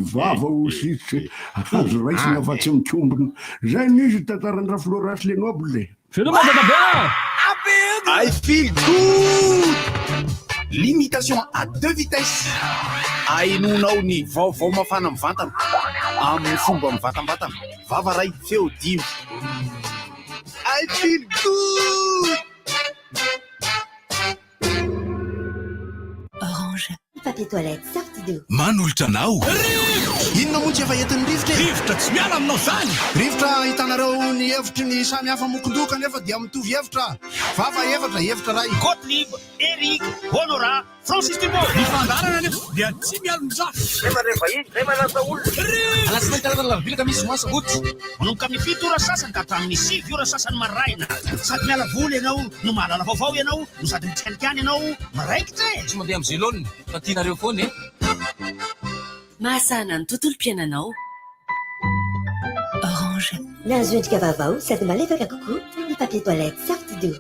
Vava hoy azo raisina fa tsy mikombona. Zay no izy tantaran'i Raflora sy Lenoble e. Veloma dadabe a! I feel good! Limitation à deux vitesses. Ahenoanao ny vaovao mafana mivantana amin'ny fomba mivantambatana. Vava ray, feo dimy. I feel good! Orange. Papier toilette Sortido. Manolotra anao. Rivotra! Inona moa tsy efa entin'ny rivotra e? Rivotra tsy miala aminao izany! Rivotra ahitanareo ny hevitry ny samy hafa mokon-doha kanefa dia mitovy hevitra. Vava efatra, hevitra iray. Gottlieb, Eric, Honorat, Francis Dubois. Ny fandaharana anefa dia tsy mialon-jafy. Zay mandray vahiny, zay manasa olona. Rivotra! Alatsinainy, talata, alarobia, alakamisy, zoma, sabotsy. Manomboka amin'ny 7 ora sasany ka hatramin'ny 9 ora sasany maraina. Sady miala voly ianao no mahalala vaovao ianao no sady mikanikany ianao miraikitra e! Tsy mandeha amin'ny zelone fa tianareo foana e! Mahasahana ny tontolom-piainanao. Orange. Nahazo endrika vaovao sady malefaka kokoa ny papier toilette Sortido.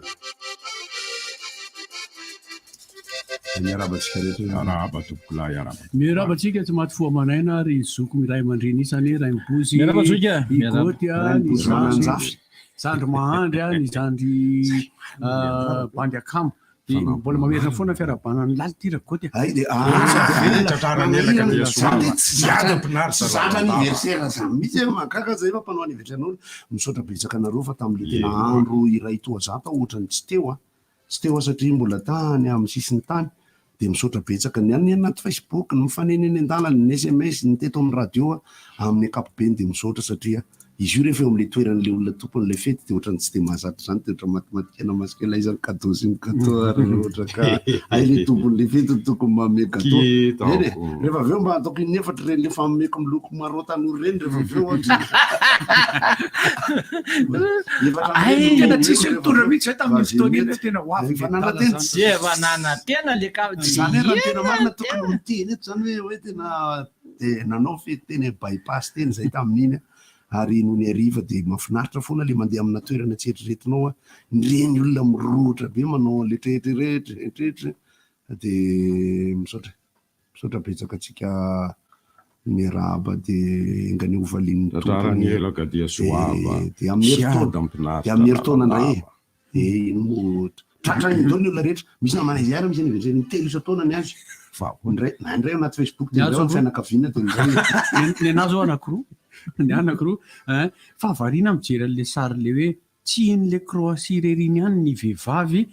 Miarahaba antsika rehetra. Arahaba tompokolahy, arahaba. Miarahaba antsika tsy maty fo aman'aina ry zoky miray aman-dreny isany, Rainibozy, Miarahaba zoky a. i Goty a, ny Rainibozy zandry, Mananjafy. zandry Mahandry a, ny zandry bandy akama. Dia mbola mamerina foana fiarahabana an'i Laly ity Ragoty a. Ay dia ah, Tratrarany elaka dia Zany dia soava. tsy zatra Miadam-pinaritra tsy zatra lalandava. anniversaire zany mihitsy e, mahagaga zay fa mpanao anniversaire anao. Misaotra betsaka anareo fa tamin'ilay tena Eny. andro iray toa za tao ohatran'ny tsy teo a. Tsy teo aho satria mbola tany amin'ny sisiny tany dia misaotra betsaka ny any anaty facebook, ny mifanena eny an-dalana, ny sms, ny teto amin'ny radio amin'ny ankapobeny dia misaotra satria izy io rehefa eo amin'ilay toeran'ilay olona tompon'ilay fety dia ohatran'ny tsy dia mahazatra izany dia ohatran'ny matimatika na masque ilay izany cadeau sy ny gâteau ary raha ohatra ka hay ilay tompon'ilay fety no tokony manome gâteau. Eny e, rehefa avy eo mba ataoko in'efatra ireny le fameko miloko marron tanora ireny rehefa avy eo ohatra. Ay, tena tsisy nitondra mihitsy zay tamin'iny fotoana iny hoe tena ho avy Efa le adala nanantena. zany. Tsy efa nanantena le ka tsy Zany hoe raha ny tena marina ela tokony tena. miteny eto zany hoe hoe tena de nanao fety teny bypass teny zay tamin'iny ary nony hariva de mahafinaritra foana le mandeha amina toerana tsy eritreretinao a, ireny olona mirohotra be manao an'le tretrretre tretre de misaotra. Misaotra betsaka antsika miarahaba de enganie ho valian'ny Tompo Tratran'ny anie elaka dia soava de amin'ny herintaona de hiadam-pinaritra amin'ny herintaona indray e lalandava. de ino moa tratran'ny daholo ny olona rehetra misy namana izay ary misy anniversaire intelo isan-taona ny azy Fa indray na indray ao anaty facebook de Ny ahy indray ao zao amin'ny fianakaviana de indray Ny anahy zao anakiroa, ny ahy anakiroa ein, fa variana mijery an'le sary le hoe Tsy iny le Croatie irery iny ihany ny vehivavy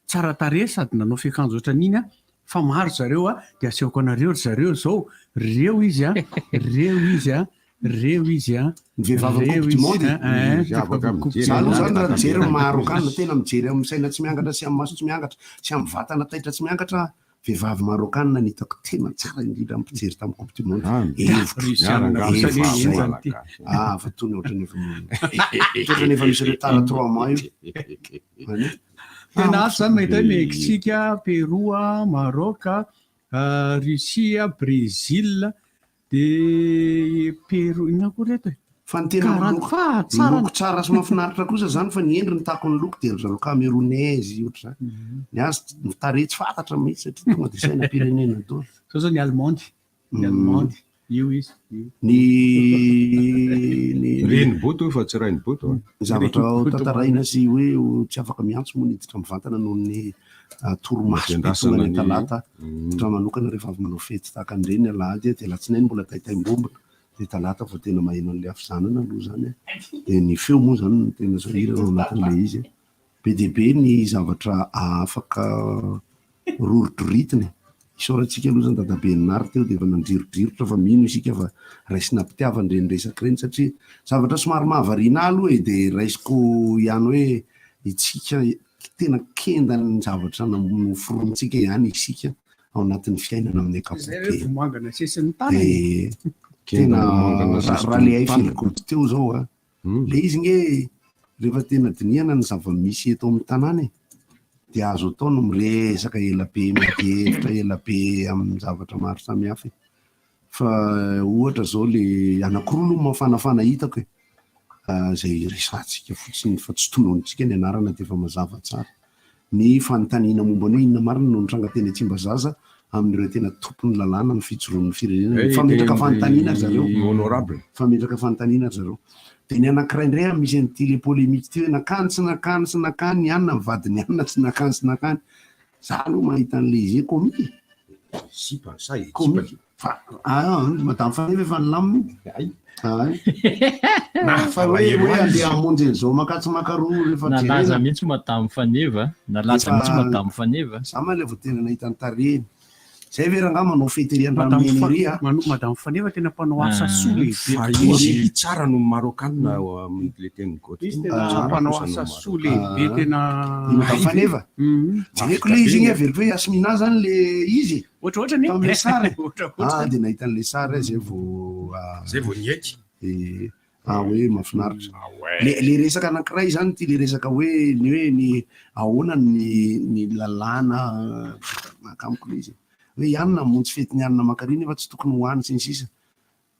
tsara tarehy sady nanao fiakanjo ohatran'iny an, fa maro zareo an, dia asehoko anareo ry zareo zao, reo izy an, reo izy an, reo izy an, Ny vehivavy reo coupe du izy monde an, e. ein, Izy afaka vehivavy coupe mijery du Za aloha monde. zany raha mijery ny Marokanina tanteraka. tena mijery amin'ny saina tsy miangatra sy amin'ny maso tsy miangatra sy amin'ny vatana taitra tsy miangatra aho, Vehivavy Marokana no hitako tena tsara indrindra amin'ny mpijery tamin'ny coupe du monde. Hevitro. Rusiana kosa anie Hevitro izay. henjana ity. Ah, fa tony ohatran'ny efa ohatran'ny efa misy retard trois mois io. Any. Tena ato zany mahita hoe Mexique, Pérou, Maroc, Russie, Brésil, Dia Pérou inona koa reto e? Fa ny tena Karaha miloko fa tsara miloko tsara sy mahafinaritra kosa zany fa ny endriny tahaka ny loko dia ry zareo camerounaise ohatr'izany. Ny azy ny tarehy tsy fantatra mihitsy satria tonga dia sainam-pirenena daholo. Zao zao ny allemande, ny allemande, io izy, io. Ny ny Reniboto io fa tsy rainiboto a. Ny zavatra ho tantaraina sy hoe ho tsy afaka miantso moa niditra mivantana noho ny torimaso be tonga any Talata, ohatra manokana rehefa avy manao fety tahaka an'ireny ny alahady dia alatsinainy mbola taitaim-bombona dia talata vao tena maheno an'ilay hafizanana aloha izany dia ny feo moa izany no tena sahirana ao anatin'ilay izy. Be dia be ny zavatra afaka roridroritina e. Isaorantsika aloha izany dadabe Nary teo dia efa nandrirodrirotra fa mino isika fa raisina am-pitiavana ireny resaka ireny satria zavatra somary mahavariana ahy aloha e dia raisiko ihany hoe isika Tena kendan'ny zavatra noforonintsika ihany isika ao anatin'ny fiainana amin'ny Izay hoe ankapobeny. vomanga nasesin'ny tanana e. Dia tena Kenda vomanga raha nasesin'ny le hay tanana. feel good teo izao a, le izy nge rehefa tena dinihana ny zava-misy eto amin'ny tanàna e, dia azo atao ny miresaka ela be, miady hevitra ela be amin'ny zavatra maro samihafa e. Fa ohatra zao le anakiroa aloha mafanafana hitako e, izay resahantsika fotsiny fa tsy tononintsika ny anarana dia efa mazava tsara. Ny fanontaniana momba ny hoe inona marina no nitranga teny Tsimbazaza amin'ireo tena tompon'ny lalàna ny fijoroan'ny firenena. Mifametraka fanontaniana ry zareo. Honorable. Mifametraka fanontaniana ry zareo. Dia ny anankiray indray an, misy an'ity le polémique ity hoe nakany tsy nakany tsy nakany i anona, ny vadin'i anona tsy nakany tsy nakany. Za aloha mahita an'ilay izy hoe comique e. Sipa sa ekipa? Comique. Fa ah, madame Faneva efa nilamina iny. Ay. Ay. Fa hoe hoe andeha hamonjy an'izao makatsy makaroa rehefa Nalaza jerena. mihitsy madame Faneva, nalaza Efa mihitsy madame Faneva. Za ma ilay vao tena nahita ny tarehiny. Zay ve rangaha manao fety ery Madame Andranomena Fa- ery a? Mano- Madame Faneva tena mpanao asa soa lehibe Fa tokoa. izy tsara noho ny Marokanina ao amin'ilay tenin'i Gauthier. Izy tena Tsara mpanao kosa noho asa ny soa Marokanina. lehibe tena. I Madame Faneva? Mhm. Jereko le izy iny averiko hoe Yasmina zany le izy e. Ohatrohatra anie. Tamin'ilay sary. Ohatrohatra. Ah dia nahita an'ilay sary aho zay vao ah, Zay vao niaiky. eh, ah hoe mahafinaritra. Ah ouais. Le le resaka anankiray zany ity le resaka hoe ny hoe ny ahoana ny ny lalàna mahakamiko le izy. Hoe i anona hamonjy fetin'i anona Makary nefa tsy tokony ho any sy ny sisa.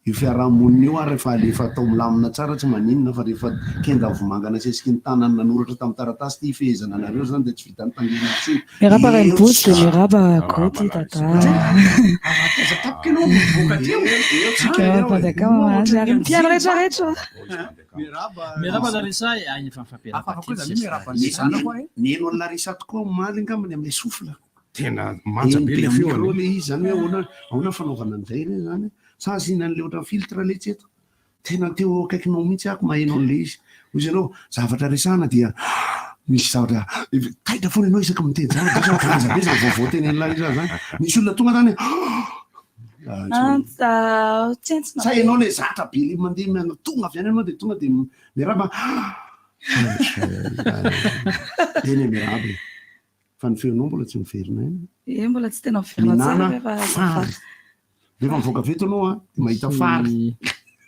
Io fiarahamonina io ary rehefa alefa atao milamina tsara tsy maninona fa rehefa kenda vomanga nasesiky ny tanany nanoratra tamin'ny taratasy ity hifehezana anareo zany dia tsy vitan'ny tangena intsony. Miarahaba Eo Rainiboto tsika. dia miarahaba Miarahaba Goty Larissa. Dada. Aiza tampoka ianao mivoaka teo. Eo tsika Miarahaba eo e. Mpanjakama mahazo ary ny mpihaino rehetra rehetra. Miarahaba. Miarahaba Larissa, ay efa mifampiarahaba Hafahafa koa kely zany sisa. miarahaba ny zanako aho e. Neno an'i Larissa tokoa omaly angambany amin'ilay souffle. Tena manja Eny be be le amin'ny feony. micro le izy zany hoe ahoana ahoana fanaovana an'izay re zany. Sa asiana an'ilay ohatran'ny filtre le tsy eto. Tena teo akaikinao mihitsy ako maheno an'ilay izy. Hoy izy ianao zavatra resahana dia misy zavatra taitra foana ianao isaky miteny zavatra dia ohatran'ny ganja be zany vaovao tenenin'i Larissa zany. Misy olona tonga zany ah, tsy Ah, maninona. ah, tsentsina Sa be. ianao le zatra be le mandeha miana- tonga avy any ianao dia tonga dia miarahaba. Eny e miarahaba e. Fa ny feonao mbola tsy miverina eny. Eh, mbola tsy tena miverina tsara Mihinana rehefa fary. Rehefa mivoaka avy eto ianao an, dia mahita fary.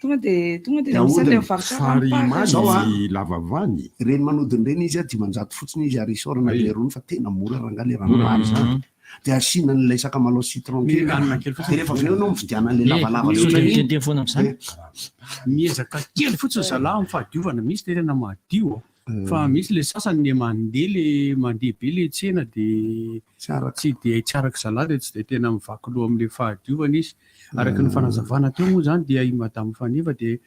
Tonga dia tonga dia Dia misy an'ilay ahodina. mivarotra Fary ranompary. Zao a. maly lavavany. Ireny manodina ireny izy an, 500 fotsiny izy ary isaorana Ay. ilay rony fa tena mora rangahy ilay ranompary zany. Dia asiana an'ilay sakamalao citron kely. Mihinana kely Dia fotsiny. rehefa avy eo ianao mividiana an'ilay Eh, lavalava misaotra tsotra iny. miteniteny foana amin'izany. Miezaka kely fotsiny zalahy amin'ny fahadiovana misy le tena madio ao. Fa misy le sasany le mandeha le mandeha be le tsena de Tsy araka. tsy de tsy araka zalahy de tsy de tena mivaky loha amin'le fahadiovana izy. Araka ny fanazavana teo moa zany dia i Madame Faneva de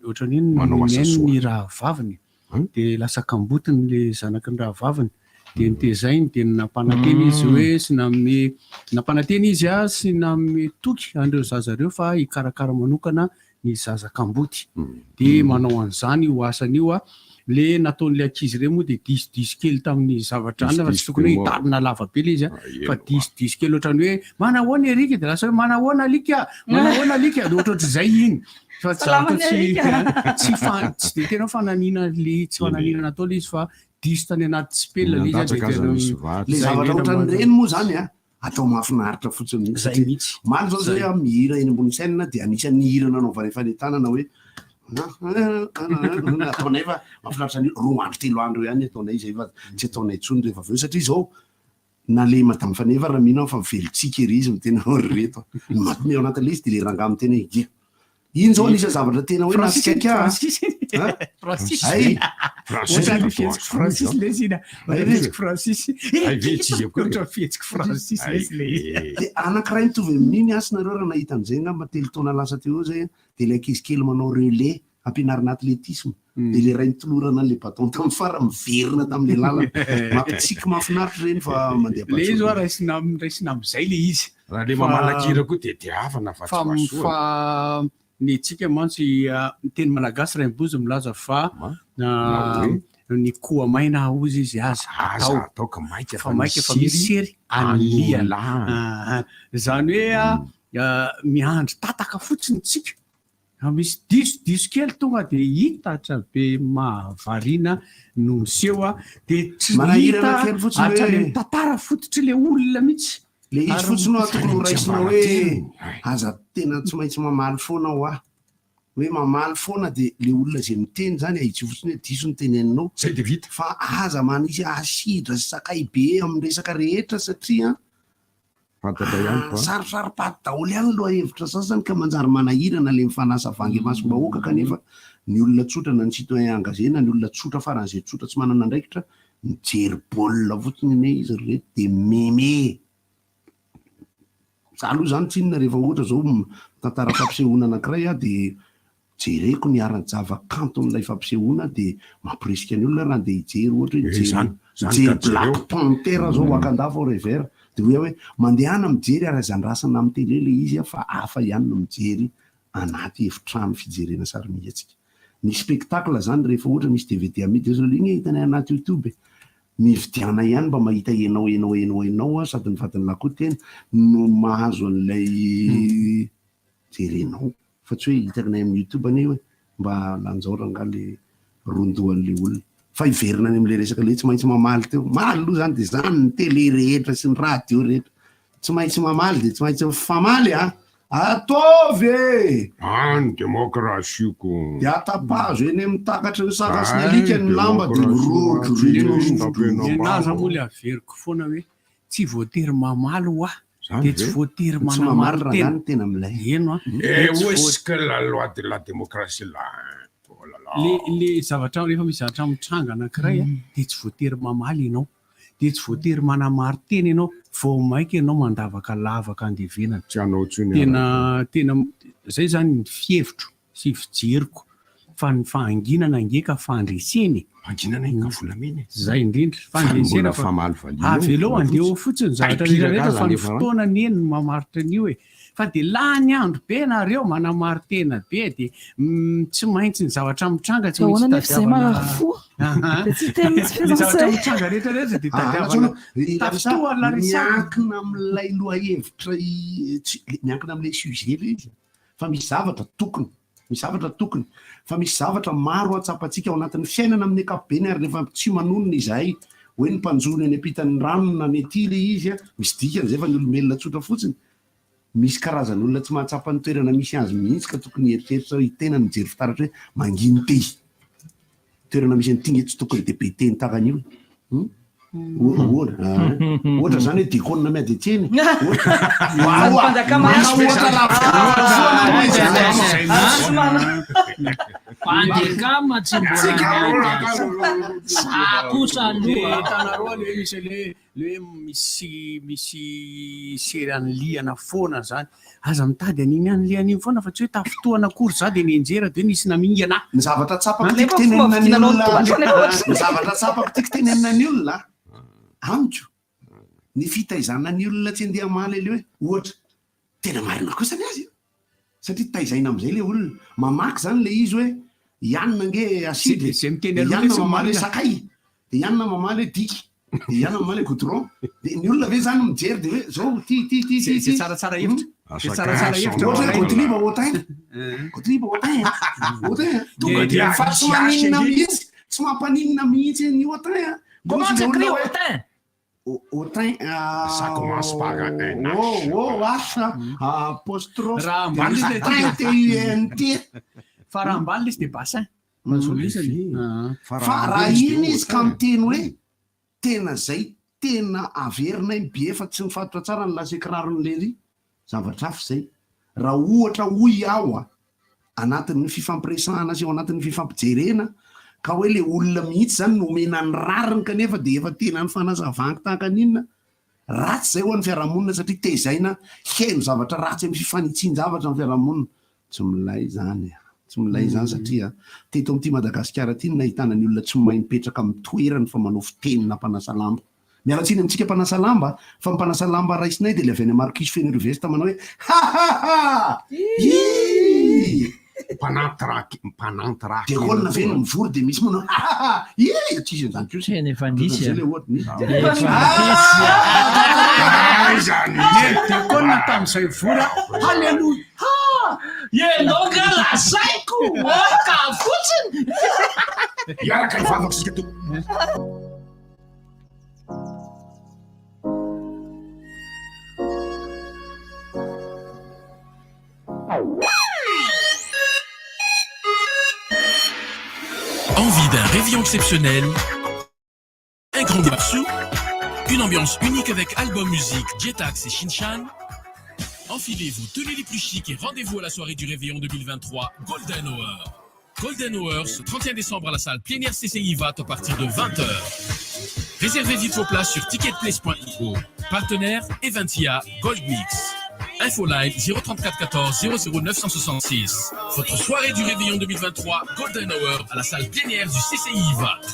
ohatran'ny hoe Manao asa mihaino soa. ny rahavaviny Hmm? de lasa kambotiny le zanaky ny rahavaviny de nitezainy de nampanantena izy hoe sy nanome nampanantena izy a sy nanome toky an'ireo zaza ireo fa hikarakara manokana ny zaza kamboty de manao an'izany io asany io a le nataon'le ankizy ireo moa de disodiso kely tamin'ny zavatra any fa tsy Disodiso tokony hoe be moa. hitarina lava be le izy a fa Eny, disodiso kely ohatran'ny hoe manahoana erika de lasa hoe manahoana alika manahoana alika de ohatrohatr'izay iny fa tsy Salama zavatra ny tsy alika. tsy fa tsy de tena fananina le tsy fananina natao le izy fa diso tany anaty tsipelina le izy a de Nandatsaka aza tena misy vato. Le Zay zavatra indrindra ohatran'ireny moa zany an, atao mahafinaritra fotsiny mihitsy. zay Satria mihitsy Omaly zao zay aho mihira eny ambony scène dia anisan'ny hira nanaovanay fanentanana hoe ataonay fa mahafinaritra ny roa andro telo andro eo ihany ataonay izay fa tsy ataonay intsony rehefa avy eo satria izao na le madame Faneva raha mino aho fa velontsika ery izy miteny hoe ry reto ny mampiomehy ao anatin'ilay izy dia le rangahy miteny hoe ia iny zao anisan'ny zavatra tena hoe Francis nahatsiaky ahy Francis Hein? Francis Ay, Francis ohatran'ny atao fihetsiky azy Francis zao. le izy iny a. Ay, Ohatran'ny fihetsiky Francis Ay, ve tsy izy akory. ohatran'ny fihetsiky Francis le Ay, izy le izy eh. dia anankiray mitovy amin'iny asy nareo raha nahita an'izay angamba telo taona lasa teo eo zay dia ilay ankizy kely manao relais ampianarina athlétisme dia ilay ray nitolorana an'ilay bâton tamin'ny farany miverina tamin'ilay lalana mampitsiky mahafinaritra ireny fa mandeha le izy oa am-pahatsorana. raisina am- raisina amin'izay le izy Raha le Fa- mamalakira koa dia tiavana fa fa tsy mahasoa. fa ny antsika mantsy ah, ny teny malagasy Rainibozo milaza fa Ma? ah, Na hoe? ny koa maina hozy izy aza Aza atao atao ka maika fa maika fa misy sery anilihana. anilahana. Ah, ah. Izany hoe ah, ah, miandry tataka fotsiny tsika. Raha misy diso diso kely tonga dia hitatra be mahavariana no miseho a, dia tsy Manahirana hita kely fotsiny hatrany hoe- amin'ny tantara fototry le olona mihitsy. Le izy Ary fotsiny no tokony ho raisina hoe Tsiambaratelo. aza tena tsy maintsy mamaly foana ho ahy. Hoe mamaly foana dia le olona izay miteny zany ahitsio fotsiny hoe diso ny teneninao. Zay dia vita. Fa aza manisy asidra sy sakay be amin'ny resaka rehetra satria Fantatra ihany fa. Sarosaro-paty daholo ihany ny lohahevitra sasany ka manjary manahirana ilay mifanasa vangy imasom-bahoaka kanefa ny olona tsotra na ny citoyen engagé na ny olona tsotra faran'izay tsotra tsy manana andraikitra mijery baolina fotsiny anie izy ry reto dia meme. Za aloha zany tsinona rehefa ohatra zao mitantara fampisehoana anankiray aho de jereko ny ara-javakanton'ilay fampisehoana de mamporisika ny olona raha andeha hijery ohatra hoe Eh, hijery zany- zany hijery ka jereo. Black Panther zao Wakanda Forever de hoy aho hoe mandehana mijery ary aza andrasana amin'ny télé le izy a fa hafa ihany no mijery anaty efitrano fijerena sarimihetsika. Ny spectacle zany rehefa ohatra misy DVD amidy eo zao iny hitanay anaty YouTube e. Mividiana ihany mba mahita enao enao enao enao a sady ny vadin'ny lahy koa tena no mahazo an'ilay jerenao fa tsy hoe hitanay amin'ny YouTube anie hoe mba lanjao rangahy le rondohan'le olona fa hiverina any amin'le resaka le tsy maintsy mamaly teo maly aloha zany de zany ny télé rehetra sy ny radio rehetra tsy maintsy mamaly de tsy maintsy mifamaly a ataovy e Any demokrasia ko. de atapazo eny amin'ny takatry ny saka sy ny alika ny lamba de mirodro Ny anazy moa le averiko foana hoe tsy voatery mamaly ho ahy de tsy voatery Tsy mamaly manamaro raha tena zany tena milay. Eno a Eh, De tsy où voa- est-ce que la loi de la démocratie là? Oh là là. Le le zavatra rehefa misy zavatra mitranga anankiray a de tsy voatery mamaly ianao de tsy voatery manamaro tena ianao vao maika ianao mandavaka lavaka andevenana. Tsy hanao intsony Tena tena zay zany ny fihevitro sy fijeriko fa ny fahanginana ange ka fandresena e. Fahanginana iny ka volamena e. Zay indrindra Fa mbola fandresena fa famalivaliana eo, avelao andeha eo volafotsy. fotsiny zavatra Taipiraka rehetra rehetra fa ny aza alefa any. fotoana anie no mamaritra an'io e. Fa de lany andro be nareo manamaro tena be de tsy maintsy ny zavatra mitranga tsy maintsy Ahoana nefa izay tadiavana marary fo? Dia tsy teny mihitsy Ny zavatra izay. mitranga rehetra rehetra de Ah, tadiavana Larissa, tafitoha Larissa. miankina amin'ilay lohahevitra i- tsy- miankina amin'ilay sujet le izy fa misy zavatra tokony misy zavatra tokony fa misy zavatra maro atsapantsika ao anatin'ny fiainana amin'ny ankapobeny ary rehefa tsy manonona izahay hoe ny mpanjono eny ampitan'ny rano na ny aty le izy a misy dikany zay fa ny olombelona tsotra fotsiny misy karazan'olona tsy mahatsapa ny toerana misy azy mihitsy ka tokony hieritreritra hoe tena mijery fitaratra hoe manginy ty toerana misy an'ity nge tsy tokony de be teny tahaka an'io Ohatra ohatra zany hoe dikônina miady an-tsena. Mpanjaka Misy ohatra lavitra Mpandekama tsy mbola niady. Za kosa aloha. Hitanareo le hoe misy le le hoe misy misy sery an'lihana foana zany. Aza mitady an'iny an'lihana iny foana fa tsy hoe tafintohana akory za de nianjera de nisy namingana ahy. Ny zavatra tsapako tiako tenenina ny olona, ny zavatra tsapako tiako tenenina ny olona amiko, ny fitaizana ny olona tsy andeha hamaly le hoe ohatra tena marina kosa ny azy e. Satria taizaina amin'izay le olona. Mamaky zany le izy hoe i anona ange acide e, Zay miteny de i aloha anona le tsy mamaly hoe marina. sakay, de i anona mamaly hoe diky, de i anona mamaly hoe goudron. De ny olona ve zany mijery de hoe zao ty ty ty ty Zay ty. zay tsaratsara hevitra. Zay tsaratsara hevitra. Ohatra hoe Gottlieb Autain. Gottlieb Autain. Autain. Tonga dia Fa tsy maninona mihitsy, tsy mampaninona mihitsy ny Autain. a. Comment Misy t'écris olona hoe- Autain? Autain. Ça commence par un H. O, O, H, apostrophe. Raha ambany izy Tain, T, U, N, T. Fa raha ambany izy de bassin. Mazolisany. Fa raha iny izy ka miteny hoe tena zay tena averinay ny billet fa tsy mifatotra tsara ny lase kiraron'ny lery zavatra hafa zay. Raha ohatra hoy aho a anatin'ny fifampiresahana sy ao anatin'ny fifampijerena ka hoe le olona mihitsy zany no omena ny rariny kanefa de efa tena ny fanazavangy tahaka an'inona ratsy zay ho an'ny fiarahamonina satria tezaina heno zavatra ratsy amin'ny fifanitsin-javatra ny fiarahamonina. Tsy milay zany a. Tsy milay zany satria teto amin'ity Madagasikara ity no nahitana ny olona tsy mahay mipetraka amin'ny toerany fa manao fitenina mpanasa lamba. Miala tsiny amintsika mpanasa lamba fa ny mpanasa lamba raisinay dia ilay avy any Marquis feno ireo veste manao hoe ha ha ha! Ii! Mpananty raha mpananty raha Dia olona ve no mivory dia misy manao ha ha ha! Ii! Tsy izy an'izany kosa. Tena efa nisy Zay a. ilay ohatra nisy. Efa nisy a. Aiza ny Dekona tamin'izay vola. Alléluia. Ianao nga lazaiko oka fotsiny. Hiaraka hivavaka isika to. Envie d'un réveillon exceptionnel, un grand babsou, une ambiance unique avec album musique, Jetax et Shinchan. Enfilez vos tenues les plus chics et rendez-vous à la soirée du réveillon 2023 Golden Hour. Golden Hour, ce 31 décembre à la salle plénière CCI VAT à partir de 20h. Réservez vite vos places sur ticketplace.io. Partenaire Eventia Gold Mix. Info Live 034 14 00 966. Votre soirée du réveillon 2023, Golden Hour, à la salle plénière du CCI Ivato.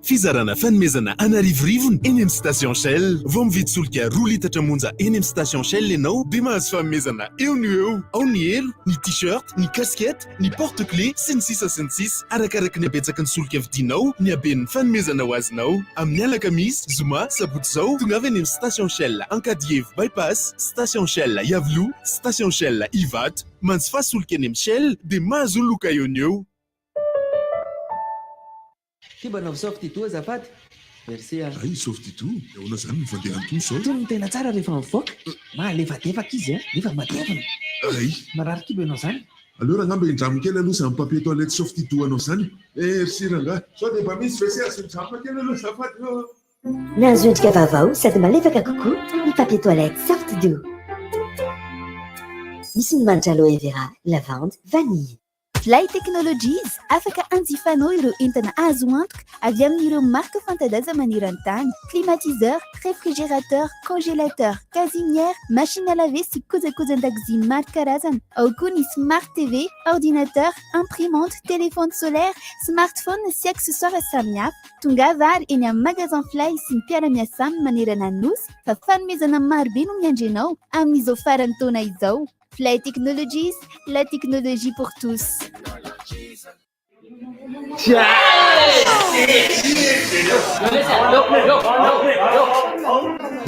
Fizarana fanomezana an'arivorivony eny amin'ny station Shell. Vao mividy solika roa litatra monja eny amin'ny station Shell ianao dia mahazo fanomezana eo no eo. Ao ny elo, ny t-shirt, ny casquette, ny porte clé sy ny sisa sy ny sisa. Arakaraky ny habetsaky ny solika vidinao ny haben'ny fanomezana ho azonao. Amin'ny alakamisy, zoma, sabotsy izao, tongava eny amin'ny station Shell Ankadievo Bypass, station Shell Iavoloha, station Shell Ivato. Manjifa solika eny amin'ny Shell dia mahazo loka eo no eo. Ty mba anaovy soft-doux azafady. Merci a. Hay soft-doux, de ahoana zany ny fandehan'itony zao? Itony no tena tsara rehefa mivoaka. Mahalefadefaka izy a, nefa matevina. Hay. Marary kibo ianao zany. Aleo rangah mba hindramo kely aloha zany papier toilette soft-doux anao zany e. Merci rangah. Sao de mba misy WC azo hindramina kely aloha azafady ô. Nahazo endrika vaovao sady malefaka kokoa ny papier toilette Soft-Doux. Misy ny manitra aloe vera, lavande, vanille. Fly Technologies, afaka anjifanao ireo entana azo antoka avy amin'ireo marika fanta-daza maneran-tany. Climatiseur, réfrigérateur, congélateur, cuisinière, machine à laver sy kojakojan-dakozia maro karazana. Ao koa ny Smart TV, ordinateur, imprimante, téléphone solaire, smartphone sy accessoires samihafa. Tongava ary eny amin'ny magasin Fly sy ny mpiara-miasa aminy manerana ny Nosy fa fanomezana marobe no miandry anao amin'izao faran'ny taona izao. Fly Technologies, la technologie pour tous.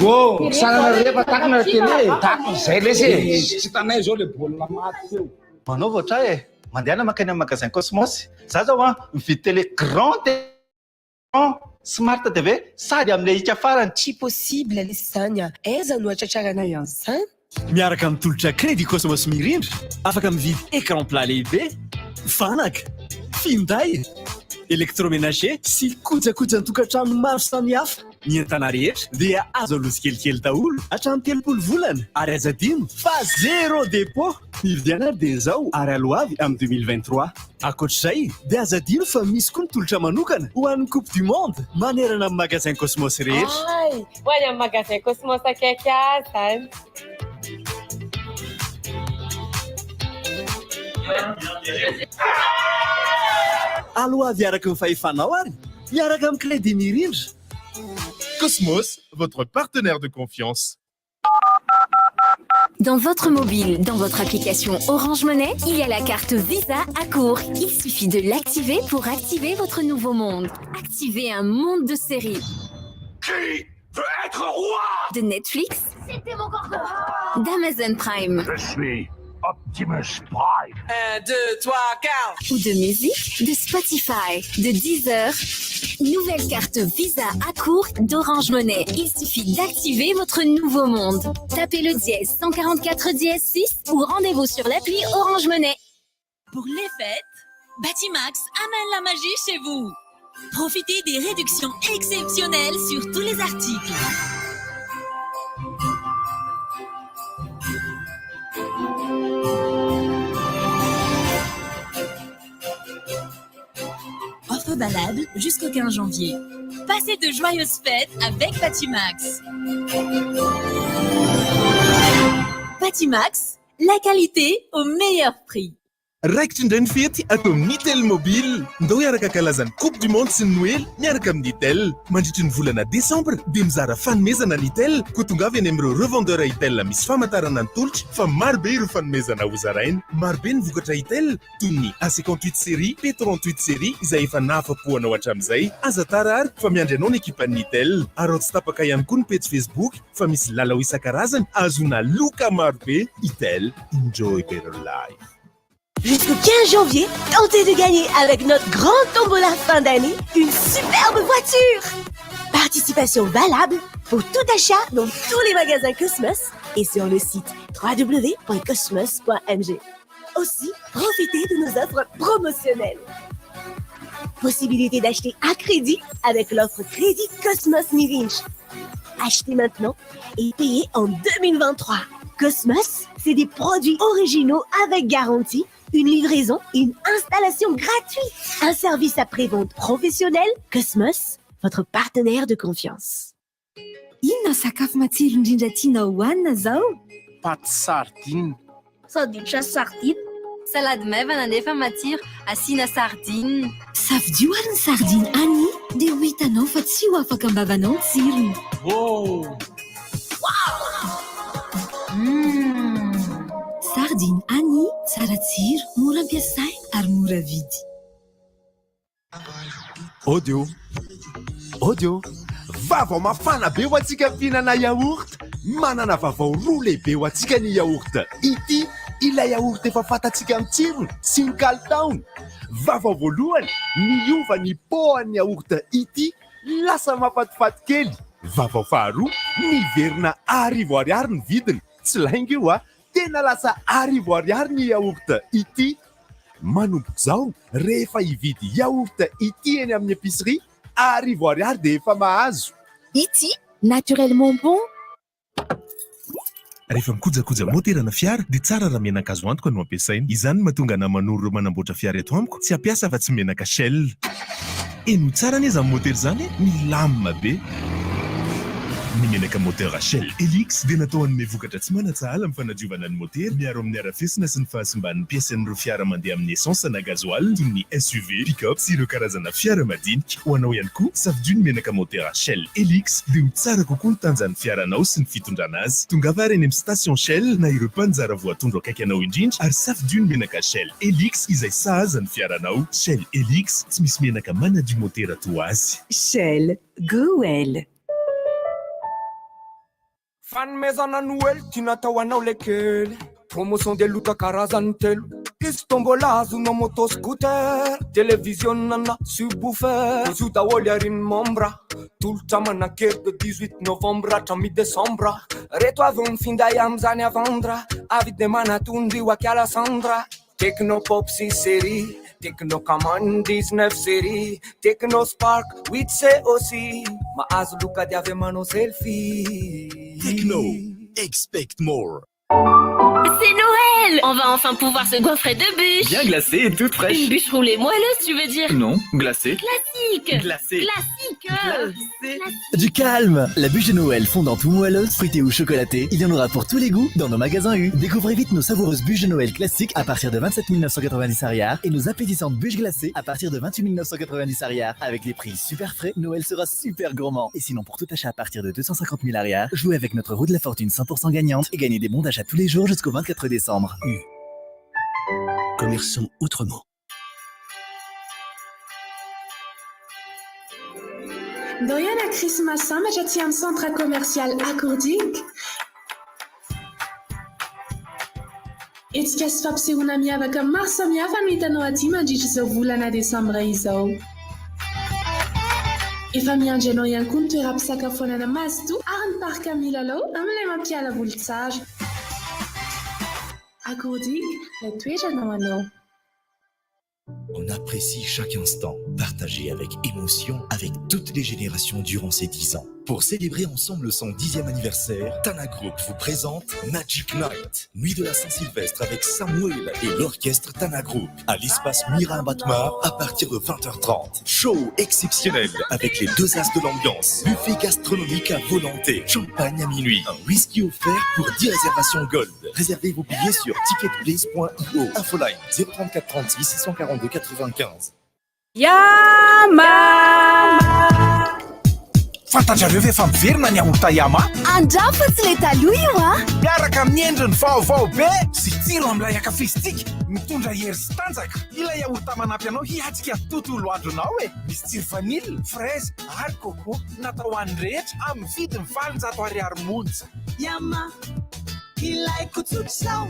Ô, sanana rehefa takina télé, takina zay lesy e. Tsy hitanay zao le baolina maty teo. Manaova ohatray e! Mandehana mankany amin'ny magasin Cosmos. Za zao an, mividy télé grand écran, smart TV, sady amin'ilay hika farany. Tsy possible lesy zany a! Aiza no hatratraranay an'izany? Miaraka amin'ny tolotra Crédit Cosmos Mirindra, afaka mividy écran plat lehibe, fanaka, finday, électroménager sy kojakojan-tokantrano maro samihafa. Ny entana rehetra dia azo aloa tsikelikely daholo hatramin'ny 30 volana ary aza adino fa zéro dépôt. Mividiana ary dia izao ary aloavy amin'ny 2023. Ankoatr'izay dia aza adino fa misy koa ny tolotra manokana ho an'ny Coupe du Monde manerana amin'ny magasin Cosmos rehetra. Ay, ho any amin'ny magasin Cosmos akaiky ahy izany. Aloavy araka ny fahefanao ary miaraka amin'ny Crédit Mirindra. Cosmos, votre partenaire de confiance. Dans votre mobile, dans votre application Orange Money, il y a la carte Visa à court. Il suffit de l'activer pour activer votre nouveau monde. Activez un monde de séries. Qui veut être roi? De Netflix. C'était mon corps. D'Amazon Prime. Je suis Optimus Prime. 1, 2, 3, 4. Ou de musique, de Spotify, de Deezer. Nouvelle carte Visa à court d'Orange Money. Il suffit d'activer votre nouveau monde. Tapez le dièse 144 dièse 6 ou rendez-vous sur l'appli Orange Money. Pour les fêtes, Batimax amène la magie chez vous. Profitez des réductions exceptionnelles sur tous les articles. Offre valable jusqu'au 15 janvier. Passez de joyeuses fêtes avec Batimax. Batimax, la qualité au meilleur prix. Raikitra indray ny fety ato amin'ny Itel Mobile. Ndao hiaraka hankalaza ny Coupe du Monde sy ny Noely miaraka amin'ny Itel. Mandritry ny volana desambra dia mizara fanomezana ny Itel, koa tongava eny amin'ireo revendeur Itel misy famantarana ny tolotra fa maro be ireo fanomezana hozaraina. Maro be ny vokatra Itel toy ny A58 série, P38 série izay efa nahafa-po anao hatramin'izay. Aza tara ary fa miandry anao ny ekipan'ny Itel. Araho tsy tapaka ihany koa ny pejy Facebook fa misy lalao isan-karazany ahazoana loka maro be. Itel, enjoy better life. Jusqu'au 15 janvier, tentez de gagner avec notre grande tombola fin d'année une superbe voiture. Participation valable pour tout achat dans tous les magasins Cosmos et sur le site www.cosmos.mg. Aussi, profitez de nos offres promotionnelles. Possibilité d'acheter à crédit avec l'offre Crédit Cosmos Mirindra. Achetez maintenant et payez en 2023. Cosmos, c'est des produits originaux avec garantie, une livraison et une installation gratuite. Un service après-vente professionnel. Cosmos, votre partenaire de confiance. Inona sakafo matsiro indrindra tianao hohanina izao? Pâte sardine. Sandwich sardine. Salady maivana nefa matsiro, asiana sardine. Safidio ary ny sardine Annie dia ho hitanao fa tsy ho afaka am-bavanao ny tsirony. Wow! Sardine Annie, tsara tsiro, mora ampiasaina ary mora vidy. Audio. Audio. Vaovao mafana be ho antsika mpihinana yaourt. Manana vaovao roa lehibe ho antsika ny yaourt ity, ilay yaourt efa fantatsika amin'ny tsirony sy ny kalitaony. Vaovao voalohany, niova ny pot-an'ny yaourt ity, lasa mahafatifaty kely. Vaovao faharoa, niverina 1000 ariary ny vidiny. Tsy lainga io a! Tena lasa 1000 ariary ny yaourt ity. Manomboka izao, rehefa hividy yaourt ity eny amin'ny épicerie, 1000 ariary dia efa mahazo. Ity, naturellement bon. Rehefa mikojakoja moterana fiara dia tsara raha menaka azo antoka no ampiasaina. Izany no mahatonga anà manoro ireo manamboatra fiara eto amiko tsy hampiasa afa-tsy menaka Shell. Henoy tsara anie izany motera izany e! Milamina be! Ny menaka moteur Shell Helix dia natao hanome vokatra tsy manan-tsahala amin'ny fanadiovana ny motera, miaro amin'ny harafesina sy ny fahasimban'ny pièces-n'ireo fiara mandeha amin'ny essence na gasoil toy ny SUV, pick-up sy ireo karazana fiara madinika. Ho anao ihany koa, safidio ny menaka motera Shell Helix dia ho tsara kokoa ny tanjan'ny fiaranao sy ny fitondrana azy. Tongava ary eny amin'ny station Shell na ireo mpaninjara voatondro akaiky anao indrindra ary safidio ny menaka Shell Helix izay sahaza ny fiaranao. Shell Helix, tsy misy menaka manadio motera toa azy. Shell, go well! Fanomezana Noely ty natao anao le kely. Promotion de loka karazany telo. Isy tombola azonao moto scooter, télévision na subwoofer. Ozio daholo ary ny membre. Tolotra manan-kery de 18 novembre hatramin'ny décembre. Reto avy ny finday amin'izany à vendre. Avy de manatondry ho akiala Sandra. Tecno Pop 6 série, Tecno Camon 19 série, Tecno Spark 8C aussi. Mahazo loka dia avy manao selfie. Tecno, expect more. C'est Noël! On va enfin pouvoir se goinfrer de bûches. Bien glacée et toute fraîche. Une bûche roulée moelleuse, tu veux dire? Non, glacée. Classique. Glacée. Classique. Glacée. Du calme! La bûche de Noël fondante ou moelleuse, fruitée ou chocolatée, il y en aura pour tous les goûts dans nos magasins U. Découvrez vite nos savoureuses bûches de Noël classiques à partir de 27 990 ariary et nos appétissantes bûches glacées à partir de 28 990 ariary. Avec des prix super frais, Noël sera super gourmand. Et sinon, pour tout achat à partir de 250 000 ariary, jouez avec notre roue de la fortune 100% gagnante et gagnez des bons d'achat tous les jours jusqu'au 24 décembre. U. Commerçons autrement. Ndao hiala Christmas sambatra aty amin'ny centre commercial Akourdinga. Hetsika sy fampisehoana miavaka maro samihafa no hitanao aty mandritra izao volana desambra izao. Efa miandry anao ihany koa ny toeram-pisakafoanana mazotoa ary ny parc milalao amin'ilay mampiala voly tsara. Akourdinga, ilay toerana ho anao. On apprécie chaque instant, partagé avec émotion avec toutes les générations durant ces 10 ans. Pour célébrer ensemble son 10e anniversaire, Tana Group vous présente Magic Night, nuit de la Saint-Sylvestre avec Samuel et l'orchestre Tana Group à l'espace Mira Batmar à partir de 20h30. Show exceptionnel avec les deux as de l'ambiance, buffet gastronomique à volonté, champagne à minuit, un whisky offert pour 10 réservations gold. Réservez vos billets sur ticketplace.io. Infoline 034 36 642 95. Yama! Fantatrareo ve efa miverina ny yaourt Yama? Andramo fa tsy le taloha io a! Miaraka amin'ny endriny vaovao be sy tsiro amin'ilay ankafizintsika, mitondra hery sy tanjaka. Ilay yaourt manampy anao hiatrika ny tontolo andronao e! Misy tsiro vanille, fraise ary coco. Natao ho an'ny rehetra amin'ny vidiny 800 ariary monja. Yama, ilaiko tsotr'izao.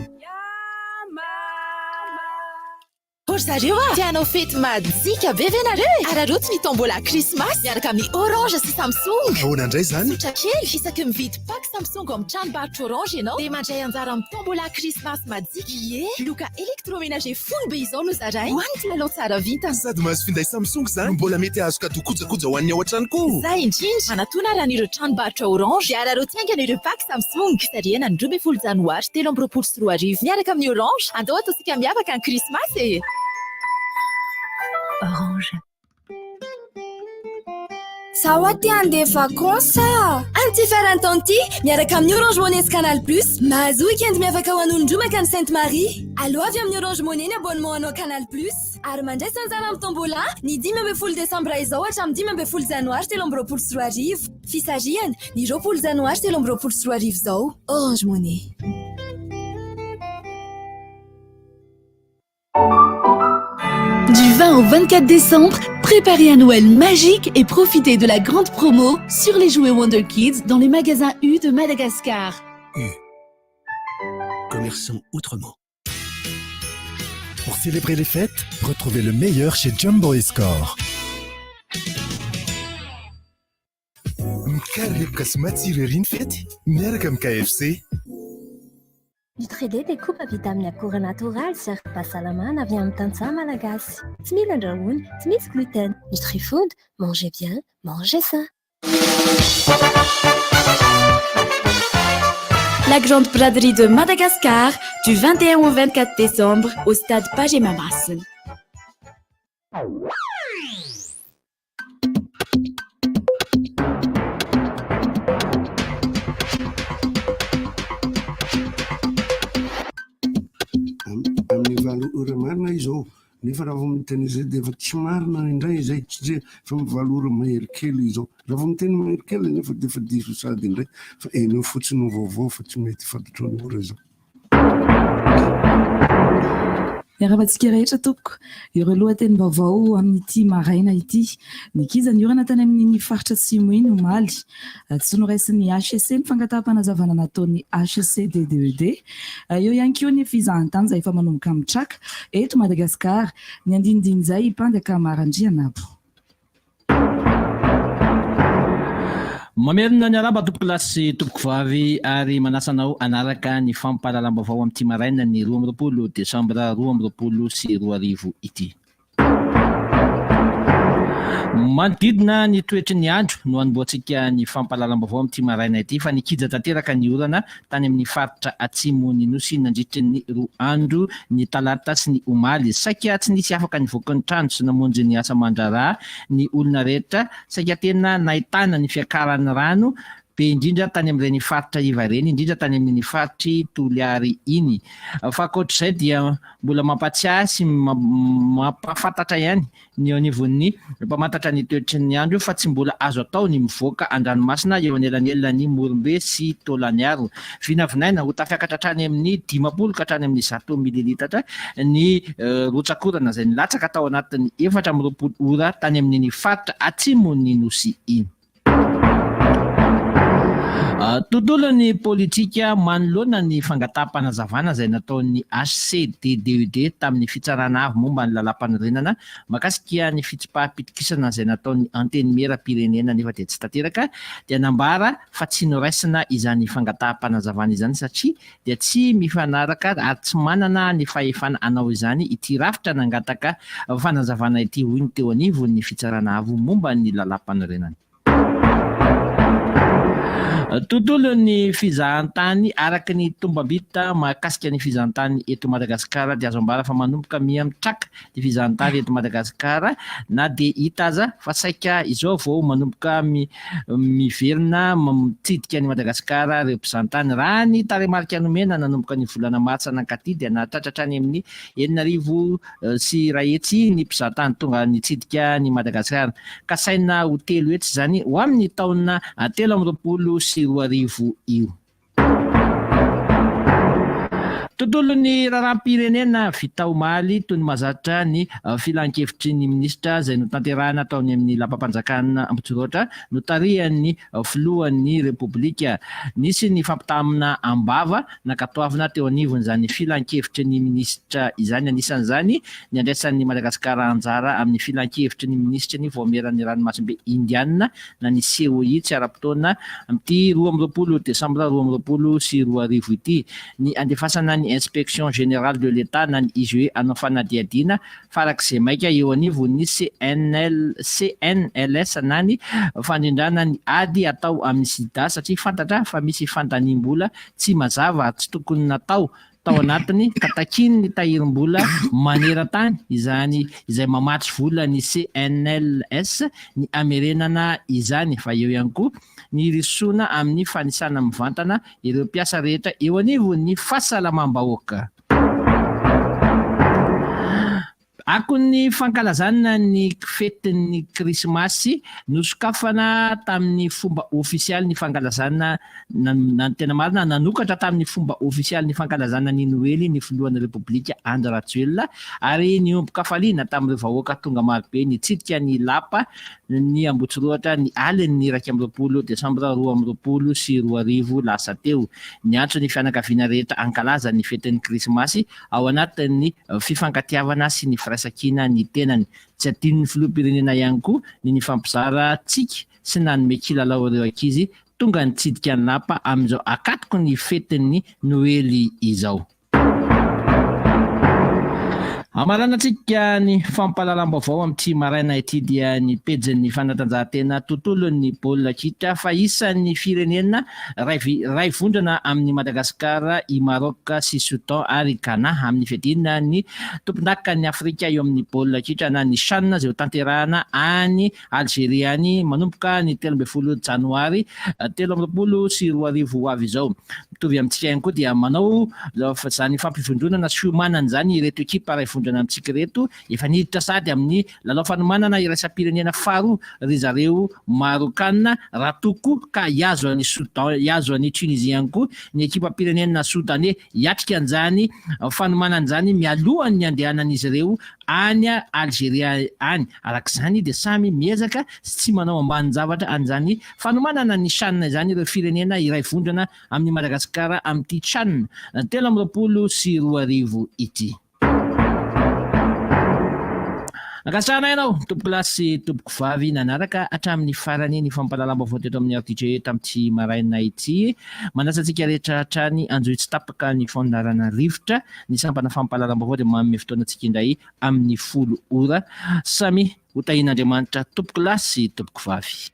Ry zareo a! Te hanao fety majika be ve nareo e? Araraoty ny tombola Christmas miaraka amin'ny Orange sy Samsung. Ahoana indray izany? Tsotra kely, isaky mividy pack Samsung ao amin'ny tranombarotra Orange ianao dia mandray anjara amin'ny tombola Christmas majika. Ie, loka électroménager folo be izao no zaraina ho an'ny mpilalao tsara vintana. Sady mahazo finday Samsung izany no mbola mety hahazo cadeau kojakoja ho an'ny ao an-trano koa. Izay indrindra, manatona raha ireo tranombarotra Orange dia araraoty haingana ireo pack Samsung. Sarihana ny 12 janoary 2023 miaraka amin'ny Orange. Andao ataontsika miavaka ny Christmas e! Orange. Za hoa te handeha vacances a! Amin'ity faran'ny taona ity, miaraka amin'ny Orange Money sy Canal Plus, mahazoa week-end miavaka ho an'olon-droa mankany Sainte Marie. Aloavy amin'ny Orange Money ny abonnement anao Canal Plus ary mandraisa anjara amin'ny tombola ny 15 desambra izao hatramin'ny 15 janoary 2023. Fisarihana, ny 20 janoary 2023 izao. Orange Money. Du 20 au 24 décembre, préparez un Noël magique et profitez de la grande promo sur les jouets Wonder Kids dans les magasins U de Madagascar. U. Commerçons autrement. Pour célébrer les fêtes, retrouvez le meilleur chez Jumbo Escort. Mikarepoka sy matsiro ery ny fety miaraka amin'ny KFC. Nutrilait dia koba vita amin'ny akora natoraly sy ara-pahasalamana avy amin'ny tantsaha malagasy. Tsy mila andrahoina, tsy misy gluten. Nutrifood, mangez bien, mangez sain. La Grande Braderie de Madagascar du 21 au 24 décembre au stade Pagé Mahamasina. Amin'ny valo ora marina izao, nefa raha vao miteny izay dia efa tsy marina indray izay satria efa amin'ny valo ora mahery kely izao. Raha vao miteny mahery kely nefa dia efa diso sady indray fa enao fotsiny no vaovao fa tsy mety fantatrao ny ora izao. Miarahaba antsika rehetra tompoko. Ireo lohatenim-baovao amin'ity maraina ity. Nikija ny orana tany amin'iny faritra atsimo iny omaly. Tsy noraisin'ny HCC ny fangataham-panazavana nataon'ny HCDDED. Eo ihany koa ny fizahantany izay efa manomboka mitraka eto Madagasikara. Ny andinindin'izay i Mpandaka Marandrianabo. Mamerina ny arahaba tompokolahy sy tompokovavy ary manasa anao hanaraka ny fampahalalam-baovao amin'ity maraina ny 22 desambra 2022 ity. Manodidina ny toetry ny andro no hanombohantsika ny fampahalalam-baovao amin'ity maraina ity fa nikija tanteraka ny orana tany amin'ny faritra atsimon'ny Nosy nandritry ny roa andro ny talata sy ny omaly. Saika tsy nisy afaka nivoaka ny trano sy namonjy ny asa aman-draharaha ny olona rehetra. Saika tena nahitana ny fiakaran'ny rano be indrindra tany amin'ireny faritra iva ireny, indrindra tany amin'iny faritr'i Toliary iny. Fa ankoatr'izay dia mbola mampatsiahy sy mampahafantatra ihany ny eo anivon'ny mpamantatra ny toetry ny andro fa tsy mbola azo atao ny mivoaka an-dranomasina eo anelanelan'i Morombe sy Taolagnaro. Vinavinaina ho tafiakatra hatrany amin'ny 50 ka hatrany amin'ny 100 mililitatra ny rotsak'orana izay nilatsaka tao anatin'ny 24 ora tany amin'iny faritra atsimon'ny Nosy iny. Tontolon'ny politika manoloana ny fangataham-panazavana izay nataon'ny HCDDED tamin'ny Fitsarana Avo momba ny Lalàmpanorenana mahakasika ny fitsipaham-pitokisana izay nataon'ny Antenimierampirenena nefa dia tsy tanteraka dia nambara fa tsy noraisina izany fangataham-panazavana izany satria dia tsy mifanaraka ary tsy manana ny fahefana hanao izany ity rafitra nangataka fanazavana ity hoy ny teo anivon'ny Fitsarana Avo momba ny Lalàmpanorenana. Tontolon'ny fizahantany, Araka ny tombam-bita mahakasika ny fizahantany eto Madagasikara dia azo ambara fa manomboka miha mitraka ny fizahantany eto Madagasikara na dia hita aza fa saika izao vao manomboka miverina mitsidika an'i Madagasikara ireo mpizahantany. Raha ny tarehimarika nomena nanomboka ny volana martsa nankaty dia nahatratra hatrany amin'ny 360 ny mpizahatany tonga nitsidika an'i Madagasikara. Kasaina ho 300 izany ho amin'ny taona 2023 io. Tontolon'ny raharaham-pirenena, Vita omaly toy ny mahazatra ny filankevitry ny minisitra izay notanterahina tao amin'ny lapam-panjakana Ambohitsiroatra notarihan'ny filohan'ny Repoblika. Nisy ny fampitamina am-bava nankatoavina teo anivon'izany filankevitry ny minisitra izany, anisan'izany ny andraisan'i Madagasikara anjara amin'ny filankevitry ny minisitry ny Vaomieran'ny Ranomasimbe Indiana na ny COI tsy ara-potoana amin'ity 22 desambra 2022 ity, ny andefasana ny Inspection Générale de l'Etat na ny IGE hanao fanadihadiana farak'izay maika eo anivon'ny CNL, CNLS na ny fandrindrana ny ady atao amin'ny sida satria fantatra fa misy fandaniam-bola tsy mazava ary tsy tokony natao. tao anatiny ka takiany ny tahirim-bola maneran-tany izany izay mamatsy vola ny CNLS ny hamerenana izany fa eo ihany koa ny hirosoana amin'ny fanisana mivantana ireo mpiasa rehetra eo anivon'ny fahasalamam-bahoaka. Akon'ny fankalazana ny fetin'ny Krismasy, nosokafana tamin'ny fomba ofisialy ny fankalazana na ny tena marina, nanokatra tamin'ny fomba ofisialy ny fankalazana ny Noely ny filohan'ny Repoblika Andry Rajoelina ary niombon-kafaliana tamin'ireo vahoaka tonga marobe nitsidika ny lapa ny Ambohitsirohatra ny alin'ny 21 desambra 2022 lasa teo. Niantso ny fianakaviana rehetra hankalaza ny fetin'ny Krismasy ao anatin'ny fifankatiavana sy ny firaisankina ny tenany. Tsy adinon'ny filoham-pirenena ihany koa ny nifampizara tsiky sy nanome kilalao ireo ankizy tonga nitsidika ny lapa amin'izao akatoky ny fetin'ny Noely izao. Hamaranantsika ny fampahalalam-baovao amin'ity maraina ity dia ny pejin'ny fanatanjahantena tontolon'ny baolina kitra fa isan'ny firenena Ray vondrona amin'i Madagasikara i Maroc sy Soudan ary Ghana amin'ny fiadiana ny tompondakan'i Afrika eo amin'ny baolina kitra na ny Chan izay hotanterahana any Algerie any manomboka ny 13 janoary 2023 ho avy izao. Mitovy amintsika ihany koa dia manao izany fampivondronana sy fiomanana izany ireto ekipa ray vondrona amintsika ireto. Efa niditra sahady amin'ny lalao fanomanana iraisam-pirenena faharoa ry zareo Marokana raha toa koa ka hihazo an'i Soudan, hihazo an'i Tunisie ihany koa ny ekipam-pirenena Soudanais hiatrika an'izany fanomanana izany mialohan'ny handehanan'izy ireo any Algeria any. Araka izany dia samy miezaka sy tsy manao ambanin-javatra an'izany fanomanana ny Chan izany ireo firenena iray vondrona amin'i Madagasikara amin'ity Chan 2023 ity. Ankasitrahana ianao tompokolahy sy tompokovavy nanaraka hatramin'ny farany ny fampahalalam-baovao teto amin'ny RTG tamin'ity maraina ity. Manasa antsika rehetra hatrany hanjohy tsy tapaka ny fandaharana Rivotra. Ny sampana fampahalalam-baovao dia manome fotoana antsika indray amin'ny 10 ora. Samy ho tahian'Andriamanitra tompokolahy sy tompokovavy.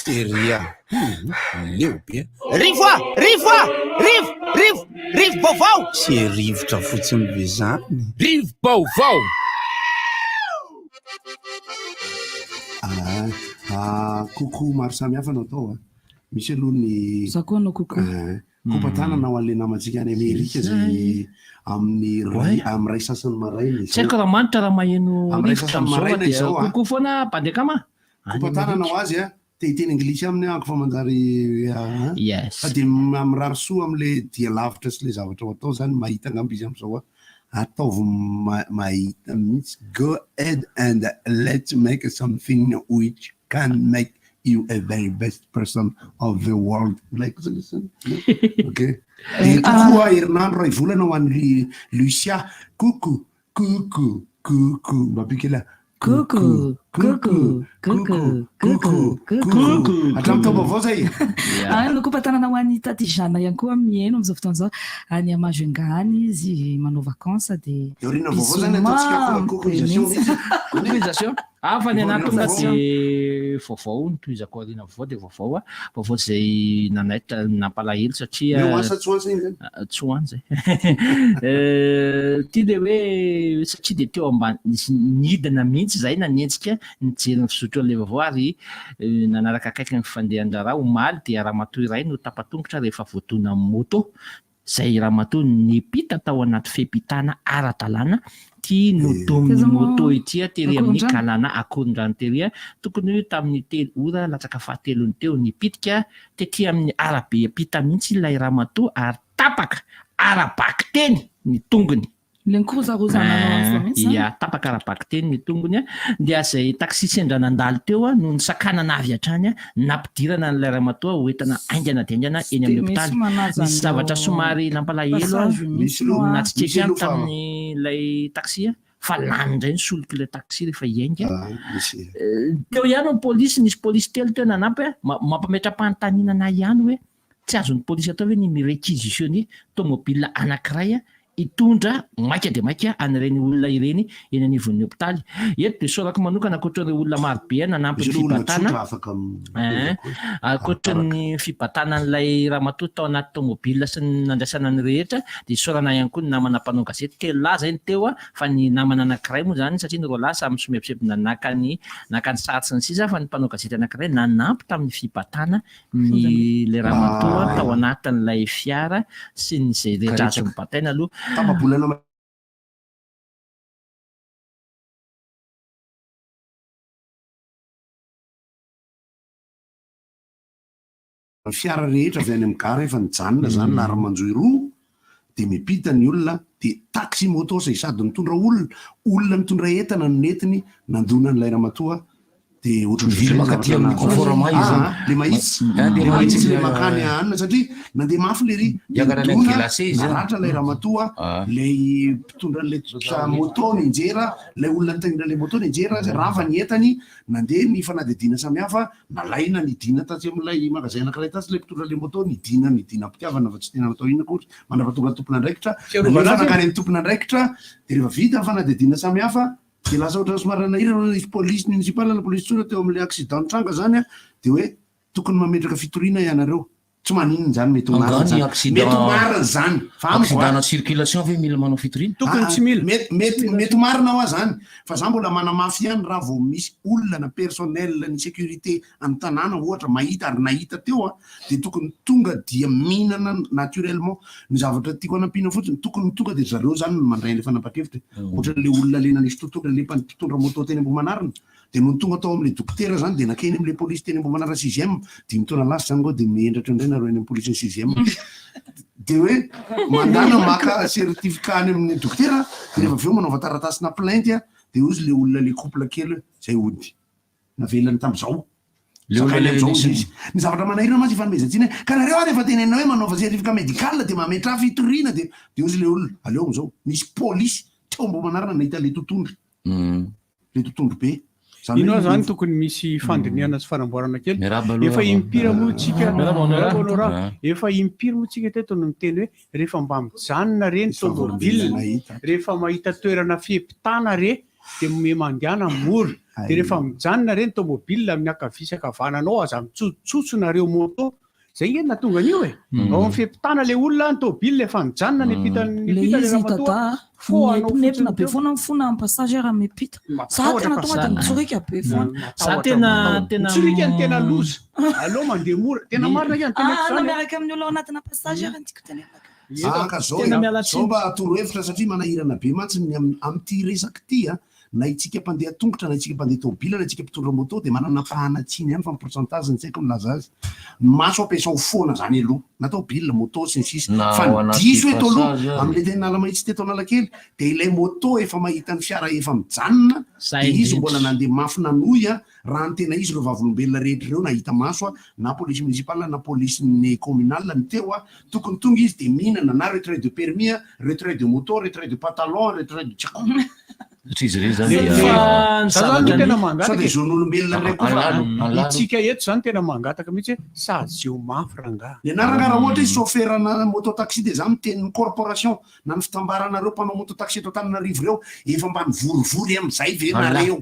Seria hum leo be. Rivo a! Rivo a! Rivo! Rivo! Rivo-baovao! Tsy rivotra fotsiny ve zany? Rivo-baovao! Ah, ah, coucou maro samihafa no atao a. Misy aloha ny. Za koa hanao coucou. Eh, kopa-tanana ho an'ilay namantsika any Amerika izay amin'ny ray amin'ny ray sasany maraina Tsy haiko izao. raha manitra raha maheno Amin'ny ray rivotra sasany amin'izao fa maraina dia izao a. coucou foana mpandeha akama any Kopa-tanana ho Amerika. azy a. Te hiteny anglisy aminy aho fa manjary ah. Yes. Fa dia mirary soa amin'ilay dia lavitra sy ilay zavatra ho atao izany mahita angamba izy amin'izao a. Ataovy mahita mihitsy go ahead and let's make something which can make you a very best person of the world. Milay kosa ilay zany. Ok. Dia coucou a herinandro iray volana ho an'i Lucia. Coucou, coucou, coucou. Mba ampio kely ah. Coucou, coucou, coucou, coucou, coucou. Hatramin'ny taom-baovao zay. Ah, Nokopa-tanana ho an'i Taty Jeanne ihany koa mihaino amin'izao fotoana izao. Any Majunga any izy manao vacances dia Dia aoriana vaovao zany ataontsika bisous cocoisation be mihitsy. mihitsy. Cocoisation. Ah fa ny anahy tonga Vaovao. dia vaovao, ny tohizako aoriana vaovao dia vaovao ah. Vaovao izay nanaitra, nampalahelo satria Hoe ho any sa tsy ho any sa iny zany? Tsy ho any izay. Ity ilay hoe satria dia teo ambany, nisy nidina mihitsy izahay nanenjika nijery ny fizotran'ilay vaovao ary nanaraka akaiky ny fandehan-draharaha. Omaly dia ramatoa iray no tapa-tongotra rehefa voadonan'ny moto. Izay ramatoa nipita tao anaty fehi-pitana ara-dalàna ity nodomin'ny moto ity tery amin'ny galana Akorondrano tery tokony ho tamin'ny telo ora latsaka fahatelony teo. Nipitika tety amin'ny arabe ampita mihitsy ilay ramatoa ary tapaka ara-bakiteny ny tongony. Ilay nikorozarozana nanao an'izao mihitsy izany? Ia, tapaka ara-bakiteny ny tongony dia izay taxi sendra nandalo teo no nisakanana avy hatrany nampidirana an'ilay ramatoa ho entina haingana dia haingana eny amin'ny hopitaly. Nisy zavatra somary nampalahelo ahy nahatsikaiky ahy tamin'ilay taxi fa lany indray ny solik'ilay taxi rehefa hiainga. Teo ihany ny polisy, nisy polisy telo teo nanampy mampametra-panontaniana ahy ihany hoe tsy azon'ny polisy atao ve ny mi-requisitionner tomobile anankiray. hitondra maika dia maika an'ireny olona ireny eny anivon'ny hopitaly. Eto dia isaorako manokana ankoatra ireo olona maro be nanampy ny Misy olona fibatana, tsotra afaka eh, ankoatra ny fibatana an'ilay ramatoa tao anaty tomobile sy ny nandraisana ny rehetra dia isaorana ihany koa ny namana mpanao gazety, telo lahy izay no teo fa ny namana anankiray moa izany satria ny roa lahy samy somebiseby naka ny naka ny sary sy ny sisa fa ny mpanao gazety anankiray nanampy tamin'ny fibatana ny ilay ramatoa tao anatin'ilay fiara sy ny izay rehetra azo nobataina aloha. Tapa-bolana Ny fiara rehetra avy any amin'ny gara efa nijanona izany laharam-manjohy roa dia miampita ny olona dia taxi moto izay sady nitondra olona, olona nitondra entana no nentiny nandona an'ilay ramatoa dia ohatrohatran'izay Mivily ny mankaty zavatra amin'ny nahazo azy. Conforama izy Aa zany. le mahitsy, Ah, le le mahitsy mahitsy le le mankany anona satria nandeha mafy le ry dia Hiakatra any nidona Gilase izy zany. naratra ilay ramatoa, Ah. ilay mpitondra an'ilay moto nianjera, ilay olona nitaingina ilay moto nianjera, rava ny entany, nandeha ny fanadihadiana samihafa, Nalaina nidina tatsy amin'ilay magasin anankiray tatsy ilay mpitondra ilay moto, nidina nidina am-pitiavana fa tsy tena natao inona akory, mandrapatonga ny tompon'andraikitra, Fiarovana nalefa azy e. nankany amin'ny tompon'andraikitra, dia rehefa vita ny fanadihadiana samihafa, dia lasa ohatran'ny somary nanahirana hoe nisy polisy municipal na polisy tsotra teo amin'ilay accident nitranga izany an, dia hoe tokony mametraka fitoriana ianareo. Tsy maninona izany, mety ho marina Angaha ny izany. accident Mety ho marina izany, fa amiko accident a. na circulation ve mila manao fitoriana? Tokony tsy mila. Mety, mety, mety ho marina hoa zany, fa za mbola manamafy ihany raha vao misy olona na personnel ny sécurité any tanàna ohatra mahita ary nahita teo a, dia tokony tonga dia mihinana naturellement. Ny zavatra tiako hanampiana fotsiny, tokony tonga dia zareo zany no mandray an'ilay fanapahan-kevitra e. Ohatran'ilay olona le nanisy tototra, le mpitondra moto teny Ambohimanarina, Dia nony tonga tao amin'ilay dokotera izany dia nankeny amin'ilay polisy teny Ambohimanarina sixième, dimy taona lasa izany ngao dia mihendratra indray nareo any amin'ny polisin'ny sixième. Dia hoe mandana maka certificat any amin'ny dokotera dia rehefa avy eo manaova taratasina plainte dia hozy ilay olona ilay couple kely hoe zay hody navelany tamin'izao. Le olona Sakainy amin'izao le hozy izy. Ny zavatra manahirana mantsy ifanomezan-tsiny hoe ka nareo ary efa tenenina hoe manaova certificat médical dia mametraha fitoriana dia dia hozy ilay olona aleo amin'izao nisy polisy teo Ambohimanarina nahita ilay totohondry. Le totohondry be. Zany Ino hoe aho zany tokony misy fandinihana sy fanamboarana kely. Miarahaba aloha Efa Ava. impiry moa tsika Miarahaba Honora. Miarahaba Honora. Ah. Efa impiry moa tsika teto no miteny hoe rehefa mba mijanona re ny Misy vavolombelona tomobile, nahita. rehefa mahita toerana fiampitana re dia me mandehana mora. Dia rehefa mijanona re ny tomobile amin'ny ankavia sy ankavananao aza mitsotsotso nareo moto. Zay nge no nahatonga an'io e. Ao amin'ny fiampitana le olona, ny tôbile efa nijanona niampita Le niampita le izy ramatoa. Dada Fo anao miepinepina fotsiny be teo. foana ny fona amin'ny passage raha miampita. Za Matahotra tena fa tonga dia za. mitsoriaka be foana. Za Matahotra, tena matahotra. tena Mitsoriaka ny tena loza. Aleo mandeha mora. Tena marina nge ny teneko Ah, na zany e. miaraka amin'ny olona ao anatina passage ary ny tiako tenenina ka. Ah, ka zao Tena e. miala Zao tsiny. mba torohevitra satria manahirana be mantsy ny amin'ity resaka ity a. Na itsika mpandeha tongotra na itsika mpandeha tômobila na itsika mpitondra moto dia manana ampahana tsiny ihany fa ny pourcentage ny tsy haiko milaza azy. Ny maso ampiasao foana zany aloha na tômobila, moto sy ny sisa Na fa ao ny anaty diso eto aloha passage ary. amin'ilay teny Analamahitsy teto Analakely dia ilay moto efa mahita ny fiara efa mijanona Zay dia izy mbola indrindra. nandeha mafy nanohy a, raha ny tena izy ireo vavolombelona rehetra ireo nahita maso a, na police municipale na police ny communale ny teo a, Tokony tonga izy dia mihinana na retrait de permis a, retrait de moto, retrait de pantalon, retrait de tsy haiko. Satria izy ireny zany Le- dia Fa ny Za zany zavatra tena ny mangataka Sao dia e. zon'olombelona indray koa fa Alalo, alalo. Itsika eto zany tena mangataka mihitsy hoe sazio mafy rangaha. Ny anarana raha ohatra hoe chauffeur na moto taxi dia za miteny ny corporation na ny fitambaranareo mpanao moto taxi eto Antananarivo ireo efa mba nivorivory amin'izay ve nareo?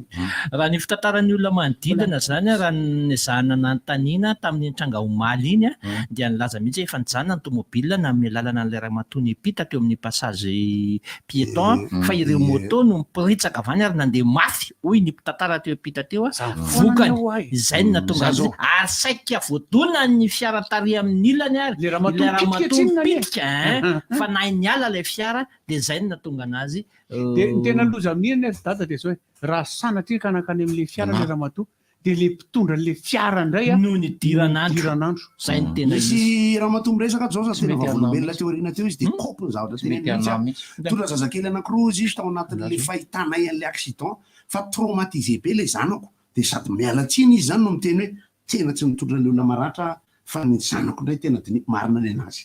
Raha ny fitantaran'ny olona manodidina izany, raha nezahana nanontaniana tamin'iny tranga omaly iny dia nilaza mihitsy hoe efa nijanona ny tomobile nanome lalana an'ilay ramatoa niampita teo amin'ny passage piéton fa ireo moto no niporitsaka avy any ary nandeha mafy hoy ny mpitantara teo ampita teo, vokany, izay no nahatonga azy ary saika voadonan'ny fiara tary amin'ny ilany ary Le ramatoa ilay mipitika ramatoa tsinona anie. mipitika hein, fa nahay niala ilay fiara dia izay no nahatonga anazy Dia ny tena loza amin'iny anie ry dada dia izao e, raha sanatria ka nankany amin'ilay fiara ilay ramatoa dia ilay mpitondra an'ilay fiara indray a no nidiran'andro. nidiran'andro. Izay no tena Misy izy. ramatoa miresaka ato zao sady Tsy tena mety aminao vavolombelona mihitsy. teo aoriana teo izy dia kopy ny zavatra Tsy mety teneniny mihitsy aminao a. mihitsy. Nitondra zazakely anankiroa izy izy tao anatin'ilay fahitanay an'ilay accident fa traumatisé be ilay zanako dia sady miala tsiny izy zany no miteny hoe tena tsy nitondra an'ilay olona maratra aho fa ny zanako indray tena dinihiko marina ny anazy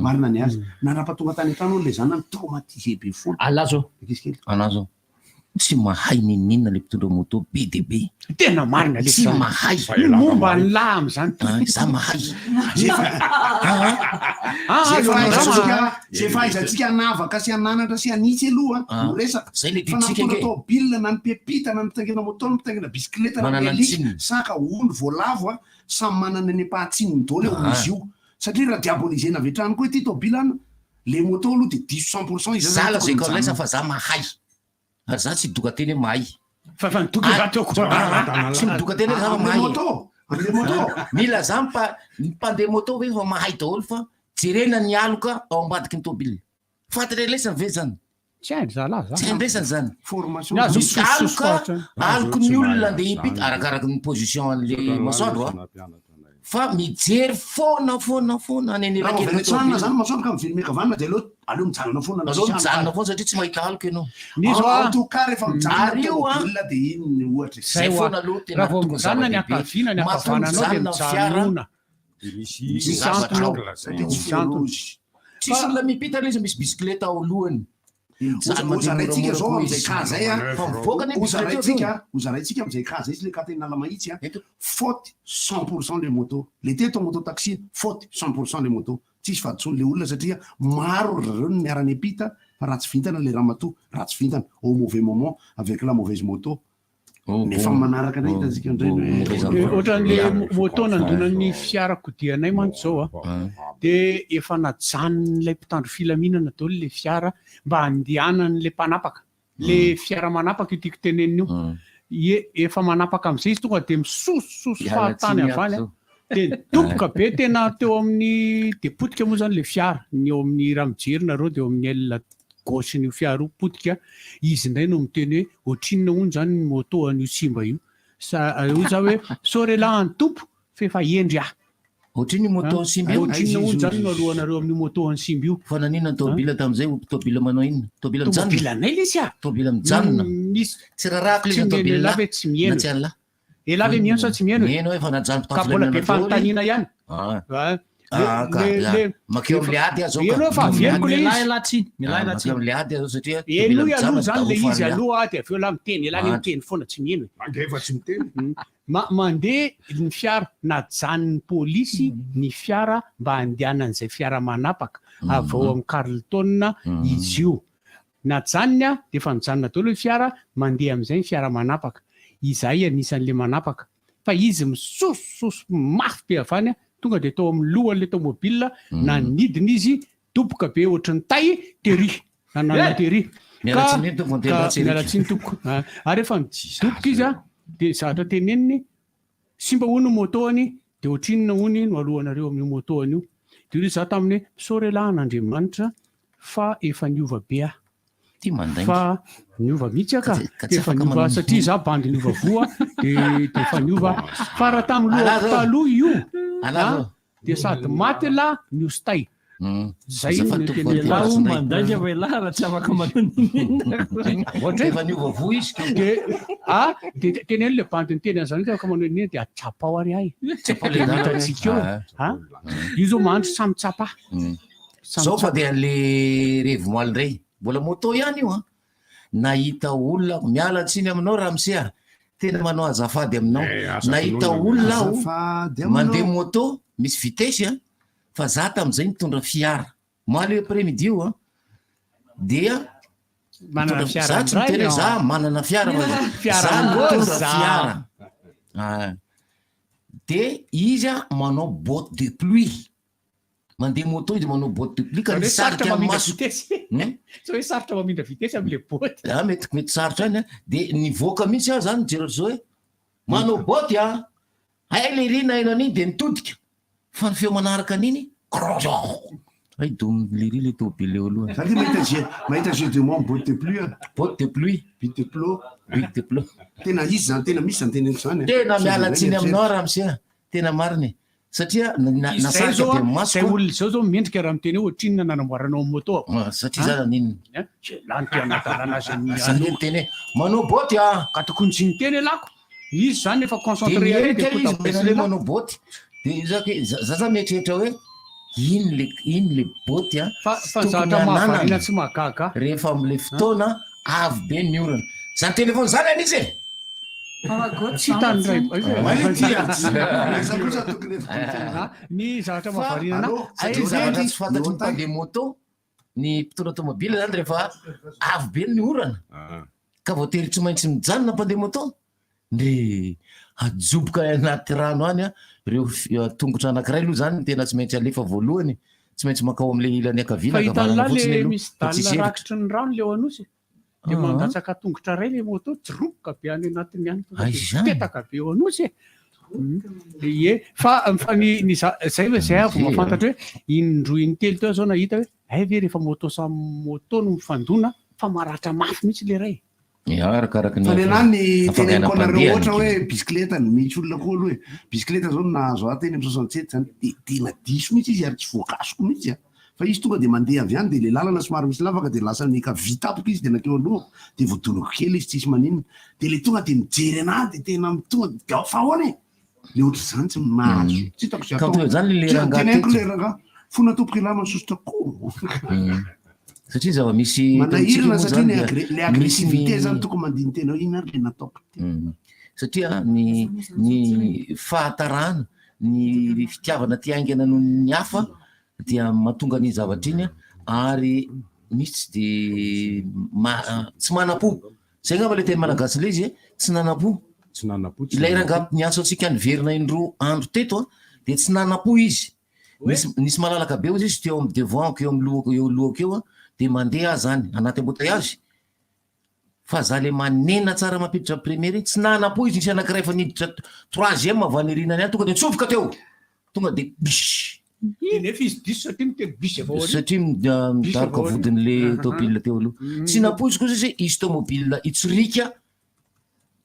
marina ny azy nandra-pahatonga tany an-trano hono ilay zanany traumatisé be foana Alazo. ankizy kely Anazo. Tsy mahay n'inon'inona le mpitondra moto be dia be. Tena marina le Tsy mahay. Momba ny lahy amin'izany. Ah, za mahay. Zay fa Ah, zay ah, fahaizantsika ah, zay fahaizantsika hanavaka sy hananatra sy hanitsy aloha Ah. no resaka. Zay le Fa na didintsika mitondra ange. tômôbila na ny pepita na ny mpitaingina moto na ny mpitaingina bisikileta na ny Manana ny alika tsininy. saka ondry voalavo a samy manana ny ampahatsininy daholo eo Ah. izy io. Satria raha diabolisena avy hatrany koa ity tômôbila an le moto aloha dia diso 100% izy Za zany tokony lazaiko amin'ilay mijanona. fa za mahay. Ary za tsy hidoka teny hoe mahay. Fa fa nidoka za teo koa. Ah, Tsy midoka teny hoe za fa Amle mahay. moto, amle moto. Mila za mpa ny mpandeha moto ve fa mahay daholo fa jerena ny aloka ao ambadiky ny tôbila. Fatirelesany ve zany? Tsy hainy zalahy zany. Tsy haindresany zany. Formation. Ny azo Misy misosososo aloka, faritra. aloky ny olona andeha hipita arakaraky ny position an'le masoandro a. Fa mijery foana foana foana any Raha vao anelakelan'ny veletsanina tôbila. zany masoandro ka mivery miakavanana dia aleo aleo mijanona foana na Aleo tsisy mijanona aloka. foana satria tsy mahita aloka ianao. Ny zao En a- tout cas rehefa mijanona Ary io a- tômôbila dia iny ny ohatra e. Zay Zay foana hoa. aloha tena Raha vao tokony mijanona ny zava-dehibe. ankaviana ny Matoa ankavananao dia mijanona ny fiara, mijanona. misy Misy zavatra antony ao. ao. Satria tsy Misy antony. rouge. Tsisy olona mipita ilay izy misy bisikileta ao alohany. Mijanona mandeha Hozaraintsika zao moramora amin'izay izy. cas zay a. Fa mivoaka ny bisikileta eo Hozaraintsika, hozaraintsika amin'izay cas zay sy le cas teny Analamahitsy a. Faute 100% le moto. Le teto moto taxi, faute 100% le moto. Tsisy fahadisoany le olona satria maro ry zareo no niara-niampita fa ratsy vintana le ramatoa, ratsy vintana au mauvais moment avec la mauvaise moto. Nefa manaraka indray hitantsika indray ny hoe De ohatran'le moto nandonan'ny fiarakodianay mantsy zao a de efa najanon'ilay mpitandro filaminana daholo le fiara mba handehanan'le mpanapaka le fiara manapaka io tiako tenenina io ie efa manapaka am'izay izy tonga de misosososo Miala fahatany tsiny avy any ato a de doboka be tena teo amin'ny de potika moa zany le fiara ny eo amin'ny raha mijery nareo de eo amin'ny aile gauche n'io fiara io potika izy indray no miteny hoe ohatrinona hono zany ny moto an'io simba io sa hoy za hoe sorry lahy ny tompo fa efa hendry aho Ohatrinona io moto simba io? Ohatrinona hono zany no alohanareo amin'io moto an'ny simba io Fa naninona ny tômôbila tam'izay? Tômôbila manao inona? Tômôbila mijanona? Tômôbila anay lesy a Tômôbila mijanona. Misy Tsy rarahako le tsy izy mihaino tômôbila elahy ve tsy mihaino na tsy an'lahy. Elahy ve mihaino sa tsy mihaino e? Mihaino hoe fa najano Ka mbola be fanontaniana ihany. Ah. Ah. Ah, ka, Le- ya. le- Makeo am'le ady aho zao ka. Elo fa averiko le Milahy izy. lahy tsiny, milahy Ah, lahy makeo tsiny. am'le ady aho zao satria Elo tômôbila aloha mijanona zany le dahofa izy an'lahy. aloha de avy eo lahy miteny, elahy Ah. miteny foana tsy mihaino e. Ange efa tsy miteny. Ma- mandeha ny fiara najanon'ny polisy ny fiara mba handehanan'izay fiara manapaka avy ao amin'ny Carlton izy io. Najanony a de efa nijanona daholo ny fiara mandeha amin'izay ny fiara manapaka. Izahay anisan'le manapaka. Fa izy misosososo mafy be avy any a, tonga de tao amin'ny lohan'le tomobile nanidina izy, doboka be ohatry ny tay tery. Nananona tery. Miala Ka- tsiny eny tompoko, miteny ka- ratsy ery. miala tsiny tompoko. Ah, Ary efa nidoboka izy a, de zavatra teneniny, simba hono ny moto-ny, de ohatrinona hono no alohanareo amin'io moto-ny io. De hoy izaho taminy hoe, misaotra elah an'Andriamanitra fa efa niova be aho. Ty mandainga. Fa niova mihitsy aho ka. Ka tsy Efa afaka niova manao satria izaho bandy niova voa de de efa niova. Fa raha tamin'ny Ala lohako zao. taloha io, Ala ah, zao. de sady maty elah no stay. Zay Azafady no tompoko, teneniko. Ialahy Ratsy indray. mandainga fa ialahy raha tsy afaka manao n'inon'inona. Ohatra hoe Efa niova voa izy. de ah de teneno le bandy niteny an'izany hoe afaka manao n'inona de atsapao ary ahy. Tsapao le De dala. hitantsika eo. Ah. Ah, io zao mandry samy tsapa. Samy Zao fa tsapa. de an'le revy moaly indray. Mbola moto ihany io an. Nahita olona, miala tsiny aminao ramose a. Tena manao azafady aminao. Eh, aza Nahita tononina. olona aho Azafady aminao. mandeha moto, misy vitesse a. Fa za tam'izay nitondra fiara. Moaly après midi io an. Dia Manana nitondra- fiara za tsy indray, miteny hoe an. za manana fiara fa Fiara za nitondra ngoza. fiara. Ah. De izy a manao botte de pluie. Mandeha moto izy manao botte de pluie ka Zany hoe sarotra nisarika ny mamindra maso. vitesse. Hmm? Tsy hoe sarotra mamindra vitesse am'le botte. Ah, mety mety sarotra any a. De nivoaka mihitsy aho zany nijery ohatr'izao hoe manao botte a. Hay le ry naheno an'iny de nitodika. Fa ny feo manaraka an'iny Ay dom le ry le tôbily eo aloha. Za ty mahita jeu mahita jeu de mots botte de pluie a. Botte de pluie. Bite de plot. Bite de plot. Tena izy zany tena misy zany teneniko zany. a. Tena Sao miala de tsiny zay aminao ramose a. Tena marina e. Satria Izay nasarika zao be a, maso zay olona izao zao mendrika raha miteny hoe ohatrinona nanamboaranao ny moto. Ah, satria za naninona? Eh, Lany ty anadalana azy ny Za nge niteny hoe manao botte a. Ka tokony tsy niteny elako. Izy zany efa De concentré ary de miherika izy kota tena hoe manao botte. De za ke- za za mieritreritra hoe ino le ino le botte a. Fa tokony zavatra mahavariana hananana tsy mahagaga. Rehefa am'le fotoana avy be ny orana. Zany téléphone zany an'izy e? Tsy hitan'ny ray. Aiza kosa tokony efa Ny zavatra Fa mahavariana anahy, satria zavatra tsy fantatry ny mpandeha moto, ny mpitondra tomobile zany rehefa avy be ny orana ka voatery tsy maintsy mijanona mpandeha moto de ajoboka anaty rano any ireo tongotra anankiray aloha zany tena tsy maintsy alefa voalohany, tsy maintsy mankao amin'ilay ilany ankaviana Fa hitan'ny ankavanana lahy fotsiny le aloha misy fa tsisy dalle hevitra. rakitry ny rano le eo Anosy. Dia mandatsaka tongotra iray le moto, jiroboka be any anatiny any, tonga dia mipetaka be eo Anosy e. Ie, fa fa ny ny za zay hoe zay aho vao mahafantatra hoe indroa intelo teo aho zao nahita hoe hay ve rehefa moto samy moto no mifandona fa maratra mafy mihitsy le iray. Ya, arakaraka ny Fa nenahy ny teneniko anareo hafainganam-pandehany ohatra hoe bisikileta ny misy olona koa aloha e, bisikileta zao no nahazo ahy teny amin'ny 67 zany de tena diso mihitsy izy ary tsy voakasiko mihitsy a. Fa izy tonga dia mandeha avy any dia ilay lalana somary misy lavaka dia lasa niankavia tampoka izy dia nankeo aloha dia voadonako kely izy tsisy maninona dia ilay tonga dia mijery anah dia tena tonga dia fa ahoana e? Le ohatr'izany tsy mahazo tsy hitako izay Ka atao toy izany le Tsy rangahy teneniko teto. le rangahy fona tompoko ialahy masosotra koa Satria zava-misy eto amintsika manahirana moa satria zany ny dia agre- le misy agressivité ny zany tokony mandini-tena hoe inona ary le nataoko Satria ny ny fahatarana, ny fitiavana te haingana noho ny hafa dia mahatonga an'iny zavatra iny ary misy tsy de ma- tsy manam-po. Zay angamba le teny malagasy le izy e, tsy nanam-po. Tsy nanam-po, tsy Ilay nanam-po. rangahy niantso antsika niverina indroa andro teto a, dia tsy nanam-po izy. Nisy nisy malalaka be hozy izy teo amin'ny devant-ko eo amin'ny lohako eo lohako eo a, dia mandeha aho zany anaty embouteillage, fa za le manena tsara mampiditra première iny, tsy nanam-po izy, nisy anankiray efa niditra troisième avy any aorianany any tonga dia nitsofoka teo, tonga dia bish. Dia nefa izy diso satria miteny bis avy ao aoriana. Satria Bis avy midaroka ao aoriana. vodin'le Aha. tômôbile teo aloha. Tsy nampoiziko kosa izy hoe hisy tômôbile hitsoriaka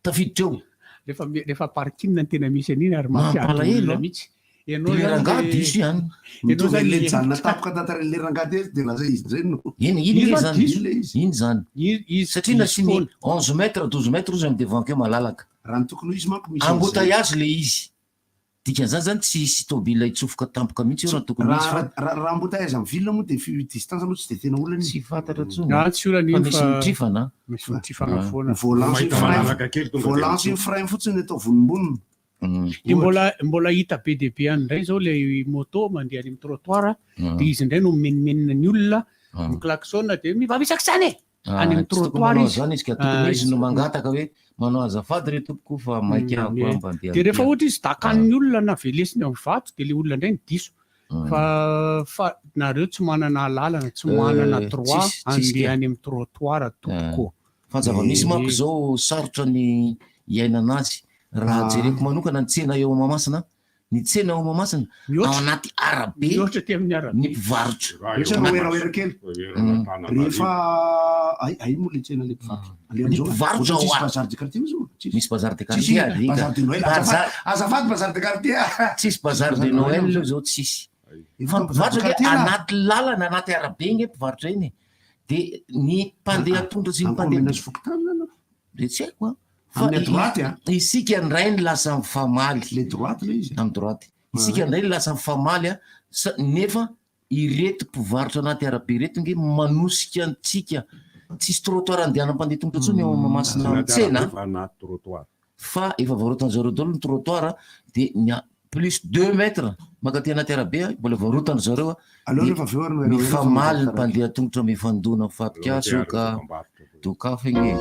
tafiditra eo. Rehefa rehefa parking no tena misy an'iny ary mampiady Mampalahelo olona an. mihitsy. Ianao Le zany rangahy le diso ihany. Ianao Mitovy zany an'le le nijanona tampoka tantaran'le rangahy teo dia lasa izy indray no. Iny iny Izy nge fa zany, diso. Iny le izy. iny zany. Izy Satria diso nasiany foana. 11 mètres, 12 mètres ozy amin'ny devant keo malalaka. Raha ny tokony ho izy manko misy an'izay. Embouteillage le izy. Dikan'izany zany tsy hisy tôbila hitsofoka tampoka mihitsy eo raha tokony ho izy Raha fa. raha raha embouteillage amin'ny ville moa dia fi- distance aloha tsy dia tena olana Tsy iny. fantatra intsony Ah, tsy olana fa iny misy fa mitrifana. misy mitrifana Ah. foana. Volant sy ny Mahita frein malalaka kely tonga dia volant sy ny mitsofoka. frein fotsiny atao vonombonona. Dia mbola mbola hita be dia be any indray izao ilay moto mandeha any amin'ny trottoir dia izy indray no mimenomenona ny olona mi-klaxon dia mivavy isak'izany e! Ah, Any amin'ny tsy tokony trottoir manao izy. an'izany izy ka tokony Ah, izy no mangataka hoe manao azafady re tompoko fa maika aho Ie. mba andeha Dia rehefa andeha. ohatra izy dakan'ny olona na velesiny amin'ny vato dia ilay olona indray no diso. Fa fa nareo tsy manana alalana, tsy manana droit Tsisy tsisy handeha ka. any amin'ny trottoir tompoko. Fa zava-misy manko izao sarotra ny iainana azy. Raha jereko manokana ny tsena eo Mahamasina, ny tsena ao Mahamasina ao anaty arabe Mihoatra aty amin'ny arabe. ny mpivarotra. Ohatra hoe werawera kely. Rehefa ay ay moa le tsena le mpivarotra. Aleha Ny amizao. mpivarotra Ohatra tsisy ao a- bazar de quartier zao. Tsisy. Misy bazar de Tsisy quartier ary bazar de Noël. Bazar- Azafady bazar de quartier. Tsisy bazar de Noël zao tsisy. Fa ny mpivarotra nge anaty lalana, anaty arabe nge mpivarotra iny. De ny mpandeha tongotra sy ny mpandeha Ankomenasy fokontany zany. De tsy haiko a. Fa Amin'ny à droite a. Isika indray ny lasa mifamaly. Le droite le izy. Amin'ny droite. Isika indray ny lasa mifamaly a, sa- nefa ireto mpivarotra anaty arabe ireto nge manosika antsika. Tsisy trottoir andehanan'ny mpandeha tongotra intsony eo Mahamasina Anaty tsena. arabe fa anaty trottoir. Fa efa varotan zareo daholo ny trottoir de ny a- plus 2 mètres mankaty anaty arabe a, mbola varotan zareo a. Aleo De rehefa avy eo ary miara-miara fa mifamaly ny mifampitaraika. mpandeha tongotra mifandona mifapikaso Aleo ka dokam-barotra. dokafy nge.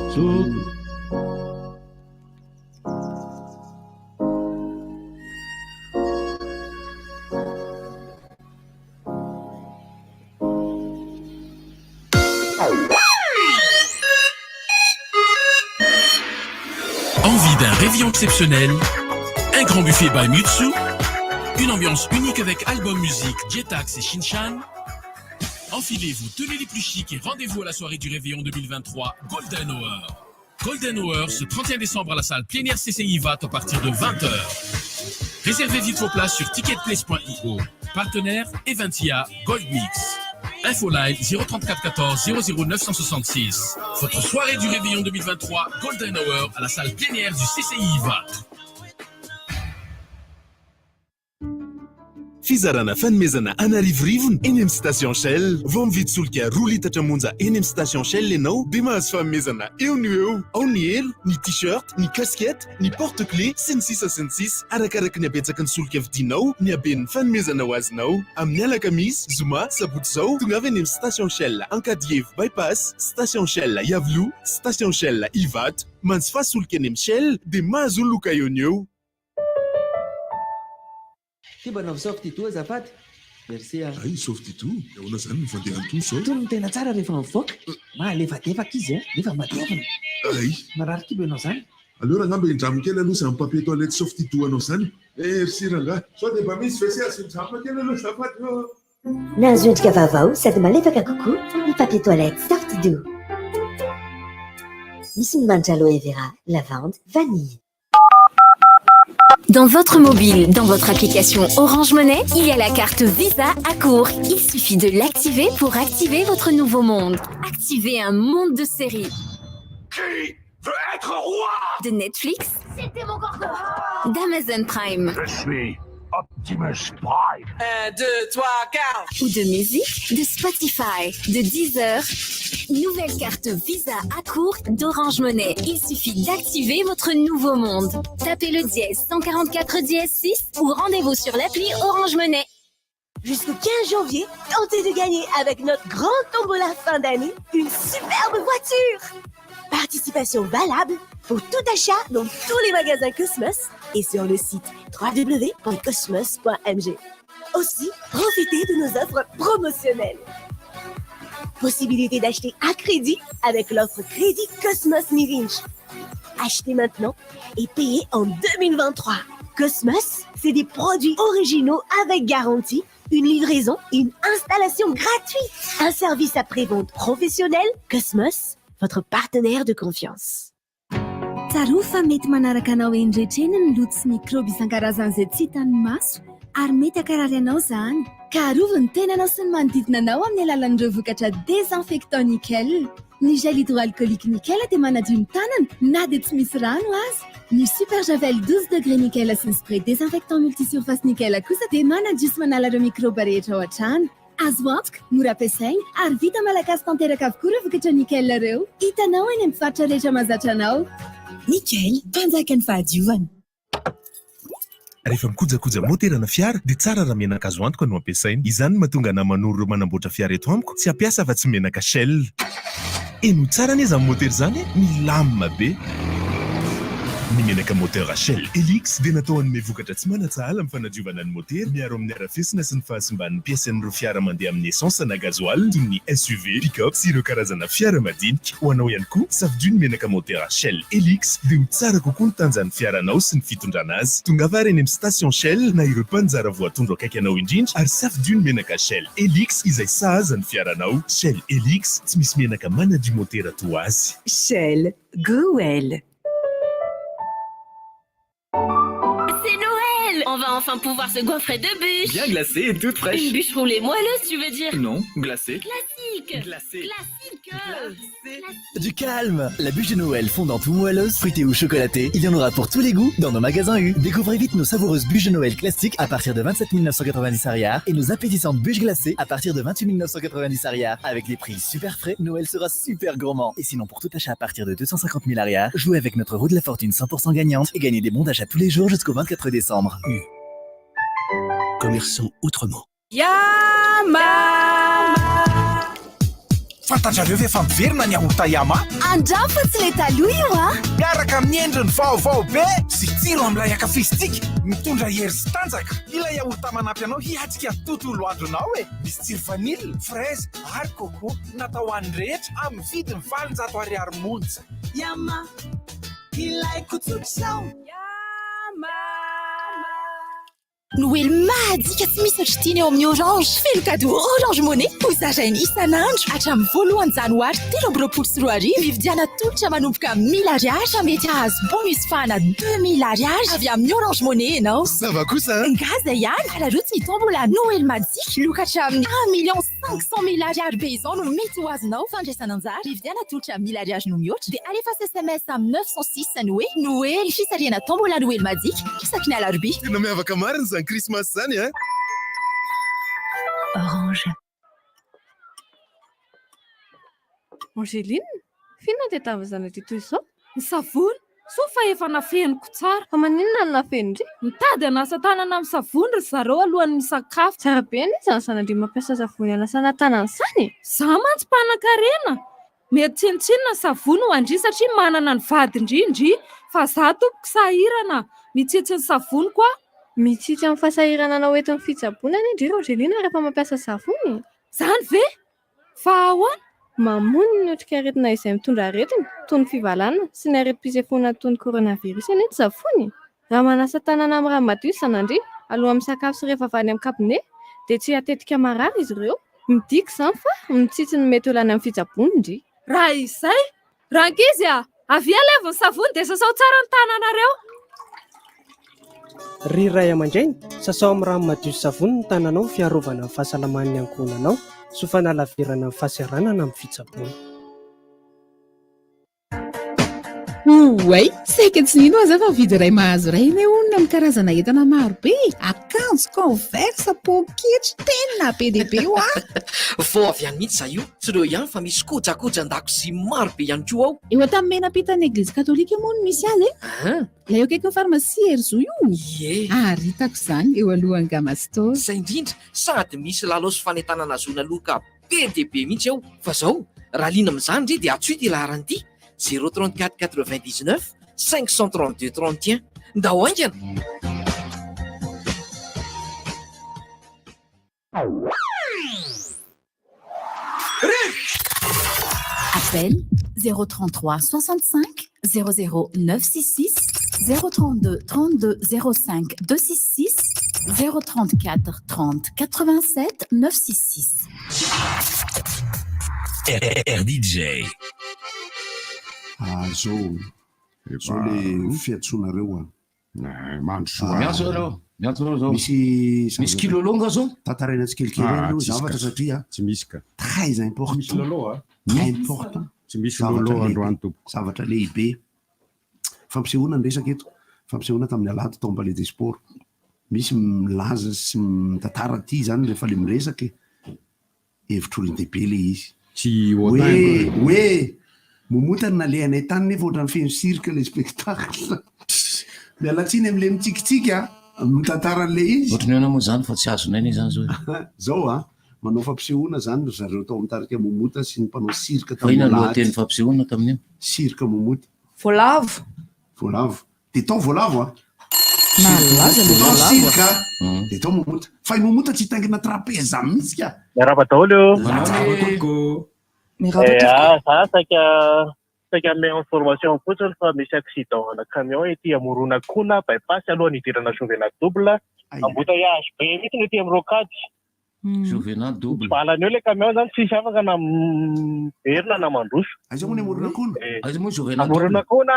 Envie d'un réveillon exceptionnel? Un grand buffet by Mutsu? Une ambiance unique avec album musique, Jetax et Shinchan? Enfilez vos tenues les plus chics et rendez-vous à la soirée du réveillon 2023 Golden Hour. Golden Hour ce 31 décembre à la salle plénière CCI VAT à partir de 20h. Réservez vite vos places sur ticketplace.io. Partenaire Eventia Gold Mix. Info live 034 14 00 966. Votre soirée du réveillon 2023 Golden Hour à la salle plénière du CCI VAT. Fizarana fanomezana an'arivorivony eny amin'ny station Shell. Vao mividy solika 2 litatra monja eny amin'ny station Shell ianao dia mahazo fanomezana eo no eo. Ao ny elo, ny t-shirt, ny casquette, ny porte clé, sy ny sisa sy ny sisa. Arakaraky ny habetsaky ny solika vidinao ny haben'ny fanomezana ho azonao. Amin'ny alakamisy, zoma, sabotsy izao, tongava eny amin'ny station Shell Ankadievo Bypass, station Shell Iavoloha, station Shell Ivato. Manjifa solika eny amin'ny Shell dia mahazo loka eo no eo. Ty mba anaovy soft-dito azafady. Merci a. Hay soft-dito, de ahoana zany ny fandehan'itony zao? Itony no tena tsara rehefa mivoaka. Mahalefadefaka izy a, nefa matevina. Hay. Marary kibo ianao zany? Aleo rangah mba hindramo kely aloha izany papier toilette soft-dito anao zany. Merci rangah. Sao de mba misy WC azo hindramina kely aloha azafady ô. Nahazo endrika vaovao sady malefaka kokoa ny papier toilette Soft-Doux. Misy ny manitra aloe vera, lavande, vanille. Dans votre mobile, dans votre application Orange Money, il y a la carte Visa à court. Il suffit de l'activer pour activer votre nouveau monde. Activez un monde de séries. Qui veut être roi De Netflix. C'était mon corbeau. D'Amazon Prime. Je suis Optimus Prime. 1, 2, 3, 4. Ou de musique, de Spotify, de Deezer. Nouvelle carte Visa à court d'Orange Money. Il suffit d'activer votre nouveau monde. Tapez le dièse 144 dièse 6 ou rendez-vous sur l'appli Orange Money. Jusqu'au 15 janvier, tentez de gagner avec notre grande tombola fin d'année une superbe voiture. Participation valable pour tout achat dans tous les magasins Cosmos et sur le site www.cosmos.mg. Aussi, profitez de nos offres promotionnelles. Possibilité d'acheter à crédit avec l'offre Crédit Cosmos Mirinch. Achetez maintenant et payez en 2023. Cosmos, c'est des produits originaux avec garantie, une livraison et une installation gratuite. Un service après-vente professionnel. Cosmos, votre partenaire de confiance. Tsarovy fa mety manaraka anao eny rehetra eny ny loto sy mikraoba isan-karazany izay tsy hitan'ny maso ary mety hankarary anao izany. Ka arovy ny tenanao sy ny manodidina anao amin'ny alalan'ireo vokatra désinfectant nickel. Ny gel hydroalcoolique nickel dia manadio ny tanana na dia tsy misy rano aza. Ny super javel 12 degré nickel sy ny spray désinfectant multisurface nickel kosa dia manadio sy manala ireo mikraoba rehetra ao an-trano. Azo antoka, mora ampiasaina ary vita malagasy tanteraka avokoa ireo vokatra nickel ireo. Hitanao eny amin'ny mpivarotra rehetra mahazatra anao. Nickel, mpanjakan'ny fahadiovana. Rehefa mikojakoja môterana fiara dia tsara raha menaka azo antoka no ampiasaina. Izany no mahatonga anà manoro ireo manamboatra fiara eto amiko tsy hampiasa afa-tsy menaka Shell. Henoy tsara anie izany môtera izany e! Milamina be! Ny menaka moteur Shell Helix dia natao hanome vokatra tsy manan-tsahala amin'ny fanadiovana ny motera, miaro amin'ny harafesina sy ny fahasimban'ny pièces-n'ireo fiara mandeha amin'ny essence na gasoil toy ny SUV, pick-up sy ireo karazana fiara madinika. Ho anao ihany koa, safidio ny menaka motera Shell Helix dia ho tsara kokoa ny tanjan'ny fiaranao sy ny fitondrana azy. Tongava ary eny amin'ny station Shell na ireo mpaninjara voatondro akaiky anao indrindra ary safidio ny menaka Shell Helix izay sahaza ny fiaranao. Shell Helix, tsy misy menaka manadio motera toa azy. Shell, go well! C'est Noël! On va enfin pouvoir se goinfrer de bûches! Bien glacée et toute fraîche! Une bûche roulée moelleuse, tu veux dire? Non, glacée. Classique! Glacée. Classique! Glacée. Du calme! La bûche de Noël fondante ou moelleuse, fruitée ou chocolatée, il y en aura pour tous les goûts dans nos magasins U. Découvrez vite nos savoureuses bûches de Noël classiques à partir de 27 990 ariary et nos appétissantes bûches glacées à partir de 28 990 ariary. Avec les prix super frais, Noël sera super gourmand. Et sinon, pour tout achat à partir de 250 000 ariary, jouez avec notre roue de la fortune 100% gagnante et gagnez des bons d'achat tous les jours jusqu'au 24 décembre. U. Commerçons autrement. Yama! Fantatrareo ve fa miverina ny yaourt Yama? Andramo fa tsy ilay taloha io a! Miaraka amin'ny endriny vaovao be sy tsiro amin'ilay ankafizintsika, mitondra hery sy tanjaka. Ilay yaourt manampy anao hiatrika ny tontolo andronao e! Misy tsiro vanille, fraise ary coco. Natao ho an'ny rehetra amin'ny vidiny 800 ariary monja. Yama, ilaiko tsotr'izao. Yama! Noely mahadika tsy misy ohatry ity ny eo amin'ny Orange. Feno cadeau Orange Money ho zaraina isan'andro hatramin'ny voalohany janoary 2023. Mividiana tolotra manomboka amin'ny 1000 ariary ka mety hahazo bonus fahana 2000 ariary avy amin'ny Orange Money ianao. Ça va kosa an! Ngaza ihany, araraoty ny tombola Noely majika, loka hatramin'ny un million 500 mille ariary be izao no mety ho azonao. Fandraisana anjara, mividiana tolotra mille ariary no mihoatra dia alefaso sms amin'ny 906 ny hoe Noely, fisarihana tombola Noely majika isaky ny alarobia. Tena miavaka marina izany Krismasy izany an! Orange. Angeline, f'inona dia tavazana ity toy izao? Ny savony, soa fa efa nafeniko tsara. Fa maninona no nafenin-dry? Mitady hanasa tanana amin'ny savony ry zareo alohan'ny misakafo. Tsara be anie izany zana-dry mampiasa savony hanasana tanana izany e! Izaho mantsy mpanankarena. Mety tsinontsinona ny savony ho an-dry satria manana ny vadin-dry ndry, fa izaho tompoko sahirana, mitsitsy ny savoniko aho. Mitsitsy amin'ny fahasahiranana ho entin'ny fitsaboana anie ndry Angeline rehefa mampiasa savony e! Izany ve? Fa ahoana? Mamono ny otrikaretina izay mitondra aretina, toy ny fivalanana sy ny aretim-pisefoana toy ny coronavirus anie ny savony e! Raha manasa tanana amin'ny rano madio sanandria, alohan'ny misakafo sy rehefa avy any amin'ny kabone, dia tsy hatetika marary izy ireo. Midika izany fa mitsitsy ny mety ho lany amin'ny fitsaboana ndry. Raha izay, rankizy a! Avia alevo ny savony dia sasao tsara ny tananareo. Ry ray aman-dreny, sasao amin'ny rano madio sy savony ny tananao ho fiarovana ny fahasalaman'ny ankohonanao sy ho fanalavirana ny fahasahiranana amin'ny fitsaboana. Oay! Saika tsy nino aho za fa mividy iray mahazo iray anie hono amin'ny karazana entana maro be e! Akanjo, converse, poketra, tena be dia be hoa! Vao avy any mihitsy za io, tsy ireo ihany fa misy kojakojan-dakozia maro be ihany koa ao. Eo Antanimena ampitan'ny eglizy katolika moa no misy azy e! Ilay eo akaikin'ny farmasia Herizo io? Ie! Ary hitako izany eo alohan'ny Gamma Store. Izay indrindra, sady misy lalao sy fanentanana ahazoana loka be dia be mihitsy ao. Fa zao, raha liana amin'izany re dia antsoy ity laharana ity, 034 99 532 31. Ndao haingana! Appel 033 65 00 966 032 32 05 266 034 30 87 966. RDJ. Ah zao zao le fiantsoanareo a. Mandrosoa. Miantso nareo, miantso nareo zao. Misy Misy kilolo nga zao? Tantaraina tsikelikely Ah, aloha tsisy zavatra ka. satria Tsy misy ka. très important. Misy lolo a. Important. Tsy misy Zavatra lolo lehibe. androany tompoko. Zavatra lehibe. Fampisehoana ny resaka eto. Fampisehoana tamin'ny alahady tao amin'ny Palais des Sports. Misy milaza sy mitantara aty izany rehefa le miresaka e. Hevitr'olon-dehibe le izy. Tsy Hoe hoe Momota no nalehanay tany nefa ohatran'ny feno cirque le spectacle. Miala tsiny amin'le mitsikitsiky a, mitantara an'le izy. Ohatran'ny ahoana moa izany fa tsy azonay anie izany zao e. Zao a, manao fampisehoana izany ry zareo tao amin'ny tarika Momota sy ny mpanao cirque Fa inona tamin'ny no alahady. lohateny fampisehoana tamin'io? Cirque Momota. Voalavo. Voalavo. Dia tao voalavo a. Malaza le Tao voalavo a. cirque a. Dia tao Momota. Fa i Momota tsy hitaingina trapèze mihitsy ka. Miarahaba daholo. Miarahaba tompoko. Miarahaba Eh, tompoko. ah, za saika saika hanome information fotsiny fa misy accident ana camion ety Amoronakona bypass alohan'ny hidirana Jovena double. Embouteillage be mihitsy ny ety amin'ny rocade. Jovena double. Mivalana eo ilay camion zany tsisy afaka na miverina na mandroso. Aiza moa ny Amoronakona? Eh, Aiza moa Jovena double? Amoronakona,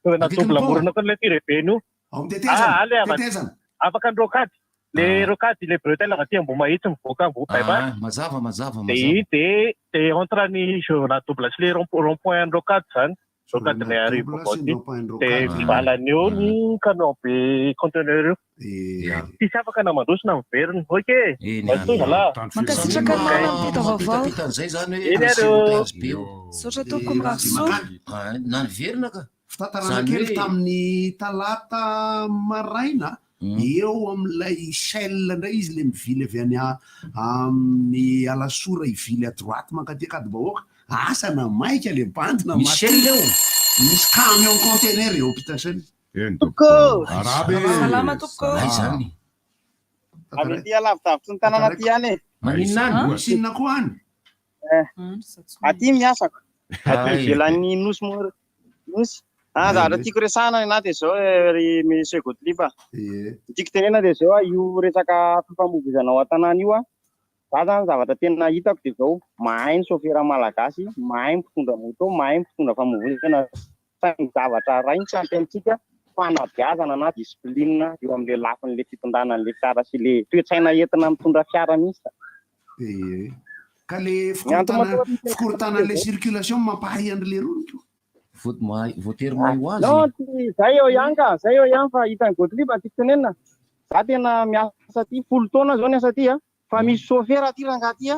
Jovena Akaikin'ny double pont? Amoronakona ilay tirevena io. Ao amin'ny tetezana, Ah, ale ava- tetezana. Afaka ny rocade. Le rocade le bretelle avy aty Ambohimahitsy mivoaka Ambohi bypass. Ah, mazava, mazava, De mazava. de de entre ny Jovena double sy le rond rond point an'ny rocade zany. Rocade Jovena ny arivo double vaovao sy ny ty. rond point an'ny De rocade. mivalana eo ny camion be conteneur io. Eh, Tsisy afaka na mandroso na miverina. Ok. Eny Mazotoa zalahy. Mankasitraka anao nampita vaovao. Mampitapita an'izay zany hoe Eny misy ary ô. embouteillage be eo. Misaotra tompoko mirary soa. Ah, na niverina ka. Fitantarana Zany kely hoe- tamin'ny talata maraina eo amin'ilay Shell indray izy le mivily avy any amin'ny Alasora hivily à droite mankaty Ankadibahoaka. Asa na maika le bandy na Misy maty. Shell eo? Misy camion conteneur eo ampitan'ny Shell. Eny Tompoko. Arabe. Salama tompoko. Aiza zany? Avy aty alavidavitry ny tanàna aty ihany e. Maninona any? Misy inona koa any? Eh, Aty miasako. Aty Ay. ivelan'ny nosy moa nosy. Ah, zavatra tiako resahana ny anahy dia izao eh, ry Monsieur Gottlieb. Ie. Ny tiako tenena dia izao ah, io resaka fifamoivoizana ao an-tanàna io ah, za zany zavatra tena hitako dia izao, mahay ny sôfera malagasy, mahay ny mpitondra moto, mahay ny mpitondra famoivoizana, saingy zavatra iray no tsy ampy amintsika, fanabeazana na discipline eo amin'ilay lafin'ilay fitondrana an'ilay fiara sy ilay toe-tsaina entina mitondra fiara mihitsy. Ie. Ka le Ny antony fikorontana mahatonga ny fikorontana le circulation mampahay an'le lerony ko. Voa- mahay- Voatery mahay ho azy. Non, tsy zay eo ihany ka, zay eo ihany fa hitan'i Gottlieb tiako tenenina. Za tena miasa aty, 10 taona zao niasa aty a. Fa misy chauffeur aty rangahy ty a,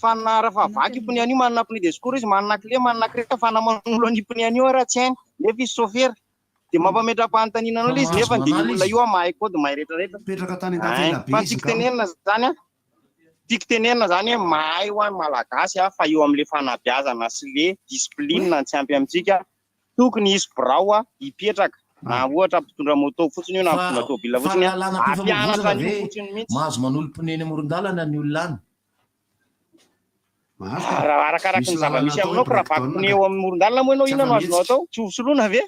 fa na raha fa vaky io pneu an'io manana pneu de secours izy, manana clé, manana clé fa na manolo an'io pneu an'io ara tsy hainy, nefa izy chauffeur. Dia mampametra-panontaniana anao ilay izy Fa nefa dia io mahazo olona manala io a mahay code, mahay rehetrarehetra. Mipetraka tany an-dafy Ay, ela be fa izy tiako angamba. tenenina zany a, tiako tenenina zany hoe mahay ho an'ny Malagasy a, fa eo amin'le fanabeazana sy le discipline no tsy ampy amintsika, tokony hisy birao a hipetraka na ohatra mpitondra moto fotsiny io na Fa mpitondra tômôbila fa fotsiny ny a, lalànam-pifamoivoizana hampianatra an'io ve fotsiny mihitsy. mahazo manolo pneu eny amoron-dalana ny olona any? Mahazo ka. Raha arakaraky Misy ny lalana zava-misy atao hoe aminao ka raha vaky breakdown pneu ka. eo amin'ny moron-dalana moa ianao Tsy inona no azonao afa-mihetsika. atao? Tsy ho soloina ve?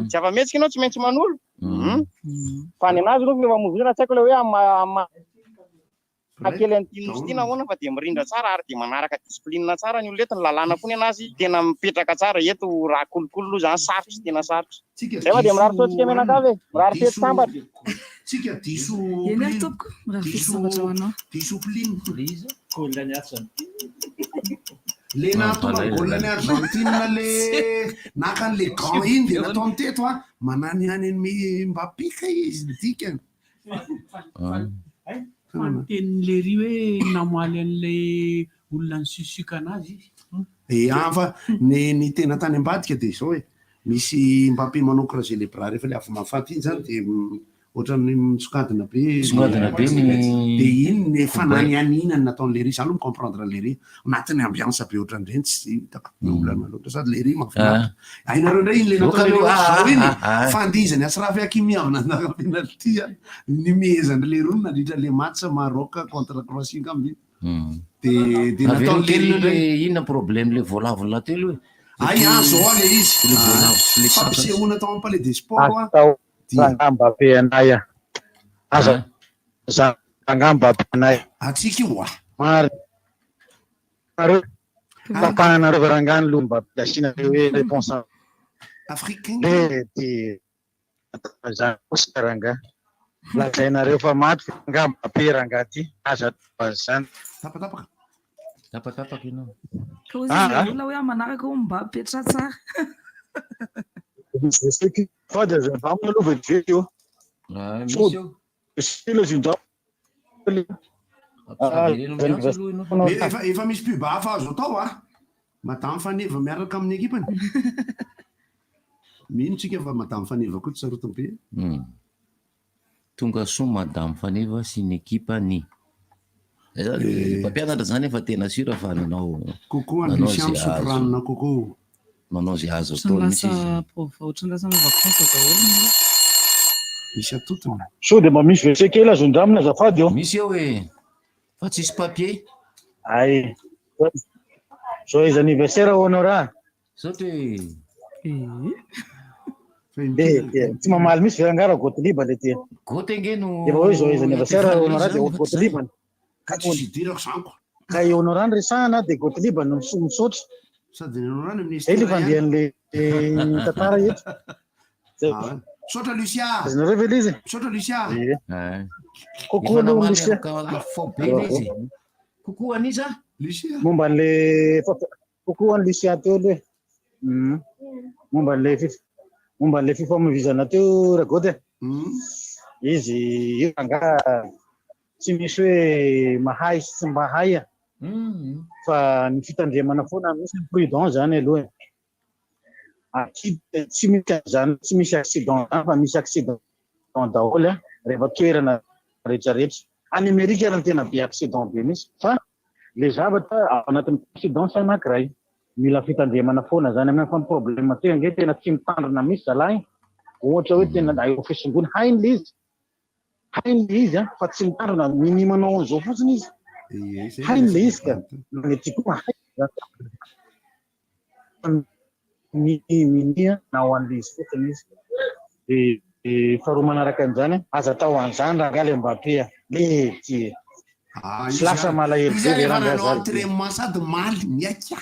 Tsy afa-mihetsika ianao tsy maintsy manolo. Fa ny anazy aloha fifamoivoizana tsy haiko ilay hoe amin'ny maha- amin'ny maha kely an'ity nosy ity na ahoana fa dia mirindra tsara ary dia manaraka discipline tsara ny olona eto, ny lalàna koa ny anazy tena mipetraka tsara eto raha kolikoly aloha izany sarotra, tena sarotra. Tsika Zay fa dia diso mirary soa antsika mianakavy e, mirary fety diso sambatra. tsika diso Eny ary pline tompoko, mirary fety diso sambatra ho anao. diso pline. Goal any Argentine. Le nahatonga Mampalahelo goal any zany. Argentine le naka an'le gant iny de nataony teto a mananihany an'i Mbappé kay izy ny dikany. Fa ny tenin'i Lery hoe namaly an'ilay olona nisusioka anazy izy. Ia fa ny ny tena tany ambadika dia izao e, misy Mbappé manao croiser les bras rehefa le avy mahafaty iny zany dia ohatran'ny misongadina be Misongadina be ny dia iny ny kobay. fananianiana ny nataon'i Lery, za aloha mi-comprendre an'i Lery, anatin'ny ambiance be ohatran'ireny tsy hitako be olana loatra sady Lery mahafinaritra. Hainareo indray iny le Loka nataon'i Lery aloha, ohatr'izao iny, ah, ah, ah. fandihizan'i Achraf Hakimi avy nandaka penalty a, nimehezan'i Lery ony nandritra le match Maroc contre Croatie angamba iny. Dia dia Avereno nataon'i kely Lery aloha le indray. inona problème le voalavo lahy teo aloha e. Hay ah, zao ah le izy. Le voalavo sy le saka. Fampisehoana tao amin'ny Palais des Sports ah. Atao Dia. rangamba be anay ah. Aza rangamba be anay. Atsika io ah. Marina. Nareo tapahanareo ve rangahy ny loha mba asiana hoe réponse Africain. Le dia zany kosa rangahy. Lazainareo fa maty ve rangahy Mbappé rangahy ty. Aza atao an'izany. Tapatapaka. Tapatapaka ianao. Ka hoy izy Ah, ilay ah. olona hoe manaraka hoe Mbappé tsara. Fa dia aza avy aloha vetivety io. Ah, misy eo. Style izy io. Avereno miantso aloha ianao. Efa efa misy pub hafa azo atao ah. Madame Faneva miaraka amin'ny ekipany. Mino tsika fa Madame Faneva koa tsy sarotiny be. Tonga soa Madame Faneva sy ny ekipany. Eh, Mpampianatra zany efa tena sûr fa nanao Coucou an'i nanao Lucien zay misotro azo ranona coco. manao zay azo Ohatran'ny atao mihitsy lasa izy. prova, ohatran'ny lasa manao vacances daholo ny olona. Misy atotony. Sao dia mba misy WC kely azo indramina azafady ô. Misy eo e. Fa tsisy papier. Ay. Joyeux anniversaire Honora. Zao te Eh, eh, tsy mamaly mihitsy ve rangahy raha Gottlieb le ty. Gote ange no Efa hoe joyeux anniversaire Honora dia zany, fa tsy Gottlieb. Ka tsisy idirako zanko. Ka i Honora no resahana dia Gottlieb no misotra. Sady ny Honora no Zay ministera le ihany. fandehan'le tantara eto. Zay. Ah, Misaotra Lucia. Azonareo ve le izy? Misaotra Lucia. Eh. Coucou Efa aloha namaly Lucia. afo be le izy. Coucou an'iza? Lucia. Momba an'le coucou an'i Lucia teo aloha e. Momba an'le fif momba an'le fifamoivoizana teo Ragoty e. Izy io rangahy tsy misy hoe mahay sy tsy mahay a. Fa ny fitandremana foana misy ny prudent zany aloha e. Aki tsy misy an'izany tsy misy accident zany fa misy accident daholo a rehefa toerana rehetrarehetra. Any Amerika ary no tena be accident be mihitsy fa le zavatra ao anatin'ny prudence anankiray. Mila fitandremana foana zany amin'iny fa ny problème teo ange tena tsy mitandrina mihitsy zalahy. Ohatra hoe tena eo fisongona hainy le izy. Hainy le izy a fa tsy mitandrina minia manao an'izao fotsiny izy. Hainy le izy ka. Ny aty koa mahay. Minia manao an'le izy fotsiny izy. Dia faharoa manaraka an'izany, aza atao an'izany rangahy le Mbappé a. Le ty. Ah, Tsy lasa malahelo Izy be ve rehefa rangahy nanao zany ty. entraînement sady maly miaika.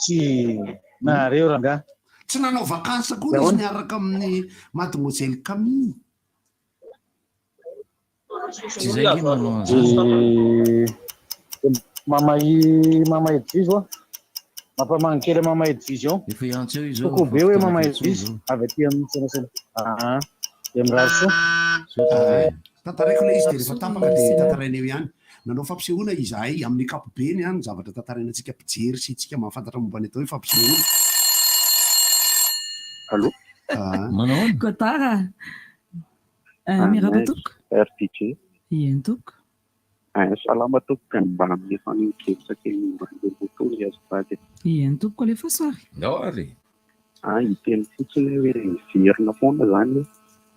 Tsy nareo rangahy. Tsy nanao vacances koa Dia izy ahoana? niaraka amin'ny mademoiselle Camille. Tsy zay nge manao an'izany. Dia Mama Mama Edwige oa. Mampamangy kely Mama Edwige ao. Efa hiantso eo izy eo, Coucou be hoe efa Mama fotoana Edwige fiantsoana avy aty amin'ny serasera. Ah, dia mirary soa. Soa. Tantaraiko ilay izy dia rehefa tapaka dia tantaraina eo ihany. Nanao fampisehoana izahay amin'ny ankapobeny ny zavatra tantaraina antsika mpijery sy tsika mahafantatra momba ny atao hoe fampisehoana. Allô? Manao ahoana? Gotard a! Miarahaba tompoko. RDJ. Eny tompoko. Salama tompoko, mba hanome fanehoan-kevitra kely momba an'ilay moto ry azafady. Eny tompoko, alefaso ary. Ndao ary. Hiteny fotsiny aho hoe miverina foana izany hoe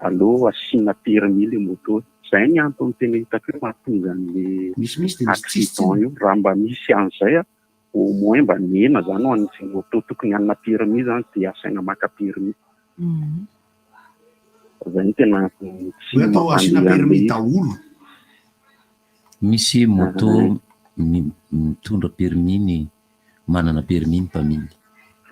aleo asiana permis ilay moto. Izay ny antony tena hitako hoe mahatonga an'ilay accident io. Raha mba misy an'izay au moins mba mihena izany ho an'izay moto tokony hanana permis izany dia asaina maka permis. Izay no tena antony tsy Hoe atao asiana mampandeha permis an'ilay izy. daholo. Misy moto mitondra permis ny manana permis ny mpamily.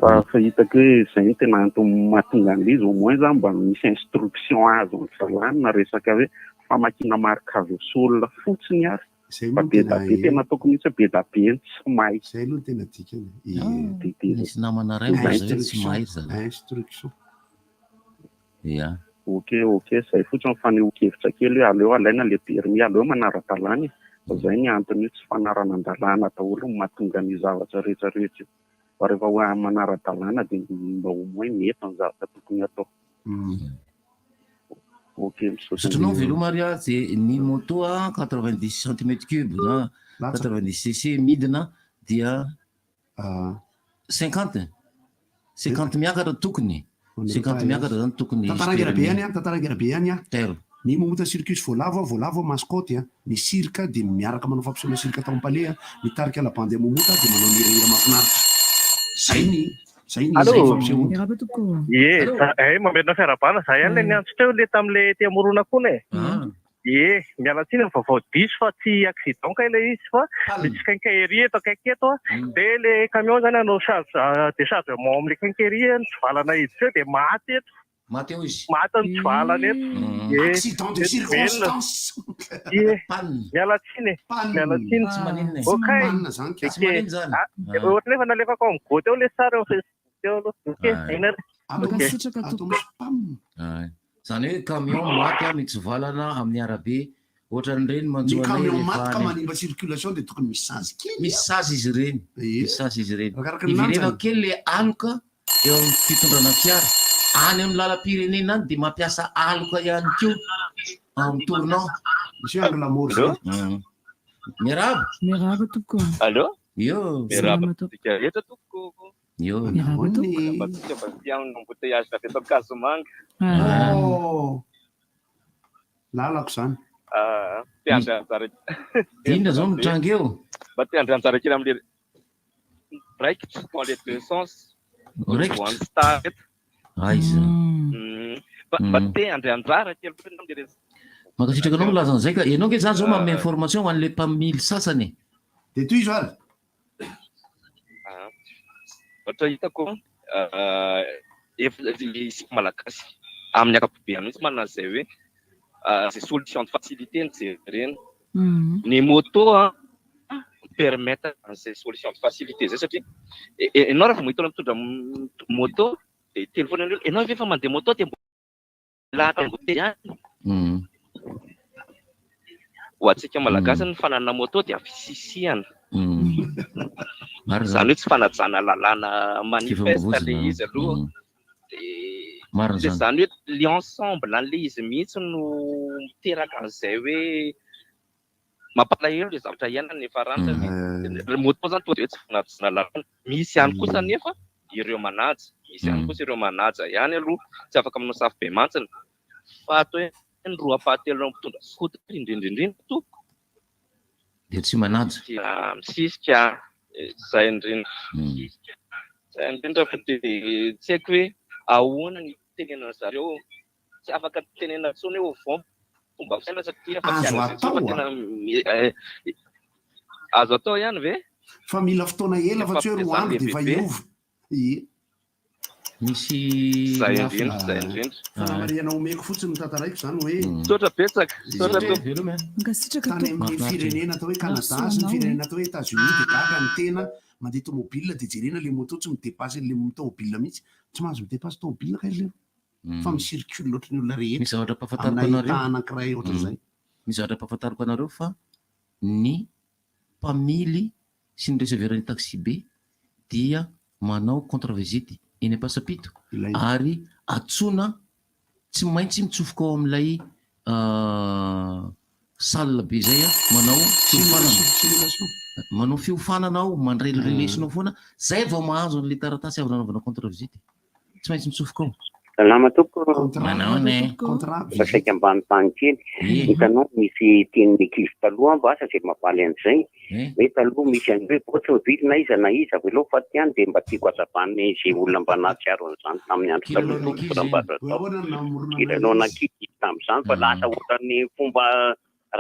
Fa hitako hoe izay no tena antony mahatonga an'ilay izy, au moins zany mba misy instruction azo ny zalahy na resaka hoe famakiana marquage au sol fotsiny ary. Izay Fa aloha no be tena da be, tena ataoko mihitsy hoe be da be ny tsy mahay. Izay aloha no tena dikany e. Nisy namana iray milaza hoe tsy mahay ry zalahy. Instruction. Ia. Ok ok, zay fotsiny fanehoan-kevitra kely hoe aleo alaina le permis, aleo manara-dalàna e, fa zay ny antony io tsy fanaranan-dalàna daholo no mahatonga an'io zavatra rehetra rehetra io, fa rehefa hoe manara-dalàna dia mba au moins mety ny zavatra tokony atao. Ok, misaotra Misaotra anao indrindra. veloma ary a, dia ny moto a 90 centimètre cube na 90 cc midina dia 50, 50 miakatra tokony, 50 miakatra zany tokony hisy Tantara haingana be permis. ihany an, tantara haingana be ihany an. Telo. Ny Momota Circus voalavo an, voalavo an, mascotte an. Ny cirque dia miaraka manao fampisehoana cirque tao am-palais an. Ny tarika La Bande à Momota dia manao ny hirahira mahafinaritra. Zay ny, zay ny, zay ny fampisehoana. Miarahaba tompoko. Ie, za eh mamerina fiarahabana, za ihany le niantso teo le tamle te hamorona koa e. Ie, miala tsiny amin'ny vaovao diso fa tsy accident kay ilay izy fa misy quincaillerie eto akaiky eto an, dia ilay camion zany hanao charge déchargement amin'ilay quincaillerie nitsivalana hiditra eo dia maty eto. Maty eo izy. Maty nitsivalana eto. Ie, Accident de eto velona. circonstance. Ie, Panne. miala tsiny e, miala tsiny. Tsy maninona e. Ok. Panne zany ka. Tsy maninona zany. Ah, ohatran'ny efa nalefako ao amin'ny go teo ilay sary eo amin'ny Facebook teo aloha. Ok, eny ary. Ok. Mankasitraka tompoko. Ay. Zany hoe camion maty a mitsivalana amin'ny arabe ohatran'ireny Ny manjo anay camion rehefa maty ka any. manimba circulation dia tokony misy sazy kely. Misy sazy izy ireny. Misy sazy izy ireny. Arakaraka ny Iverenako lanjany. kely le aloka eo amin'ny fitondrana fiara. Any amin'ny lalam-pirenena any dia mampiasa aloka ihany koa amin'ny tournant. Misy hoe angle mort zay. Miarahaba. Miarahaba tompoko. Allô? Io. Miarahaba antsika rehetra tompoko. Io. Miarahaba tompoko. Miarahaba antsika fa aty amin'ny embouteillage avy eto Ankazomanga. Oh. Lalako zany. Ah, te handray anjara. Inona zao mitranga eo? Mba te handray anjara kely amin'le raikitra dans les deux sens. Raikitra. One star eto. Aiza. Mba te handray anjara kely fotsiny amin'le resaka. Mankasitraka anao milaza an'izay ka. Ianao nge zany zao manome information ho an'le mpamily sasany e. Dia tohizo ary. Ah, Ohatra hitako ah, efa isika malagasy amin'ny ankapobeny mihitsy manana izay hoe ah, izay solution de facilité no jerena. Ny moto an permettre an'izay solution de facilité izay satria ianao raha vao mahita olona mitondra moto dia hiteny foana ny olona, ianao ve efa mandeha moto dia mbola atao ihany. Ho antsika malagasy ny fananana moto dia fisisihana. Marina Izany hoe tsy fanajana lalàna manifeste Fifamoivoizana. ilay izy aloha. Dia Marina dia izany. izany hoe le ensemble an'ilay izy mihitsy no miteraka an'izay hoe mampalahelo ilay zavatra iainana efa rany satria ny moto zany tonga dia hoe tsy fanajana lalàna. Misy ihany kosa anefa ireo manaja, misy ihany kosa ireo manaja ihany aloha, tsy afaka manao safo be mantsina. Fa atao hoe ny roa ampahatelon'ny mpitondra scooter indrindra indrindra tompoko Dia tsy manaja. dia misisika izay indrindra. Izay indrindra fa dia tsy haiko hoe ahoana ny tenenana zareo. Tsy afaka tenenana intsony hoe ovao ny fomba fisaina satria efa tsy Azo any izay intsony atao fa a. tena azo atao ihany ve? Fa mila fotoana ela fa tsy hoe roa andro dia efa Lehibe. hiova. Ie. Misy Zay indrindra, zay indrindra. Fanamarihana omeko fotsiny no tantaraiko izany hoe. Misaotra betsaka, misaotra tompoko. Mankasitraka Tany amin'ny tompoko. firenena atao hoe Canada sy ny Mahasoa anao, firenena atao hoe États-Unis dia gaga ny tena mandeha tomobile dia jerena ilay moto tsy mi-dépasse an'ilay tomobile mihitsy. Tsy mahazo mi-dépasse tomobile kay izy ireo fa mi-circule ohatran'ny olona rehetra. Misy zavatra ampahafantariko Amina anareo. état anankiray ohatran'izay. Misy zavatra ampahafantariko anareo fa ny mpamily sy ny receveur-n'ny taxi-be dia manao contre visite eny Ampasampito ary antsoina tsy maintsy mitsofoka ao amin'ilay salle be izay manao fiofanana. Manao fiofanana ao, mandray lesona ao foana, zay vao mahazo an'ilay taratasy avy nanaovana contre visite. Tsy maintsy mitsofoka ao. Salama tompoko. Manao ne. Mba saika ambany tany kely. Hitanao misy tenin'ny ankizy taloha mba asa izay mamaly an'izay. Hoe taloha misy an'io hoe vao tsy mivily na iza na iza avelao fa ty any dia mba tiako hazavana izay olona mba nahatsiaro an'izany tamin'ny andro taloha tompoko raha mba azo atao. Kilalaon'ankizy tamin'izany fa lasa ohatran'ny fomba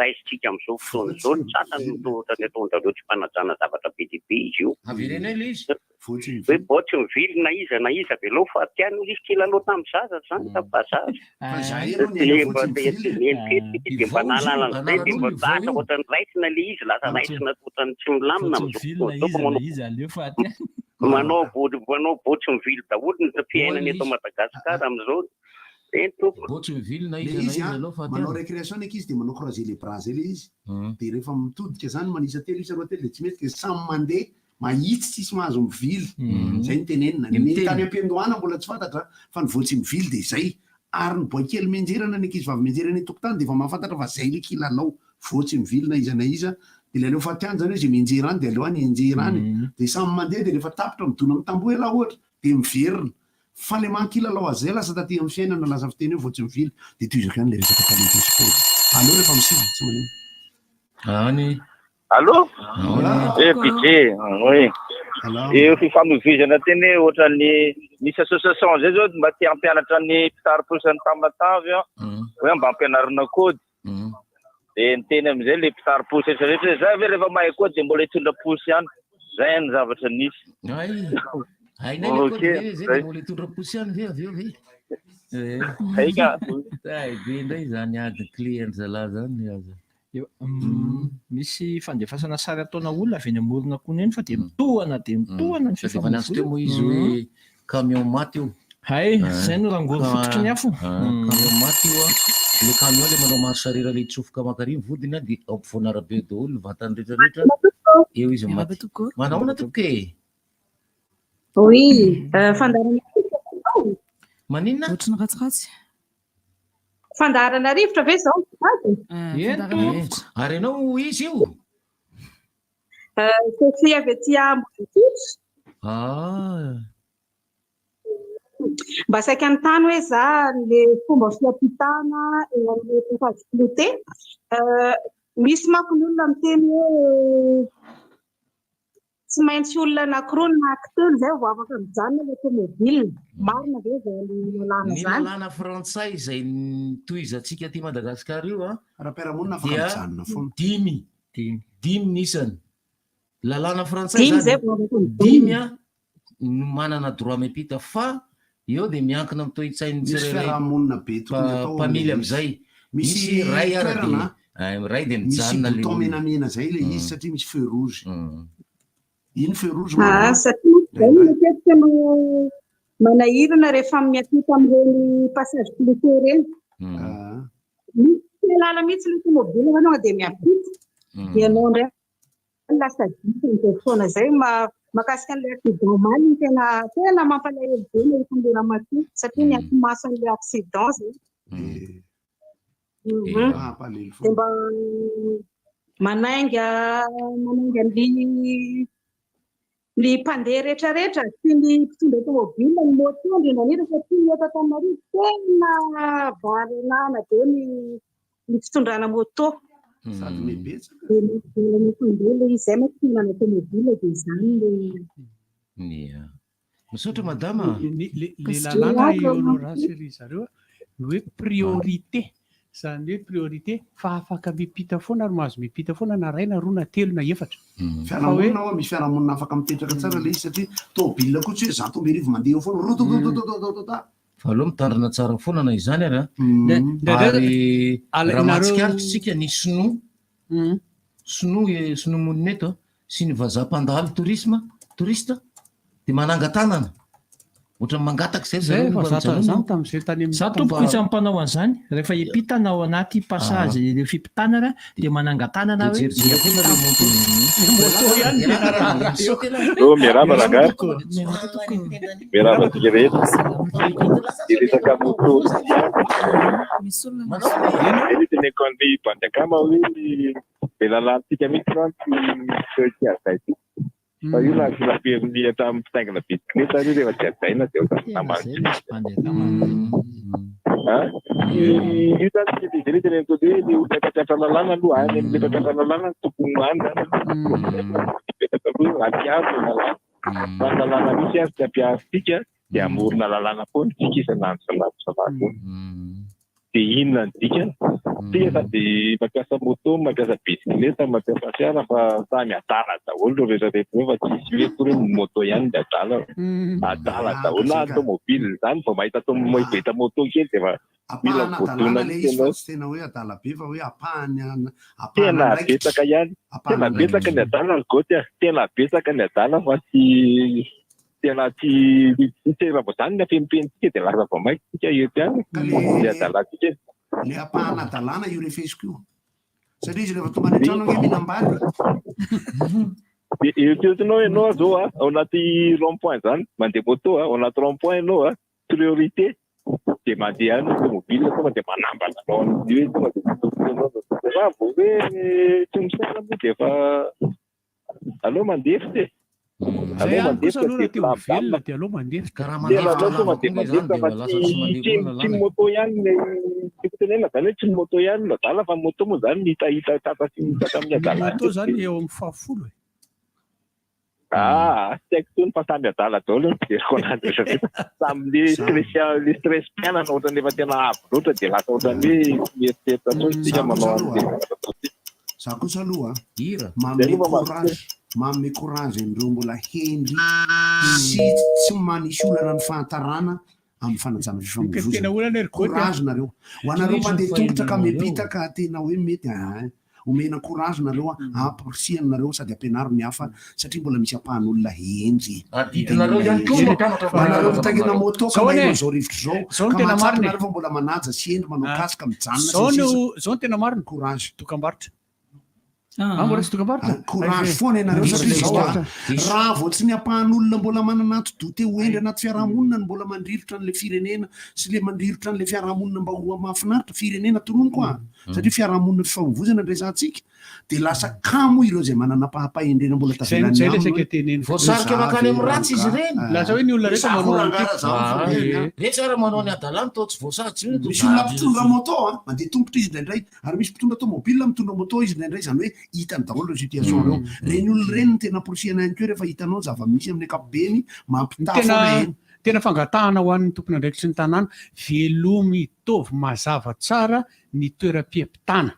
raisintsika amin'izao fotoana izao ny sasany no toa ohatran'ny ataon-dRareo tsy fanajana zavatra be dia be izy io. Avereno ela izy. Hoe bao tsy mivily na iza na iza avelao fa aty any hozy izy kilalao tamin'ny zaza zany tamin'ny fahazaza. Dia mba dia mba nahalala an'izay dia mba lasa ohatran'ny raisina ilay izy lasa raisina ohatran'ny tsy milamina amin'izao fotoana izao fa manao manao manao bao tsy mivily daholo ny fiainana eto Madagasikara amin'izao. Eny tompoko. Bao tsy mivily na Le iza na izy iza an, aloha fa aty manao any. récréation ny ankizy dia manao croiser les bras zay le izy, dia rehefa mitodika zany manisa telo isa roa telo dia tsy mety dia samy mandeha mahitsy tsisy mahazo mivily, zay no tenenina, Dia ny miteny. tany am-piandohana mbola tsy fantatra fa ny vao tsy mivily dia zay, ary ny boay kely mianjera na ny ankizy vavy mianjera eny an-tokotany dia efa mahafantatra fa zay le kilalao, vao tsy mivily na iza na iza, dia le aleo faty any zany hoe zay mianjera any dia aleo any hianjera any, dia samy mandeha dia rehefa tapitra midona amin'ny tamboho elah ohatra dia miverina, Fa le maha kilalao azy zay lasa taty amin'ny fiainana lasa fiteny hoe vao tsy mivily de tohizako ihany le resaka qualité sport. Aleo rehefa misivy tsy manino. Any. Allô? Eh PJ, oui. Io fifamoivoizana teny hoe ohatran'ny misy association zay zao mba te hampianatra ny mpitari-posa ny Tamatave an, hoe mba ampianarina code. Dia niteny amin'izay le mpitari-posy rehetra rehetra hoe za ve rehefa mahay code dia mbola hitondra posy ihany. Zay ny zavatra nisy. Hay, hainay le Ok, code ve zay zay. dia mbola hitondra posy ihany ve avy eo ve? Eh. Hay ka. Hay be indray izany ady clé an-dry zalahy izany aza. Misy fandefasana sary ataona olona avy eny amorona-kony eny fa dia mitohana dia mitohana ny Sady efa niantso teo moa izy hoe camion maty io. Hay, izay no rangory fototry ny afo. Camion maty io an, le camion le manao marche arrière le hitsofoka maka ary ny vodiny an, dia ao ampovoan'arabe eo daholo ny vatany rehetra rehetra, eo izy maty. Manahoana tompoko e? Oui, fandaharana rivotra ve izao? Maninona? Ohatry ny ratsiratsy. Fandaharana rivotra ve izao azafady? Eny, ary ianao izy io? Sophie avy aty Amboditsiry. Ah. Mba saika anontany hoe za le fomba fiampitana eo amin'ny passage clouté. Misy manko ny olona miteny hoe tsy maintsy olona anankiroa na anankitelo izay vao afaka mijanona ilay tomobile. Marina ve izany lalàna Ny izany? lalàna frantsay izay tohizantsika aty Madagasikara io an, Raha-piarahamonina afaka dia mijanona foana. dimy, dimy ny isany. Lalàna frantsay Dimy zany izay vao afaka mijanona. dimy an no manana droit miampita fa eo dia miankina amin'ny toe-tsain'ny Misy tsirairay fiarahamonina be tokony atao mpamily amin'ilay amin'izay. izy. Misy Misy iray ara dia toerana iray dia misy mijanona ilay bouton olona. menamena zay ilay izy satria misy feu rouge. Iny feu rouge Ah, manko an. satria izay no matetika no manahirana rehefa miampita amin'ireny passage clouté ireny. Misy tsy mahalala mihitsy ilay tomobile fa tonga dia miampita. Dia ianao indray lasa diso amin'izay fotoana izay. Mahakasika an'ilay accident omaly no tena tena mampalahelo be mahita an'ilay ramatoa satria niato maso an'ilay accident izay. Dia mba manainga manainga ny ny mpandeha rehetrarehetra sy ny mpitondra tomobile, ny moto indrindra indrindra satria ny eto Antananarivo tena varinana be ny ny fitondrana moto. Sady mibetsaka. Dia misy vola misy mandeha ilay izy, izay mantsy tsy manana tomobile dia izany ilay. Ia. Misaotra madama. Ny le le lalàna ry Honorat sy ry zareo ny hoe priorité, izany hoe priorité fa afaka mipita foana ary mahazo mipita foana na iray na roa na telo na efatra. Fa hoe Fiarahamonina hoa misy fiarahamonina afaka mipetraka tsara ilay izy satria tôbila koa tsy hoe 1100 mandeha eo foana rototototototota. Fa aleo mitandrina tsara foana na izany ary an. Indraindray Ary ala- raha nareo- mahatsikaritra isika ny sinoa, sinoa eh, sinoa monina eto sy ny vazaha mpandalo tourisme, touriste dia mananga-tanana. Ohatran'ny mangataka izay ry Zay zareo efa mba zatra mijanona. an'izany tamin'izay tany amin'ny Za tompoko isan'ny mpanao an'izany, rehefa hiampitana ao anaty passage ireo fiampitanana dia manangan-tanana Dia hoe jerijereo foana le moto. Moto ihany no tena raharaha eo. Oh, miarahaba rangahy. Miarahaba antsika rehetra. Ny resaka moto Zay no teneniko an'i bandy akama hoe be lalàntsika mihitsy zany tsy tsy hajaintsika. Fa io raha tsy namperin'ny hatramin'ny mpitaingina bisikileta io rehefa tsy hajaina dia ohatran'ny namany. Ah, io zany tsy le zay le teneniko hoe le olona mpampiatra lalàna aloha any amin'le mpampiatra lalàna no tokony ho any zany aloha. Mipetraka aloha ampiaro ny lalàna. Fa ny lalàna misy ary tsy ampiharintsika dia hamorona lalàna foana isika isan'andro isan'andro isan'andro. Dia inona ny dikany? Tsika sady mampiasa moto, mampiasa bisikileta, mampiasa fiara fa samy adala daholo ireo rehetra rehetra ireo fa tsisy hoe akory hoe moto ihany ny adala. Adala daholo na tomobile izany vao mahita tomobile moto kely dia efa mila Ampahana voadona adalàna ilay mihitsy izy fa ianao. tsy tena hoe adala be fa hoe ampahany Tena ampahana andraikitra. betsaka ihany. Ampahana Tena betsaka ny andraikitra. adala ry Goty a. Tena betsaka ny adala fa tsy tena tsy tsy raha vao zany ny afenimpenintsika dia lasa vao mainka tsika eto ihany ny adalantsika e. Le ampahana adalàna io refesiko io. Satria izy rehefa tonga any an-trano ange mihinam-bary. Dia eritreretinao ianao zao a, ao anaty rond point zany, mandeha moto a, ao anaty rond point ianao a, priorité dia mandeha any tomobile tonga dia manambana anao amin'io hoe tonga dia mitototra anao. Raha vao hoe tsy misaina moa dia efa aleo mandefitra e. Zay Aleo ihany kosa mandefitra aloha dia raha te ho velona dia aleo mandefitra. Ka raha Tena mandefitra aleo lava tonga koa dia nge zany mandefitra dia fa lasa tsy tsy mandeha tsy koa ny tsy ny lalàna e. moto ihany ilay tiako tenenina zany hoe tsy ny moto ihany no adala fa ny moto moa zany hitahita tratra sy tratra amin'ny Ny adalana moto zany eo amin'ny fahafolo e. Ah, tsy haiko intsony fa samy adala daholo ny fijeriko anazy rehetra rehetra. Samy le stress le stress fiainana ohatran'ny efa tena avo loatra dia lasa ohatran'ny hoe tsy mieritreritra intsony isika Za kosa manao aloha an'ilay zavatra ataontsika. Za kosa aloha Hira. Zay manome aloha fa mazotoa. courage manome courage an'ireo mbola hendry sy tsy manisy olana ny fahatarana amin'ny fanajana Ny tena fifamoivoizana. olana ry Goty a. Courage nareo. Ho anareo Tohizo ny mpandeha tongotra ka fahendrenareo. miampita ka tena hoe mety ah. Omena courage nareo a, ampirisihana nareo sady ampianaro ny hafa satria mbola misy ampahan'olona hendry. Adidinareo ihany koa mampianatra Ho anareo fanajana mitaingina anareo. moto ka Zao maheno anie, an'izao rivotra izao zao no ka tena mahatsapa marina e. nareo fa mbola manaja sy hendry manao Ah. casque mijanona sy Zao ny no sisa. zao no tena marina. Courage. Dokam-barotra. Ah, mbola tsy dokam-barotra. Courage foana ianareo Diso satria ilay zao a, izy Diso. raha vao tsy ny ampahan'olona mbola manana atidoha te ho hendry anaty fiarahamonina no mbola mandrirotra an'ilay firenena sy le mandrirotra an'ilay fiarahamonina mba ho mahafinaritra firenena tononiko a satria fiarahamonina fifamoivoizana no resahantsika dia lasa kamo ireo izay manana ampaham-pahendrena mbola Zay tavelan'ny zay le aminy saika hoe teneniko. Voasarika za mankany ve amin'ny ratsy izy rangahy ireny. Ah. Lasa hoe ny olona rehetra Za koa manao rangahy an'ity. raha za Ah, mifampiheno a. Retsy ary manao ny adalàny toa tsy voasazy tsy inona Misy olona mpitondra moto a, mandeha tongotra izy indraindray, ary misy mpitondra tomobile mitondra moto izy indraindray, izany hoe hitany daholo ireo situation ireo. Ireny olona ireny no tena amporisihana ihany koa rehefa hitanao ny zava-misy amin'ny ankapobeny, Ny mampitaha tena foana eny. tena fangatahana ho an'ny tompon'andraikitry ny tanàna, velomy itaovy mazava tsara ny toeram-piampitana.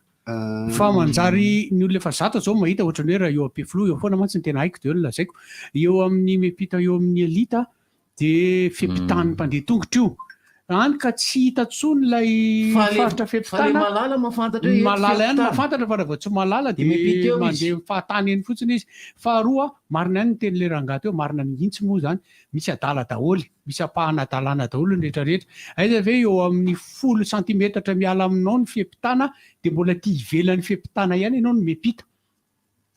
Fa manjary ny olona efa zatra zao mahita ohatran'ny hoe raha eo Ampefiloha eo foana mantsy ny tena haiko dia eo no lazaiko, eo amin'ny miampita eo amin'ny Elite dia fiampitan'ny mpandeha tongotra io. Hany ka tsy hita intsony ilay Fa le faritra fa le fiampitana. malala mahafantatra Ny hoe eto malala ihany fiampitana. mahafantatra fa raha vao tsy malala Dia miampita dia eo izy. mandeha fahatany eny fotsiny izy. Faharoa, marina ihany ny tenin'ilay rangahy teo, marina mihitsy moa izany, misy adala daholo, misy ampahana adalana daholo ny rehetra rehetra. Aiza ve eo amin'ny folo santimetatra miala aminao ny fiampitana dia mbola aty ivelan'ny fiampitana ihany ianao no miampita.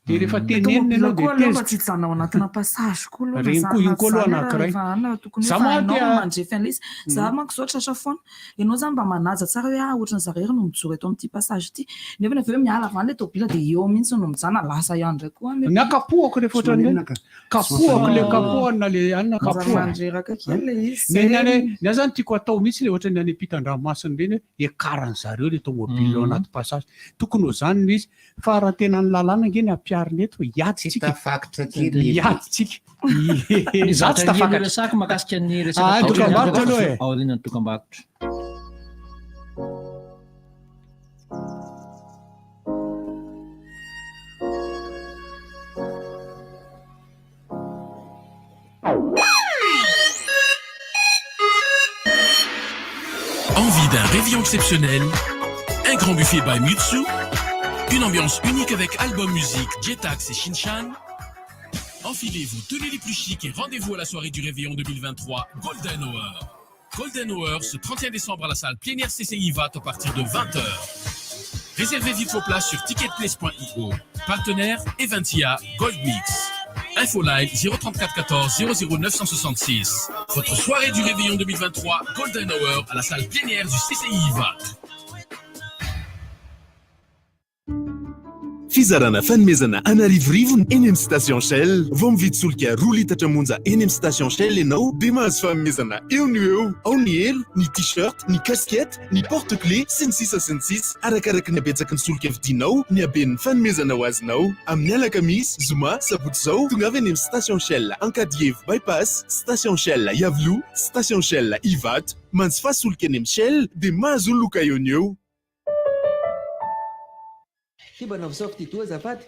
Dia rehefa Ny tenenina tomobile ianao koa dia aloha mba tezitra. tsy hijanona ao anatina passage koa aloha na Reny za koa iny na koa aloha zany ary anankiray. rehefa any tokony hoe Za fa moa hainao tia no mandrefy an'ilay izy. Za manko zao tratra foana. Ianao zany mba manaja tsara hoe ah ohatran'ny zareo ery no mijoro eto amin'ity passage ity. Nefa avy eo miala avy any ilay tôbila dia eo mihitsy no mijanona lasa ihany indray koa Ny anefa. ahy kapohako rehefa Tsy ohatran'ireny. maninona ka. Tsy Kapohako le mampaninona. kapohana le anona Aza kapohana. mandreraka kely ilay izy. Ny Zay ny any ny ahy zany tiako atao mihitsy le ohatran'ny any ampitan-dranomasina ireny hoe ekaran'ny zareo le tomobile ao anaty passage. Tokony ho zany no izy. Fa raha tena ny lalàna ange ny ampiharina eto, hiady Tsy tsika. tafakitra kely le Hiady tsika. Ny Za tsy zavatra liana tafakatra. resako mahakasika ny resaka Ah, aorian'ny dokam-barotra aloha e. aorian'ny dokam-barotra. Envie d'un réveillon exceptionnel Un grand buffet by Mutsu Une ambiance unique avec album musique, Jetax et Shinchan Enfilez vos tenues les plus chics et rendez-vous à la soirée du Réveillon 2023 Golden Hour. Golden Hour ce 31 décembre à la salle plénière CCI VAT à partir de 20h. Réservez vite vos places sur ticketplace.io. Partenaire Eventia Gold Mix. Infoline 034 14 00 966. Votre soirée du Réveillon 2023 Golden Hour à la salle plénière du CCI VAT. Fizarana fanomezana an'arivorivony eny amin'ny Station Shell. Vao mividy solika roa litatra monja eny amin'ny Station Shell ianao dia mahazo fanomezana eo no eo. Ao ny elo, ny t-shirt, ny casquette, ny porte clé, sy ny sisa sy ny sisa. Arakaraky ny habetsaky ny solika vidinao ny haben'ny fanomezana ho azonao. Amin'ny alakamisy, zoma, sabotsy izao, tongava eny amin'ny Station Shell Ankadievo Bypass, Station Shell Iavoloha, Station Shell Ivato. Manjifa solika eny amin'ny Shell dia mahazo loka eo no eo. Ty mba anaovy soft-doux azafady.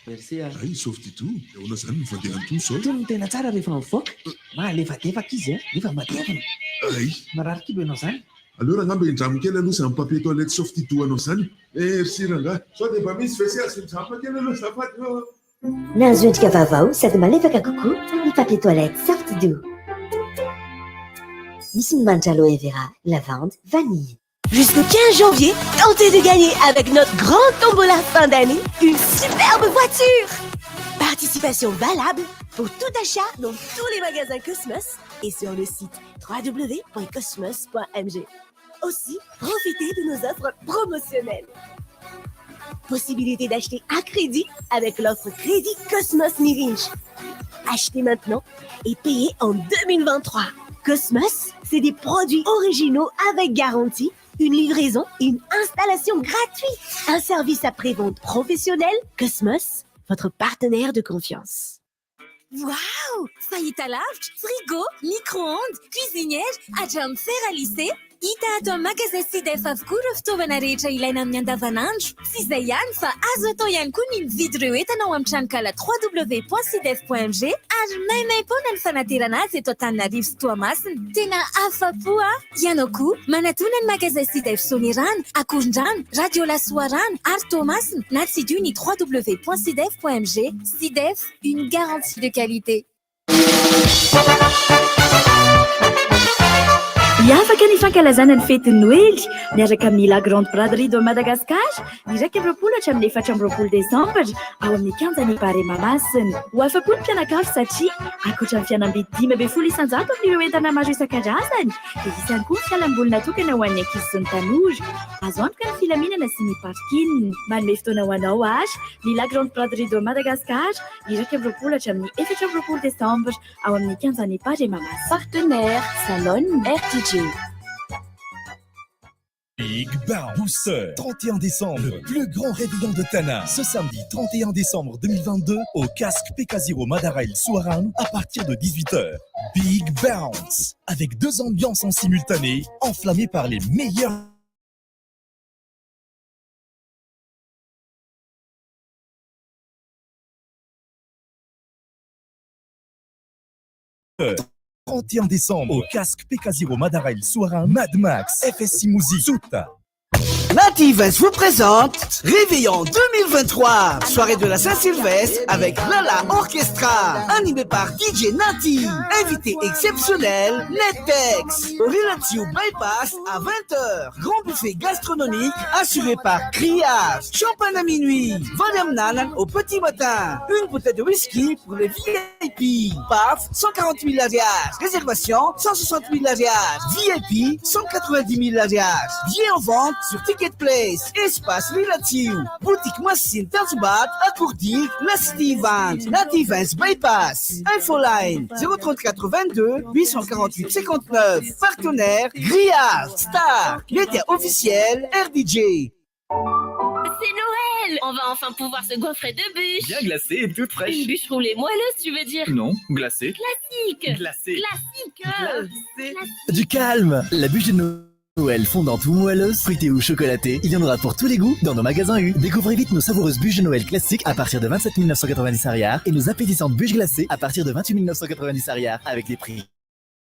Merci a. Hay soft-doux, de ahoana zany ny fandehan'ny toa zao? Itony no tena tsara rehefa mivoaka. Mahalefadefaka izy a, nefa matevina. Hay. Marary kibo ianao zany. Aleo rangah mba hindramo kely aloha zany papier toilette soft-doux anao zany e. Merci rangah. Sao de mba misy WC azo hindramina kely aloha azafady ô. Nahazo endrika vaovao sady malefaka kokoa ny papier toilette soft-doux. Misy ny manitra aloe vera, lavande, vanille. Jusqu'au 15 janvier, tentez de gagner avec notre grande tombola fin d'année une superbe voiture. Participation valable pour tout achat dans tous les magasins Cosmos et sur le site www.cosmos.mg. Aussi, profitez de nos offres promotionnelles. Possibilité d'acheter à crédit avec l'offre Crédit Cosmos Mirinch. Achetez maintenant et payez en 2023. Cosmos, c'est des produits originaux avec garantie, une livraison et une installation gratuite. Un service après-vente professionnel. Cosmos, votre partenaire de confiance. Waouh! Fahitalavitra, frigo, micro-ondes, cuisinière, hatramin'ny fer à lisser. Hita ato amin'ny magasin Sidef avokoa ireo fitaovana rehetra ilaina amin'ny andavanandro. Tsy izay ihany fa azo atao ihany koa ny mividy ireo entana ao amin'ny tranonkala www.sidef.mg ary maimaim-poana ny fanaterana azy eto Antananarivo sy Toamasina. Tena afa-po aho! Ianao koa, manatòna ny magasin Sidef Soanierana, Akorondrano, Radiola Soarano ary Toamasina na tsidiho ny www.sidef.mg. Sidef, une garantie de qualité. Hiavaka ny fankalazana ny fetin'ny Noely miaraka amin'ny La Grande Braderie de Madagascar ny 21 hatramin'ny 24 desambra ao amin'ny kianjan'ny Barea Mahamasina. Ho afa-po ny mpianakavy satria ankoatra ny fihenam-bidy 15% amin'ireo entana maro isan-karazany dia hisy ihany koa ny fialamboly natokana ho an'ny ankizy sy ny tanora. Azo antoka ny filaminana sy ny parking. Manome fotoana ho anao ary ny La Grande Braderie de Madagascar ny 21 hatramin'ny 24 desambra ao amin'ny kianjan'ny Barea Mahamasina. Partenaire, Salon RTG. Big Bang Booster, 31 décembre, le plus grand réveillon de Tana. Ce samedi 31 décembre 2022 au casque PK0 Madarail Soarano à partir de 18h. Big Bounce, avec deux ambiances en simultané, enflammées par les meilleurs heures. 31 décembre au casque PK0 Madarail Soarano, Mad Max, FSI Mouzi, Souta. Nati Events vous présente Réveillon 2023, soirée de la Saint-Sylvestre avec Lala Orchestra, animé par DJ Nati. Invité exceptionnel, Netex. Relatio Bypass à 20h. Grand buffet gastronomique assuré par Crias. Champagne à minuit. Valium Nanan au petit matin. Une bouteille de whisky pour les VIP. PAF, 140 000 ariary. Réservation, 160 000 ariary. VIP, 190 000 ariary. Billets en vente sur Ticket Place, Espace Relative, Boutique Massine Tanzbat, Accourdi, La City Event, Nati Events Bypass, Infoline, 034 22 848 59, Partenaire, Grillage, Star, Média officiel, RDJ. C'est Noël! On va enfin pouvoir se goinfrer de bûches. Bien glacée et toute fraîche. Une bûche roulée moelleuse, tu veux dire? Non, glacée. Classique. Glacée. Classique. Glacée. Classique. Du calme! La bûche de Noël fondante ou moelleuse, fruitée ou chocolatée, il y en aura pour tous les goûts dans nos magasins U. Découvrez vite nos savoureuses bûches de Noël classiques à partir de 27 990 ariary et nos appétissantes bûches glacées à partir de 28 990 ariary avec des prix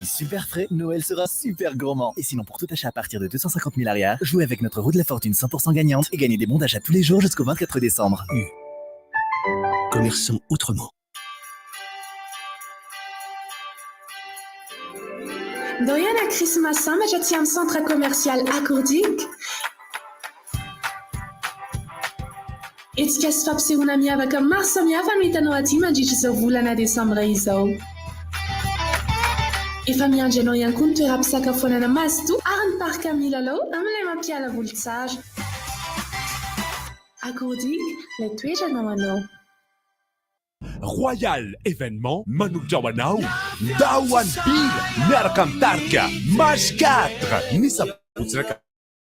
super frais. Noël sera super gourmand. Et sinon, pour tout achat à partir de 250 000 ariary, jouez avec notre roue de la fortune 100% gagnante et gagnez des bons d'achat tous les jours jusqu'au 24 décembre. U. Commerçons autrement. Ndao hiala Krismasy sambatra aty amin'ny centre commercial Akourdika. Hetsika sy fampisehoana miavaka maro samihafa no hitanao aty mandritra izao volana desambra izao. Efa miandry anao ihany koa ny toeram-pisakafoanana mazotoa ary ny parc milalao amin'ilay mampiala voly tsara. Akourdika, ilay toerana ho anao. Royal Evenement manolotra ho anao Ndao any Bira miaraka amin'ny tarika Mage 4 ny sabotsy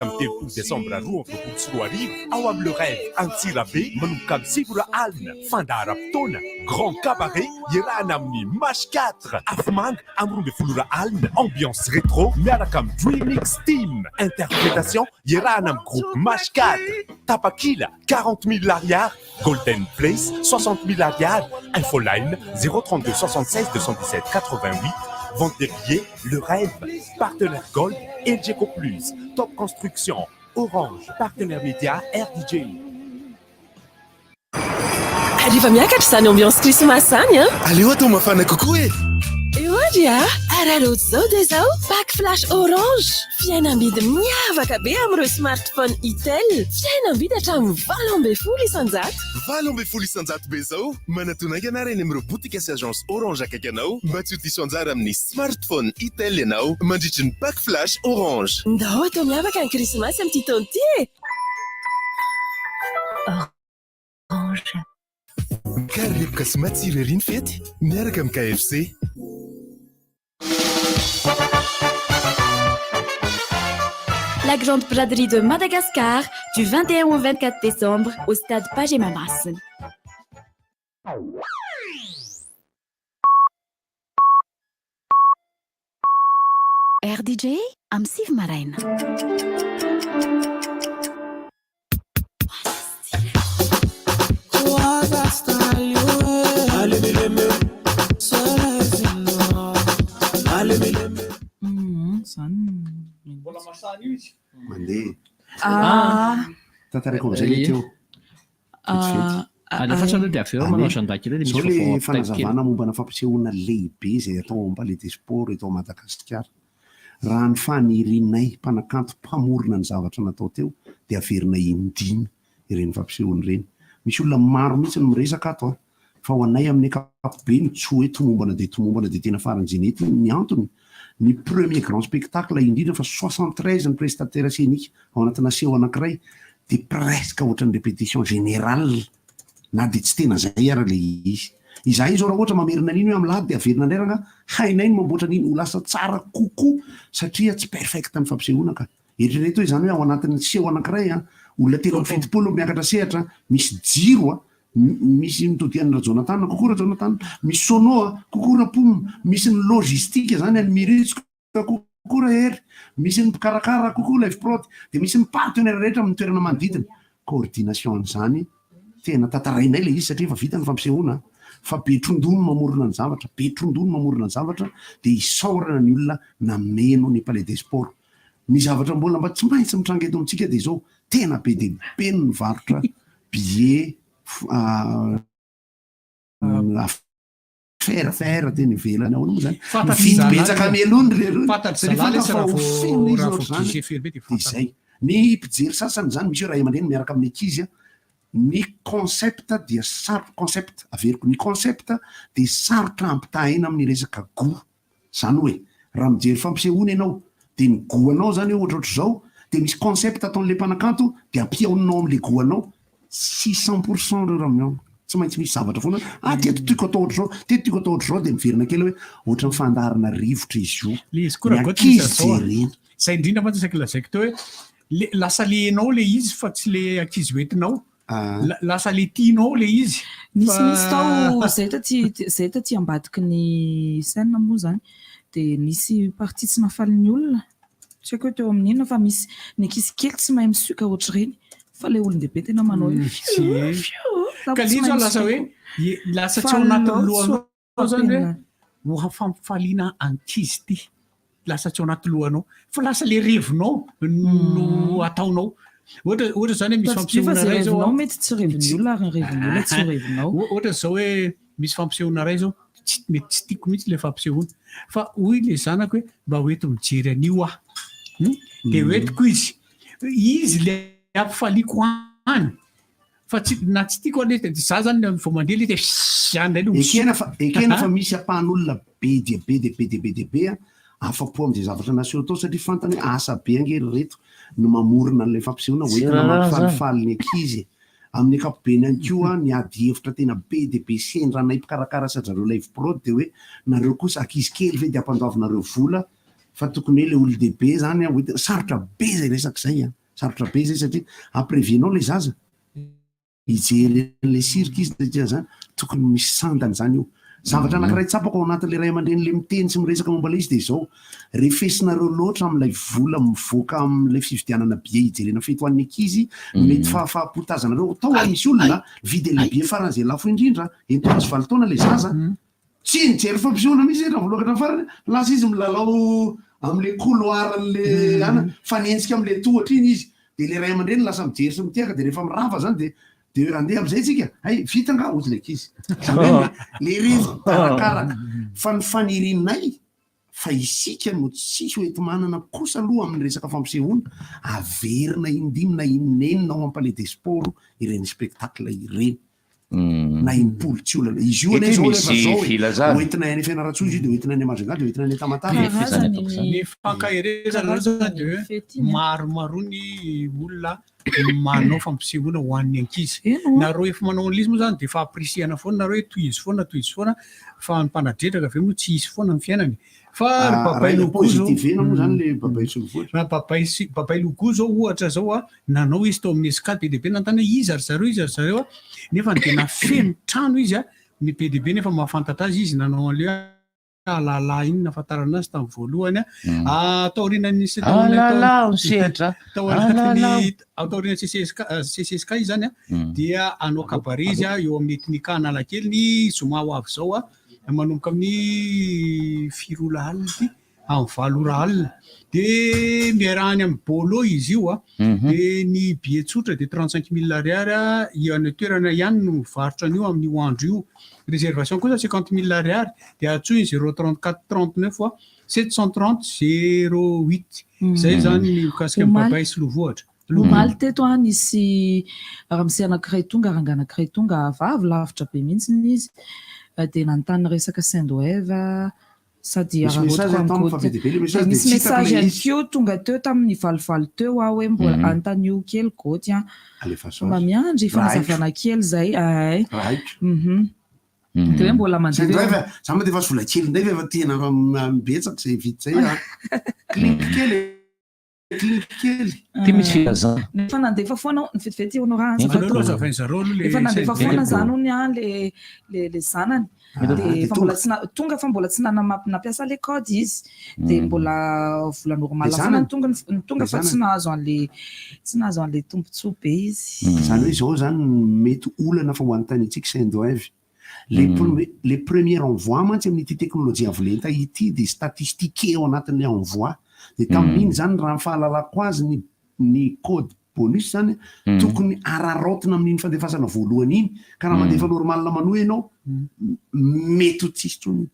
31 desambra 2022 ao amin'ny Le Rêve Antsirabe manomboka amin'ny sivy ora alina. Fandaharam-potoana Grand Cabaret iarahana amin'ny Mage 4 Afomanga amin'ny 12 ora alina. Ambiance rétro miaraka amin'ny Dreamix Team. Interprétation iarahana amin'ny groupe Mage 4. Tapakila 40 mille ariary. Golden Place 60 mille ariary. Infoline 032 76 217 88. Vente des billets Le Rêve. Partenaire Gold Elgeco Plus. Top Construction. Orange. Partenaire média RDJ. Hariva miakatra izany ambiance Christmas izany an! Aleo atao mafana kokoa e! Eo ary a! Araraoty izao dia izao, pack flash orange! Fihenam-bidy miavaka be amin'ireo smartphone Itel! Fihenam-bidy hatramin'ny 18%! 18% be izao! Manatona haingana ary eny amin'ireo botika sy agence Orange akaiky anao mba tsy ho diso anjara amin'ny smartphone Itel ianao mandritry ny pack flash Orange! Ndao atao miavaka ny Krismasy amin'ity taona ity e! Orange. Karepoka sy matsiro ery ny fety miaraka amin'ny KFC. La Grande Braderie de Madagascar du 21 au 24 décembre au stade Pagé Mahamasina. RDJ amin'ny 9 maraina. Mbola masana io izy. Mandeha. Ah. Tantaraiko amin'izay le teo. Vetivety. Alefaso aloha dia avy eo manao agenda kely dia misy Izao le vaovao ampitaiko kely. fanazavana mombana fampisehoana lehibe izay atao ao amin'ny Palais des Sports eto Madagasikara. Raha ny fanirianay mpanakanto mpamorona ny zavatra natao teo dia averina in-dimy ireny fampisehoana ireny. Misy olona maro mihitsy no miresaka ato an! Fa ho anay amin'ny ankapobeny tsy hoe tomombana dia tomombana dia tena faran'izay nety ny antony. Ny premier grand spectacle indrindra fa 73 ny prestataire scénique ao anatina seho anankiray dia presque ohatran'ny répétition générale na dia tsy tena zay ara le izy. Izahay izao raha ohatra mamerina an'iny hoe amin'ny lahady dia averina indray rangaha, hainay ny mamboatra an'iny ho lasa tsara kokoa satria tsy perfect ny fampisehoana ka. Eritrereto hoe izany hoe ao anatin'ny seho anankiray an, olona 73 no miakatra sehatra, misy jiro an, misy mitodika an'i Rajonatana, coucou Rajonatana, misy sono an, coucou Rapoum, misy ny logistique zany an'i Miritsoka, coucou Rahery, misy ny mpikarakara, coucou Live Prod, dia misy ny partenaire rehetra amin'ny toerana manodidina. Coordination an'izany tena tantarainay ilay izy satria efa vita ny fampisehoana fa be trondro no mamorona ny zavatra, be trondro no mamorona ny zavatra dia isaorana ny olona nameno ny Palais des Sports. Ny zavatra mbola mba tsy maintsy mitranga eto amintsika dia izao, tena be dia be ny mivarotra billet affaire affaire teny ivelany ahoana moa zany Fantatr'i mividy zalahy betsaka le- mialoha ny rerony fantatr'i satria zalahy fantatra lesy fa raha ho vao- feno izy raha vao ohatr'izany guichet fermé dia dia fantany. izay ny mpijery sasany zany misy hoe ray aman-dreny miaraka amin'ny ankizy a ny concept dia sarotra concept averiko ny concept dia sarotra ampitahaina amin'ny resaka goût Zany hoe raha mijery fampisehoana ianao dia ny goût anao zany hoe ohatrohatr'izao dia misy concept ataon'le mpanakanto dia ampihaoninao amin'le goût anao, tsy 100% reo raha mihaona, tsy maintsy misy zavatra foana hoe ah teto tiako atao ohatr'izao, teto tiako atao ohatr'izao dia miverina kely hoe ohatran'ny fandaharana rivotra izy io, Le izy koa ny raha goty misy ankizy an'izao a. jerena. Zay indrindra mantsy saika lazaiko teo hoe le lasa le enao le izy fa tsy le ankizy hoentinao. Lasa le tianao le izy. Nisy mihitsy tao zay taty zay taty ambadiky ny scène moa zany dia nisy partie tsy nahafaly ny olona, tsy haiko hoe teo amin'ny inona fa misy ny ankizy kely tsy mahay misioka ohatr'ireny fa ilay olon-dehibe tena manao hoe fioo fioo Ka le izy zao lasa hoe lasa tsy ao anatin'ny lohanao zany hoe ho fampifaliana ankizy ity. Lasa tsy ao anaty lohanao fa lasa le revinao no ataonao. Ohatra ohatra zany hoe misy Tadidio fa fampisehoana zay iray zao revinao an. mety tsy revin'ny olona ary ny revin'ny olona tsy ho revinao. Ohatra zao hoe misy fampisehoana iray zao. tsy mety tsy tiako mihitsy le fampisehoana fa hoy le zanako hoe mba hoento mijery an'io aho. De hoentiko izy. Izy le ampifaliako any. Fa tsy na tsy tiako anie de za zany vao mandeha le de zany indray no Ekena fa ekena fa misy ampahan'olona be dia be dia be dia be dia be a afa-po amin'izay zavatra naseho tao satria fantany hoe asa be ange ry reto no mamorona an'ilay fampisehoana Tsy hoentina raharaha zany. mampifalifaly ny ankizy e. Amin'ny ankapobeny ihany koa ny ady hevitra tena be dia be sendra anay mpikarakara sy zareo live prod dia hoe nareo kosa ankizy kely ve dia ampandoavinareo vola fa tokony hoe le olon-dehibe zany a hoentina, sarotra be izay resaka izay a, sarotra be izay satria ampirevenao ilay zaza hijery an'ilay cirque izy satria zany tokony misy sandany zany io. Zavatra anankiray tsapako ao anatin'ilay ray aman-dreny le miteny sy miresaka momba ilay izy dia izao, refesinareo loatra amin'ilay vola mivoaka amin'ilay fividianana billet hijerena fety ho an'ny ankizy no mety fahafahampo tazanareo. Tao ary misy olona mividy an'ilay billet faran'izay lafo indrindra, enin-taona sy 8 taona ilay zaza, tsy nijery fampisehoana mihitsy izy raha voalohany hatramin'ny farany, lasa izy milalao amin'ilay couloir an'ilay ana, mifanenjika amin'ilay tohatra iny izy, dia ilay ray aman-dreny lasa mijery sy mitehaka dia rehefa mirava izany dia De andeha amizay tsika, hay vita nga hozy le ankizy. Zany hoe le revy arakaraka. Fa ny fanirianay fa isika no tsy ho enti-manana kosa aloha amin'ny resaka fampisehoana, averina indimy na inenina ao am Palais des Sports ireny spectacle ireny. Na impolo tsy olana. Izy io anie Ety zao rehefa misy zao e, filazana. hoentina any Fianarantsoa izy io, de hoentina any Majunga, de hoentina any Tamatave. Karazany ny Ny fankaherezana aloha zany de hoe maromaro ny olona manao fampisehoana ho an'ny ankizy. Nareo efa manao an'ilay izy moa zany de efa apprécier-na foana nareo hoe tohizo foana tohizo foana fa ny mpanadredraka ve moa tsy hisy foana ny fiainany. Fa ry Ah, Babay raha Logo zao positivena moa zany le Babay sy ny vohitra. Raha Babay sy Babay Logo zao ohatra zao a, nanao izy tao amin'ny Esca be dia be nanontany hoe iza ry zareo iza ry zareo a, nefa dia nafeno trano izy a, ny be dia be nefa mahafantatra azy izy nanao an'ilay hoe Alala iny nahafantarana azy tamin'ny voalohany a. Taorianan'ny Alala misehatra. Tao anatin'ny taorian'ny CCSK CCSK izy zany a dia hanao cabaret izy a eo amin'ny Ethnica Analakely ny zoma ho avy izao a manomboka amin'ny firy ora alina ity amin'ny 8 ora alina dia miarahany amin'ny Bolo izy io a dia ny billet tsotra dia 35 000 ariary a eo any an-toerana ihany no mivarotra an'io amin'io andro io. Réservation kosa 50 000 ariary dia antsoy ny 034 39 a 730 08. Izay izany ny mikasika ny Omaly- Babay sy Lovohatra. Omaly teto a nisy ramose anankiray tonga, rangahy anankiray tonga, vavy lavitra be mihitsy izy, dia nanontany resaka Sendwave sady Misy message araraotiko atao amin'ny fa be dia be le Goty. message Dia dia misy tsy hitako message ilay ihany izy. koa tonga teo tamin'ny valovalo teo aho hoe mbola anontanio kely Goty a. Alefaso Mba azy. miandry Raha haiko. fanazavana kely izay. Ay. Raha haiko. Dia hoe mbola mandeha. Zay indray fa za moa dia efa azo vola kely indray fa efa tena betsaka izay vidy izay a. Clic kely e. Clic kely. Ty misy filazana. Efa nandefa foana aho, vetivety Honorah Aleo azafady. aloha azavain zareo aloha le Efa nandefa saint foana Diego. zany hono an le le le zanany. Ah, Dia dia efa mbola tonga. tsy na- tonga fa mbola tsy nanama- nampiasa le code izy. Dia mbola vola normal Le foana zanany. ny tonga ny tonga Le fa tsy zanany. nahazo an'le tsy nahazo an'le tombontsoa be izy. Zany hoe zao zany mety olana fa ho anontaniantsika Sendwave. Le premier le premier envoi mantsy amin'ity teknolojia avo lenta ity dia statistique ao anatin'ilay envoi. Dia tamin'iny zany raha ny fahalalako azy ny ny code bonus zany tokony araraotina amin'iny fandefasana voalohany iny. Ka raha mandefa normal manohy ianao mety ho tsisy intsony.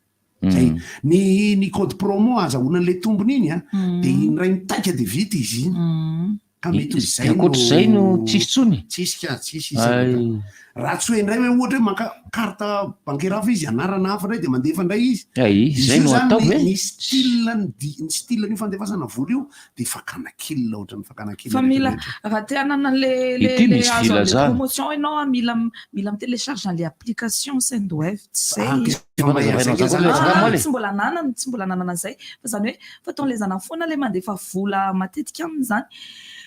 Zay. Ny code promo azahoana an'ilay tombony iny a dia iny ray mitaika dia vita izy iny. Ka mety ho izay no Ankoatr'izay no tsisy intsony? Tsisy ka, tsisy izy. Raha tsy hoe indray hoe ohatra hoe maka carte bancaire hafa izy, anarana hafa indray dia mandefa indray izy. Ay, Izy izay io no zany atao ny ve? ny style ny di- ny style an'io fandefasana vola io dia fakana kil ohatran'ny fakana kil Fa mila rehetra rehetra. raha te hanana an'le le Ity le misy azo an'le filazana. promotion ianao a mila mi-télécharge an'le application Sendwave tsy Ah, zay. fa mahay Fanazavaina an'izay zany zany koa angamba Ah, le. tsy mbola nanana tsy mbola nanana an'izay fa zany hoe fa ataon'le zanany foana le mandefa vola matetika aminy zany.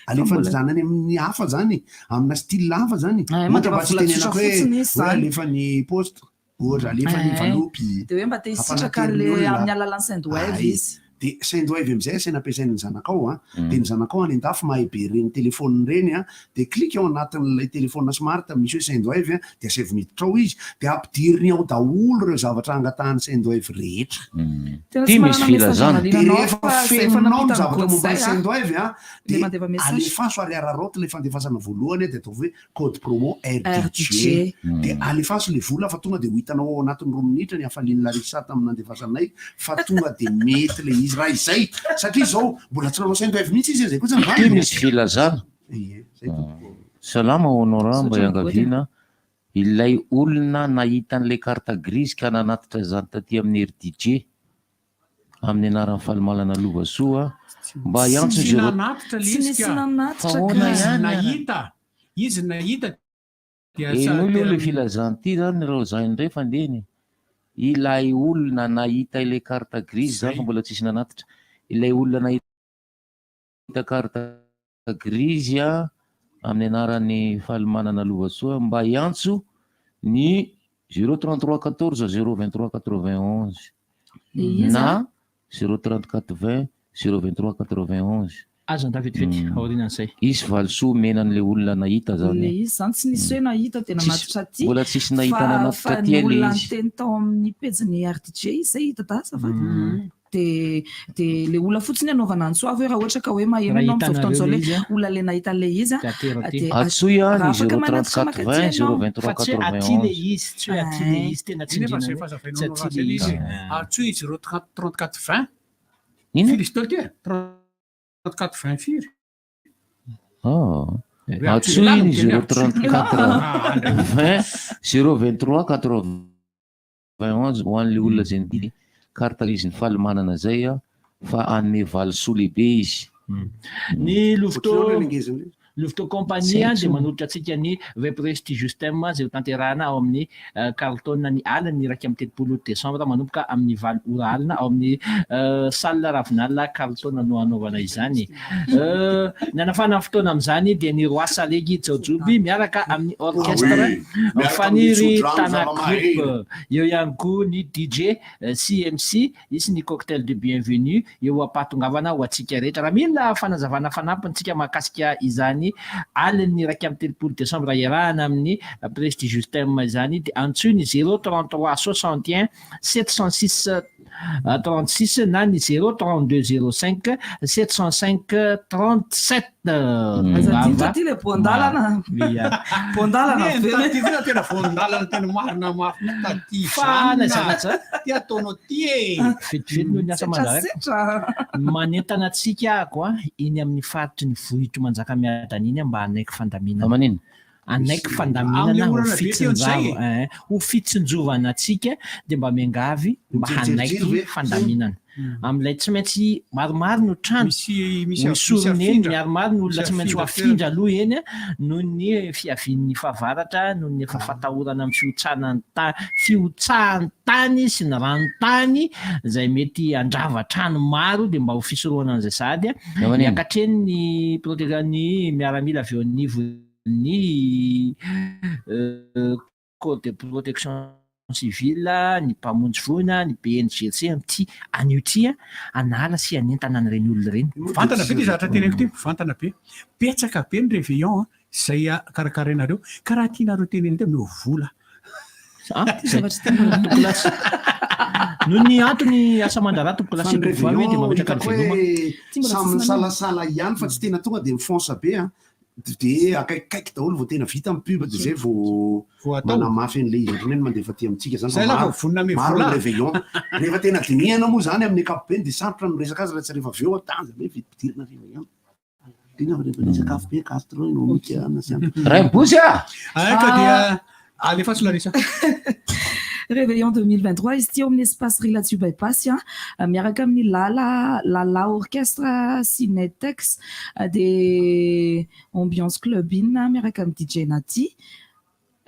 Fa Alefa ny mbola zanany amin'ny hafa zany, amina style hafa zany. Eh, Ohatra mandefa mba tsy vola tsotra tenenako hoe fotsiny izy hoe zany. alefa ny poste, ohatra alefa ny Eh, valopy, dia hoe mba te hisitraka ampanaterin'ny an'le olona. amin'ny alalan'ny Sendwave Ay, izy. De Sendwave am'izay asaina ampiasain'ny zanakao a, de ny zanakao any an-dafy mahay be reny telefôna reny a, de clique ao anatin'ilay telefôna smart misy hoe Sendwave a, de asaivo miditra ao izy, de ampidiriny ao daholo ireo zavatra angatahan'ny Sendwave rehetra. Tena Ty tsy misy manana message filazana. De amaliana anao rehefa fa zay efa fenonao ny nampita ny zavatra code momba zay ny a. Sendwave a, Le de mandefa message. alefaso ary araraoty le fandefasana voalohany a, de ataovy hoe code promo RDJ. RDJ. De alefaso le vola fa tonga de ho hitanao ao anatin'ny 2 minitra ny hafalian'ny Larissa tamin'ny nandefasanay fa tonga de mety le izy raha izay, satria zao mbola tsy nanao Sendwave mihitsy izy zay koa tsy Ty mivany. misy filazana. Ie, zay tompoko. Salama Honorant, mba Misaotra ny code. iangaviana ilay olona nahita an'ilay carte grise ka nanatitra izany taty amin'ny RDJ amin'ny anaran'ny Falimalana Lovasoa mba hiantso Tsy zéro nanatitra le Tsy izy nisy ka. nanatitra Fa ahoana ka. Izy ihany? nahita. Izy nahita dia Eno aloha le sa- filazana ity zany reo zay indray fandehany ilay olona nahita ilay carte grise zany fa mbola tsisy nanatitra ilay olona nahita carte grise a amin'ny anaran'ny Falimanana Lovasoa mba hiantso ny 033 14 023 91 Le izy a. na 034 20 023 91. Azo anda vetivety aorianan'izay. Isy valisoa omenan'le olona nahita Le zany. izy zany tsy nisy hoe nahita de nanatitra aty. Mbola tsisy nahita Fa nanatitra fa aty ny le olona izy. niteny tao amin'ny pejin'ny RDJ izay hita da azafady. De le olona fotsiny anaovana antso avy hoe raha ohatra ka hoe maheno Raha ianao amin'izao fotoana izao hitanareo le le izy a. olona le nahita le izy a. De atero aty. De Antsoy a ny raha afaka 034 manatitra makaty 20 ianao. 023 Fa tsy hoe aty le 91. izy, tsy hoe aty le izy tena Iny efa tsindriana zay hoe fahazavainao tsy anao aty raha le zay izy. izy. Antsoy 0 34 20. Ino? Firy izy teo ty e? 34 20 firy? Ah. Hoe Antsoy lahy ny miteny 034 20 023 91 ho an'le olona zay nividy carte grise ny Falimanana zay a fa hanome valisoa lehibe izy. Ny Louveteau Ohatran'ny ahoana ny angezany? Louveteau Compagnie dia manolotra antsika ny Prestige Justem izay ho tanterahana ao amin'ny Carlton ny alina ny 31 desambra manomboka amin'ny 8 ora alina ao amin'ny salle Ravinala Carlton no hanaovana izany. Ny hanafana ny fotoana amin'izany dia ny Roi Salegy Jaojoby miaraka amin'ny orchestre Ah oui, miaraka Faniry amin'ny tsodrano Tana zava-mahery. Group. Eo ihany koa ny DJ CMC, isy ny cocktail de bienvenue eo am-pahatongavana ho antsika rehetra. Raha mila fanazavana fanampiny tsika mahakasika izany alin'ny 31 desambra iarahana amin'ny Prestige Justem izany dia antsoy ny 033 61 706 36 na ny 032 05 705 37. Aza adino aty le boandalana. Ia. Boandalana Ne, ve le. taty zay tena voandalana tena marina mafy taty Fa na zany izany aza. Ty ataonao ty e. Vetivety noho ny asa mandrara. Setrasetra. Manentana antsika ako a eny amin'ny faritry ny vohitro manjaka miadana iny a mba hanaiky fandaminana. Fa manino? Hanaiky Amin'le fandaminana ho orana be teo fitsinjava zay. ho fitsinjovana antsika de mba miangavy mba Mijerijery hanaiky ve? fandaminana. Amin'ilay tsy maintsy maromaro no trano Misy misy misorona eny afindra. miaromaro ny olona Misy tsy maintsy ho afindra afindra aloha eny a noho ny fiavian'ny fahavaratra noho ny efa fatahorana amin'ny fihotsahan'ny ta- fihotsahan'ny tany sy ny rano-tany izay mety handrava trano maro de mba ho fisorohana an'izay sahady a Fa manino? miakatra eny ny protega ny miaramila avy eo anivon'ny corps de protection civile, ny mpamonjy voina, ny BNGC amin'ity anio ity a hanala sy hanentana an'ireny olona ireny. Vantana be ty zavatra teneniko ty, vantana be. Betsaka be ny réveillon a, izay karakarainareo. Ka raha tianareo tenenina teo omeo vola. Ah, zay. Tompoko lasy. Noho ny antony asa mandrara tompoko lasy Fa ny tompoko vavy dia réveillon mametraka ny hitako veloma. hoe samy misalasala ihany fa tsy tena tonga de mifonce be a de akaikikaiky daholo vao tena vita ny pub de zay vao Vao atao. manamafy an'le izy ohatrany hoe mandefa aty amintsika zany fa Zay lah maro vao vonona ame maro ny vola. réveillon rehefa tena dinihana moa zany amin'ny ankapobeny de sarotra ny miresaka azy raha tsy rehefa avy eo atanja be vidipidirana réveillon indrindra fa rehefa le sakafo be gastronomique na sy Ray mibozy a! Ay ka dia alefaso Larissa. Réveillon 2023 izy ty eo amin'ny espace Rilatio Bypass a miaraka amin'ny Lala Lala Orchestre sy Netex de ambiance clubbing miaraka amin'ny DJ Nati.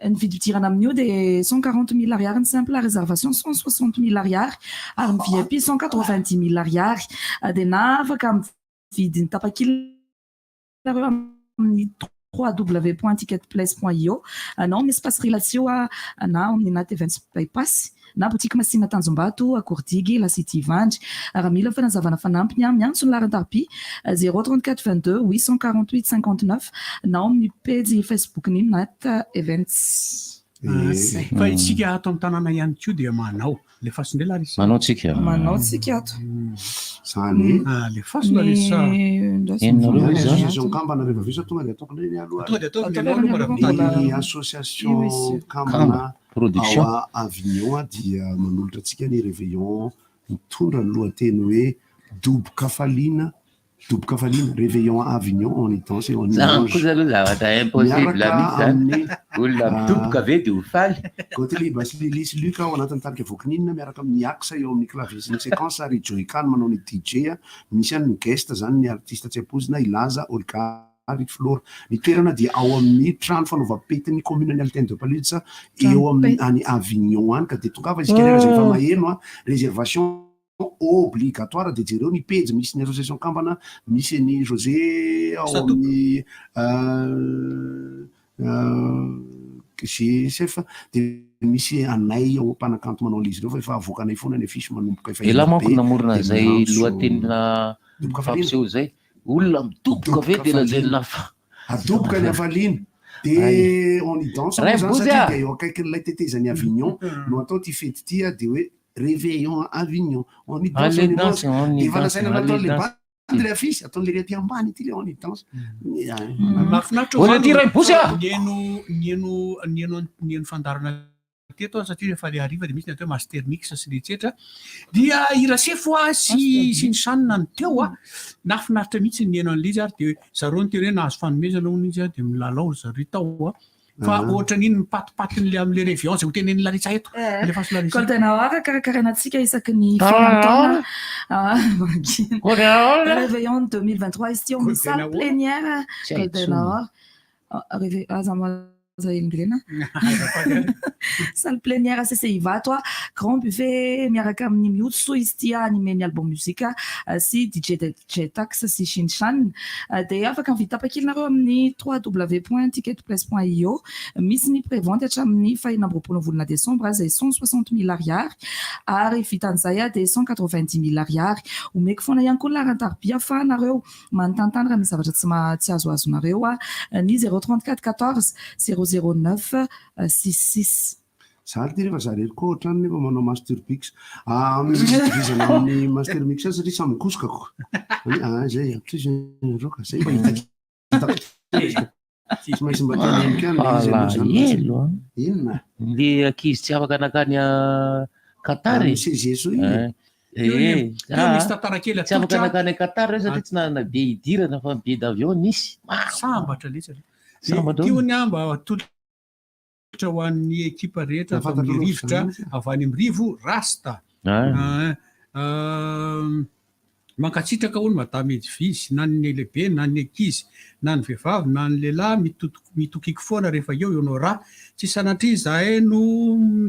Ny vidim-pidirana amin'io de 140 000 ariary ny simple, réservation 160 000 ariary ary ny VIP 190 000 ariary. De na afaka mividy ny tapakila nareo amin'ny www.ticketplace.io na amin'ny espace Relatio na amin'ny Nat Events Bypass na boutique Masina Tanjombato, Akordigy, La City Ivandry. Raha mila fanazavana fanampiny, miantso ny laharan-tarobia 034 22 848 59 na ao amin'ny pejy Facebook ny Nat Events. Fa isika ato amin'ny tanàna ihany koa dia manao. Le faso ndray Larissa. Manao tsika. Manao tsika ato. Zany. Ah, le faso Larissa. Enonareo izy zany. Association Kambana rehefa avy eo sa tonga dia ataoko indray ny aloha. Tonga dia ataovy ny aloha aloha mba Ny association Kambana Production. ao Avignon dia manolotra antsika ny réveillon mitondra ny lohateny hoe Dobo-kafaliana, Dobo-kafaliana, réveillon à Avignon on y danse et on y Zany mange. kosa aloha zavatra impossible Miaraka mihitsy zany. amin'ny Olona midoboka ve dia ho faly. Gottlieb sy Lily sy Luc ao anatin'ny tarika Vokininina miaraka amin'ny Axe eo amin'ny clavier sy ny séquence ary Joycan manao ny DJ. Misy ihany ny guest zany ny artiste tsy ampoizina Ilaza, Olga ary Flora. Ny toerana dia ao amin'ny trano fanaovam-petin'ny commune ny Alten de Paluds eo amin'ny any Avignon any ka dia tongava isika rehetra izay efa maheno a réservation obligatoire dia jereo ny pejy misy ny association Kambana misy ny José ao amin'ny GSF dia misy anay ao mpanakanto manao an'izy ireo fa efa avoakanay foana ny affiche manomboka efa Ela ela manko be namorona dia zay miantso lohatenina Doboka-hafaliana. fampiseho zay. Olona midoboka ve dia lazaina fa Adoboka ny hafaliana de on y danse moa Ray zany bozy satria ah. dia eo akaikin'ilay tetezan'ny Avignon no atao ty fety ty a dia hoe réveillon à Avignon on y danse Allez on y danse, mange on y dia efa danse, nasaina allez nataon'le danse. bandy le affiche ataon'le ry aty ambany ity le on y danse. Mahafinaritra Olona ty ray bosy ah. Nieno nieno nieno nieno fandaharana teto aho satria rehefa le hariva dia misy ny atao hoe master mix sy ny etsetra dia irasefo a sy sy ny sanina ny teo a nahafinaritra mihitsy ny nieno an'ilay izy ary dia zareo ny teny hoe nahazo fanomezana hono izy a dia milalao zareo tao a fa ohatran'iny mipatipatin'le amin'le réveillon zay ho tenenin'i Larissa eto le faso Larissa. Golden Hour karakaraina antsika isaky ny faran'ny taona. Mangina. Golden Hour. Réveillon 2023 izy ity ao amin'ny Golden salle Hour. plénière. Tsy hay Golden intsony. Hour. Ah, aza aza elingelena. Salle plénière CCI Ivato a grand buffet miaraka amin'ny Miotso izy ity animé ny album musique sy DJ DJ Tax sy Shinchan dia afaka mividy tapakilinareo amin'ny www.ticketplace.io. Misy ny prévente hatramin'ny 26 volana décembre izay 160 000 ariary ary vitan'izay a dia 190 000 ariary. Omeko foana ihany koa ny laharan-tarobia ahafahanareo manontany raha misy zavatra tsy tsy azoazonareo a ny 034 14 009 66. Za ty rehefa za rery koa ohatrany nefa manao master mix. Vizana amin'ny master mix satria samy mikosokako. Ah, zay tsisy roka zay mba hitako. Tsy maintsy mba teneniko ihany le izy aloha zany. Alahelo a. Inona? Le ankizy tsy afaka nakany a Qatar e. Monsieur Jesu iny. Eh, Teo misy tantara kely tsy afaka atolotra. nakany Qatar reo satria tsy nanana billet hidirana fa billet d'avion nisy. Sambatra letsy aloha. Sambatra Teo ny ahy mba atolotra ho an'ny ekipa rehetra avy amin'ny rivotra avy any amin'ny rivo Rasta. Ah. Ah, mankasitraka hono madame Edvizy na ny lehibe na ny ankizy na ny vehivavy na ny lehilahy mitokiky foana rehefa eo eo raha tsy sanatria zahay no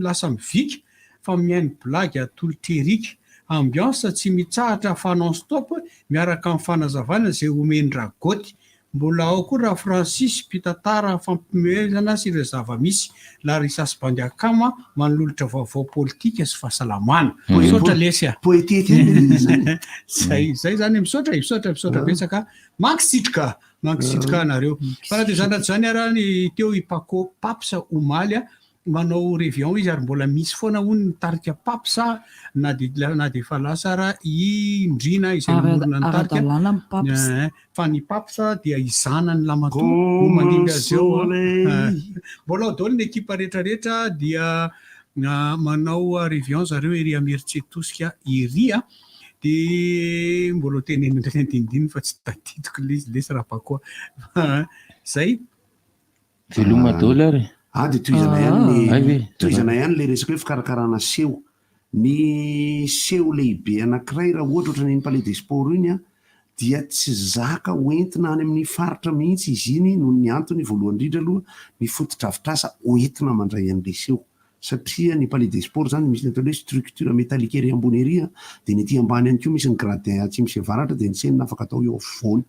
lasa mivika fa mihaino blague atolotra ambiance tsy mitsahatra fa non stop miaraka amin'ny fanazavana izay omen-dragoty mbola ao koa raha Francis mpitantara fampimezana sy ireo zava-misy Larissa sy Bandiakama manolotra vaovao politika sy fahasalamana. Misaotra lesy a. Poétique zany. Zay zany misaotra misaotra misaotra betsaka mankasitrika mankasitrika anareo. Fa raha dia zany zany ara ny teo i Paco Paps omaly a manao réveillon izy ary mbola misy foana hono ny tarika Paps na de efa lasa raha indrina izay namorona ny tarika. Ara-dalàna ny Paps. Fa ny Paps dia izanany lamatoa no mandimby azy eo a. Mbola ao daholo ny ekipa rehetrarehetra dia manao réveillon zareo ery Ameritsetosika ery a. De mbola ho tenenina indray ny andinindininy fa tsy tadidiko le izy lesy raha Paco. Zay. Veloma daholo ary. Ah, de tohizana ihany Ay ny ve? tohizana ihany le resaka hoe fikarakarana seho. Ny seho lehibe anankiray raha ohatra ohatran'iny Palais des Sports iny a dia tsy zaka hoentina any amin'ny faritra mihitsy izy iny noho ny antony voalohany indrindra aloha ny fotodrafitrasa hoentina mandray an'le seho satria ny Palais des Sports zany misy ny atao hoe structure métallique ery ambony ery a dia ny aty ambany ihany koa misy ny gradin atsimo sy avaratra dia ny scène afaka atao eo afovoany.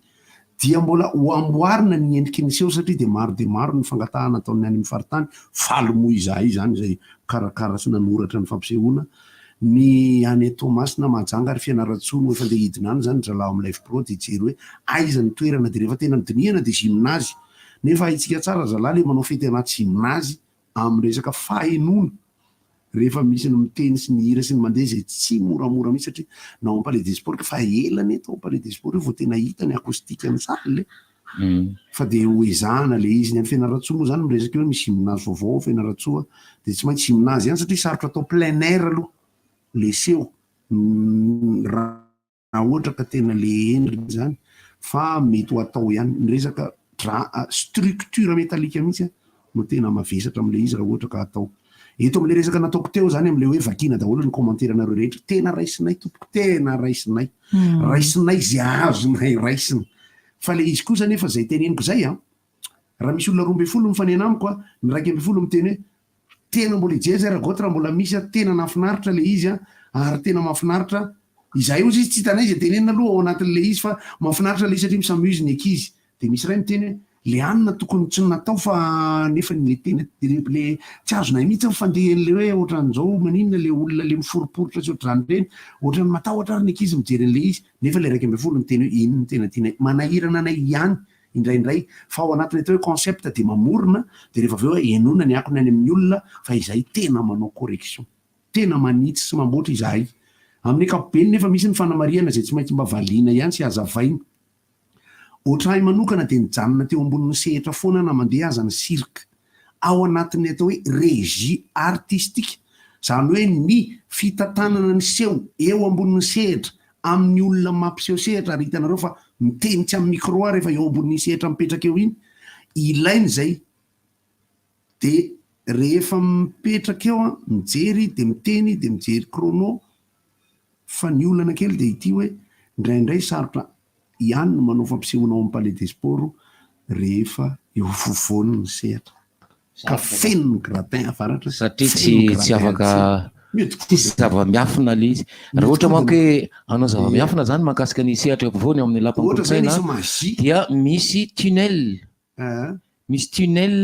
Dia mbola ho amboarina ny endriky ny seho satria dia maro dia maro ny fangatahana ataon'ny any amin'ny faritany, faly moa izahay izany izay mikarakara sy nanoratra ny fampisehoana. Ny any Toamasina, Mahajanga ary Fianarantsoa no efa andeha hidina any izany ry zalahy ao amin'ny Live Prod hijery hoe aiza ny toerana dia rehefa tena nodinihana dia gymnase. Nefa haintsika tsara ry zalahy ilay manao fety anaty gymnase amin'ny resaka fahenoana rehefa misy ny miteny sy ny hira sy ny mandeha izay tsy moramora mihitsy satria na ao am-palais des sports fa ela anie tao am-palais des sports io vao tena hita ny acoustique ny salle e. Fa dia ho ezahana ilay izy. Ny any Fianarantsoa moa izany miresaka eo hoe misy gymnase vaovao ao Fianarantsoa dia tsy maintsy gymnase ihany satria sarotra atao plein air aloha ilay seho raha Raha ohatra ka tena le endriny izany fa mety ho atao ihany. Ny resaka dra structure métallique mihitsy no tena mavesatra amin'ilay izy raha ohatra ka atao. Eto amin'ilay resaka nataoko teo izany amin'ilay hoe vakiana daholo ny commentaire-nareo rehetra, tena raisinay tompoko, tena raisinay. Raisinay izay azonay raisina. Fa ilay izy kosa anefa izay teneniko izay an, raha misy olona 12 mifanena amiko an, ny 11 miteny hoe Tena mbola hijery zay Ragoty raha mbola misy a, tena nahafinaritra le izy a, ary tena mahafinaritra, izahay ozy izy tsy hitanay izay tenenina aloha ao anatin'le izy fa mahafinaritra le izy satria mi-s'amuse ny ankizy, de misy iray miteny hoe le anona tokony tsy natao fa nefa le tena le tsy azonay mihitsy ny fandehan'le hoe ohatran'izao maninona le olona le miforiporitra sy ohatr'izany ireny, ohatran'ny matahotra ary ny ankizy mijery an'le izy, nefa le 11 miteny hoe iny no tena tianay, manahirana anay ihany indraindray fa ao anatin'ny atao hoe concept dia mamorona dia rehefa avy eo henoina ny akony any amin'ny olona fa izahay tena manao correction, tena manitsy sy mamboatra izahay. Amin'ny ankapobeny nefa misy ny fanamarihana izay tsy maintsy mba valiana ihany sy hazavaina. Ohatr'ahy manokana dia nijanona teo ambonin'ny sehatra foana na mandeha aza ny cirque. Ao anatin'ny atao hoe régie artistique, izany hoe ny fitantanana ny seho eo ambonin'ny sehatra amin'ny olona mampiseho sehatra ary hitanareo fa miteny tsy amin'ny micro aho rehefa eo ambonin'iny sehatra mipetraka eo iny, ilaina izay dia rehefa mipetraka eo aho mijery dia miteny dia mijery chrono fa ny olana kely dia ity hoe indraindray sarotra ihany ny manao fampisehoana ao amin'ny palais des sports rehefa eo afovoany ny sehatra. Ka feno ny gratin avaratra, Satria feno tsy ny tsy gratin afaka atsimo. tsisy zava-miafina le izy. Raha ohatra manko hoe hanao Ie. zava-miafina zany mahakasika ny sehatra eo ampovoany ao amin'ny Ohatra zay lapan'ny nisy kolontsaina magie. dia misy tunnel. Aa. Misy tunnel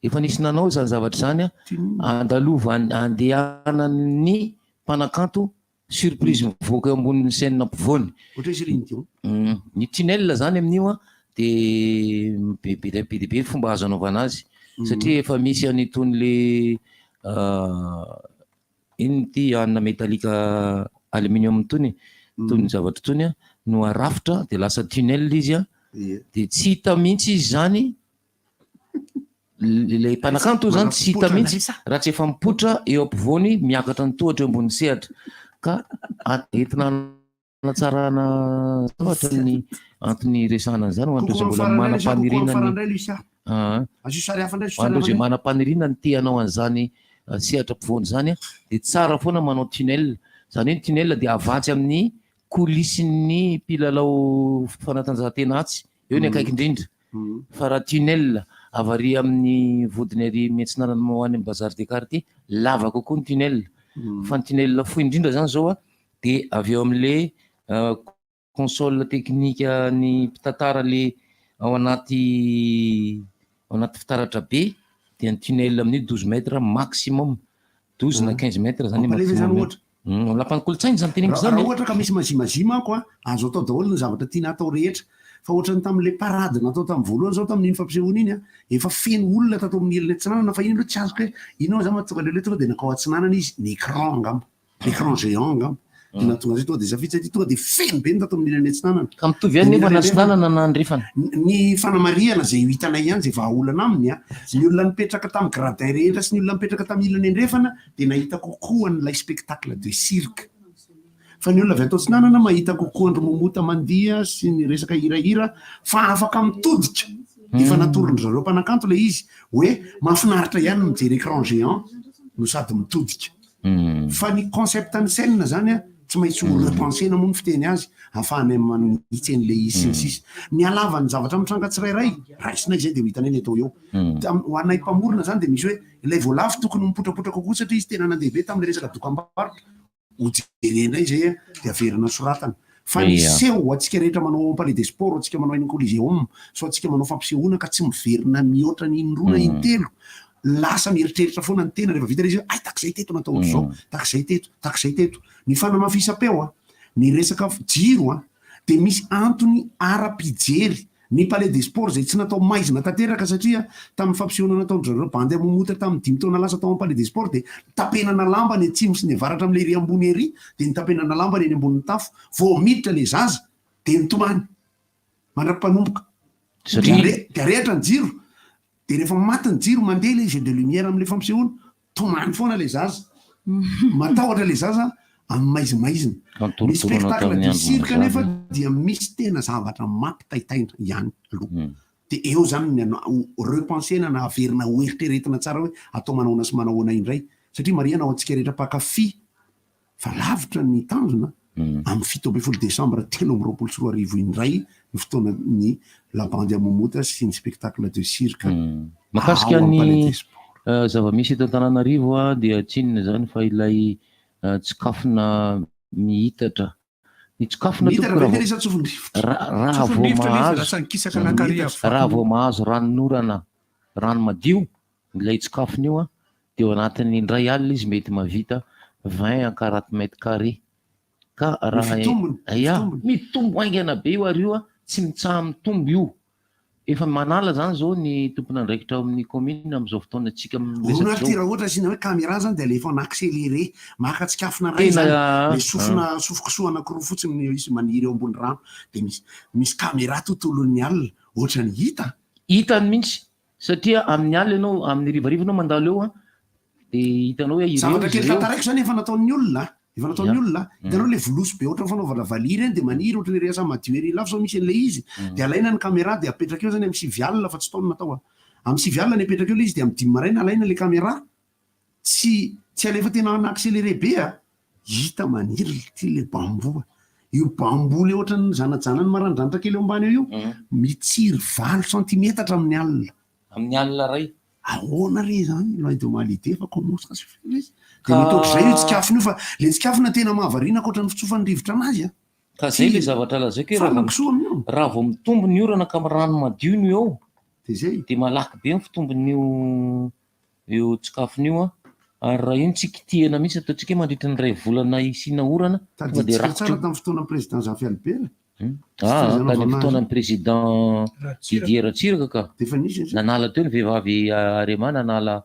efa nisy nanao izany zavatra izany andalovan andehanan'ny mpanakanto surprise mivoaka eo ambonin'ny scène ampovoany. Ohatra hoe Céline Dion. Ny tunnel zany amin'io an de be be dia be dia be ny fomba azo anaovana azy satria efa misy an'itony le inona ity anona métallique aluminium itony, itony zavatra itony an no arafitra de lasa tunnel izy an, de tsy hita mihitsy izy zany Ilay mpanakanto zany tsy hita mihitsy raha tsy efa mipoitra eo ampovoany miakatra ny tohatra eo ambonin'ny sehatra ka entina hanatsarana zavatra ny antony iresahana an'izany ho an'ireo izay mbola manam-paniriana ny ho an'ireo izay manam-paniriana ny te hanao an'izany sehatra ampovoany izany dia tsara foana manao tunnel, izany hoe ny tunnel dia avatsy amin'ny coulisses-n'ny mpilalao fanatanjahantena atsy, eo ny akaiky indrindra. Fa raha tunnel avy ary amin'ny vodiny ary miantsinanana ho any amin'ny bazar des quartiers, lava kokoa ny tunnel. Fa ny tunnel fohy indrindra zany zao dia avy eo amin'le console technique ny mpitantara le ao anaty ao anaty fitaratra be dia ny tunnel amin'io 12 mètres maximum. 12 na 15 mètres zany Mampalahelo maximum. zany ohatra. Lapan'ny kolontsaina izany teneniko Raha izany raha e. ohatra ka misy mazimazia manko a, azo atao daholo ny zavatra tiana atao rehetra. Fa ohatran'ny tamin'ilay parade natao tamin'ny voalohany izao tamin'iny fampisehoana iny a, efa feno olona tato amin'ny ilany atsinanana fa iny aloha tsy azoko hoe inona zany mahatonga an'ilay tonga dia nankao atsinanana izy, ny écran angamba, l'écran géant angamba no nahatonga azy hoe tonga dia safidy satria tonga dia feno be ny tato amin'ny ilany atsinanana. Ka mitovy ihany Dia ny nefa na ilany andrefana, atsinanana na andrefana. Ny fanamarihana izay ho hitanay ihany izay vahaolana aminy a, ny olona nipetraka tamin'ny gradin rehetra sy ny olona nipetraka tamin'ny ilany andrefana dia nahita kokoa an'ilay spectacle de cirque. Fa ny olona avy ato atsinanana mahita kokoa an-dry Momota mandiha sy ny resaka hirahira fa afaka mitodika. Efa natoron-dry zareo mpanakanto ilay izy hoe mahafinaritra ihany ny mijery écran géant no sady mitodika. Fa ny concept ny scène zany an, tsy maintsy ho repenser-na moa ny fiteny azy ahafahanay manitsy an'ilay izy sy ny sisa. Ny halavan'ny zavatra mitranga tsirairay, raisinay izay dia ho hitanay ny atao eo. Ho anay mpamorona zany dia misy hoe Ilay voalavo tokony mipotrapotra kokoa satria izy tena nandeha be tamin'ilay resaka dokambarotra. Ho jerenay izay dia averina soratana. Fa ny seho ho antsika rehetra manao ao Palais des Sports, ho antsika manao eny Coliseum, sao antsika manao fampisehoana ka tsy miverina mihoatra ny indroa na intelo, lasa mieritreritra foana ny tena rehefa vita ilay izy hoe hay takizay teto natao ohatr'izao, takizay teto, takizay teto. Ny fanamafisam-peo an, ny resaka jiro an, dia misy antony ara-pijery. Ny Palais des Sports izay tsy natao maizina tanteraka satria tamin'ny fampisehoana nataon-dry zareo bandy amomota tamin'ny dimy taona lasa tao amin'ny Palais des Sports dia nitapenana lamba ny atsimo sy ny avaratra amin'ilay ery ambony ery dia nitapenana lamba ny eny ambonin'ny tafo vao miditra ilay zaza dia nitomany mandra-panomboka Satria dia arehitra ny jiro dia rehefa maty ny jiro mandeha ilay jeu de lumière amin'ilay fampisehoana Tomany foana ilay zaza. Matahotra ilay zaza amin'ny maizimaizina. Ny spectacle du cirque anefa dia misy tena zavatra mampitaitaina ihany aloha. Dia eo izany ny repenser-na na averina ho eritreretina tsara hoe atao manahoana sy manahoana indray. Satria marihana ho antsika rehetra mpankafy fa lavitra ny tanjona, amin'ny 17 desambra 2023 indray ny fotoanan'ny La Bande à Momota sy ny spectacle de cirque Mahakasika ao amin'ny ny Palais des Sports. zava-misy eto Antananarivo dia tsy inona izany fa ilay tsikafona mihitatra. Ny tsikafona Mihitatra tompoko ve raha le vao sa tsofin'ny rivotra? raha vao Tsofin'ny rivotra le izy mahazo lasa nikisaka nankary avy raha vao mahazo ranonorana rano madio ilay tsikafona io dia ao anatin'ny indray alina izy mety mahavita 20 à 40 mètres carrés ka Ny raha fitombony, ny ya fitombony. mitombo haingana be io ary io a tsy mitsaha mitombo io efa manala zany zao ny tompon'andraikitra ao amin'ny commune amin'izao fotoana tsika Hono miresaka ary ty zao raha ohatra asiana hoe caméra zany dia alefa en accéléré maka tsikafona iray tena zany le sofina sofin-kisoa anankiroa fotsiny no izy maniry eo ambony rano dia misy misy caméra tontolon'ny alina ohatrany hita. Hitany mihitsy Satria amin'ny alina ianao, amin'ny harivariva ianao mandalo eo an, dia hitanao hoe ireo Zavatra izy kely ireo. tantaraiko izany efa nataon'ny olona a! Efa nataon'ny Ya. olona a! Hitanao ilay volosy be ohatran'ny fanaovana valiha ireny dia maniry ohatran'ny ery Antsahamadio ery Ilafy izao misy an'ilay izy. Dia alaina ny caméra dia apetraka eo izany amin'ny 9 alina fa tsy tao no natao a! Amin'ny 9 alina ny apetraka eo ilay izy dia amin'ny 5 maraina alaina ilay caméra Tsy tsy alefa tena en accéléré be a! Hita maniry ity le bambou a! Io bambou le ohatran'ny zanajanany maranidranitra kely eo ambany eo io, mitsiry 8 centimetatra amin'ny alina. Amin'ny alina iray. Ahoana re izany? Loin de moi l'idée fa comment ça se fait lesy? Dia Ka mety ohatr'izay io tsikafona io fa le tsikafona tena mahavariana ankoatran'ny fitsofan'ny rivotra anazy a! Ka zay le zavatra lazaiko hoe raha vao Fanan-kisoa amin'io. raha vao mitombo ny orana ka rano madio no eo, Dia zay. dia malaky be ny fitombon'io io tsikafona io an, ary raha iny tsy kitihana mihitsy ataontsika hoe mandritra ny iray volana hisiana orana tonga dia Tadidintsika rakotra tsara io. tamin'ny fotoanan'ny président Zafy Albert. Ah, Tsy tany amin'ny nanaovana azy. fotoanan'ny président Didier Ratsiraka ka. Dia efa nisy izy. Nanala teo ny vehivavy Arema nanala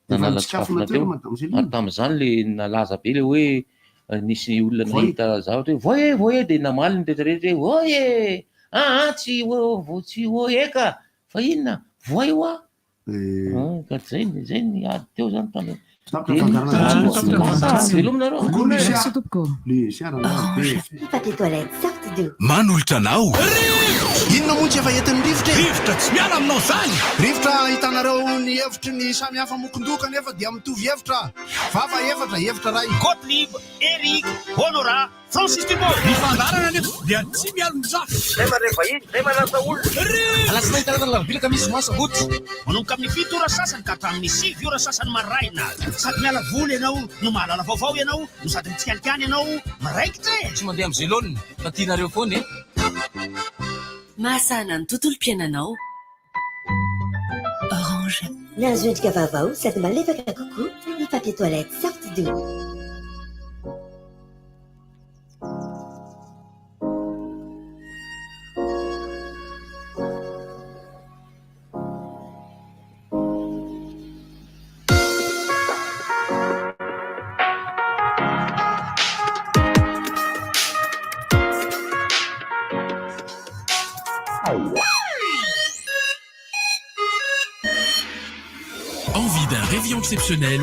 Dia efa nanala nitsikafona tsikafona teo teo. ry Madame Céline. Ary tamin'izany le nalaza be le hoe nisy olona Voay. nahita zavatra hoe voay e voay e dia namaly ny rehetra rehetra hoe voay e! Ah ah tsy tsy voay ka! Fa inona? Voay hoa! Ka zay zay ny ady teo zany tany. Manolotra anao. Inona moa tsy efa entin'ny rivotra e? Rivotra tsy miala aminao zany! Rivotra ahitanareo ny hevitry ny samy hafa mokon-doha kanefa dia mitovy hevitra. Vava efatra, hevitra iray. Gottlieb, Eric, Honorat, Francis Dubois. Ny fandaharana anefa dia tsy mialon-jafy. Zay mandray vahiny, zay manasa olona. Alatsinainy, talata, alarobia, alakamisy, zoma, sabotsy. Manomboka amin'ny 7 ora sasany ka hatramin'ny 9 ora sasany maraina. Sady miala voly ianao no mahalala vaovao ianao no sady mitsikalikany ianao miraikitra e! Tsy mandeha amin'ny zelone fa tianareo foana e! Mahasahana ny tontolom-piainanao. Orange. Nahazo endrika vaovao sady malefaka kokoa ny papier toilette Sortidou. Envie d'un réveillon exceptionnel,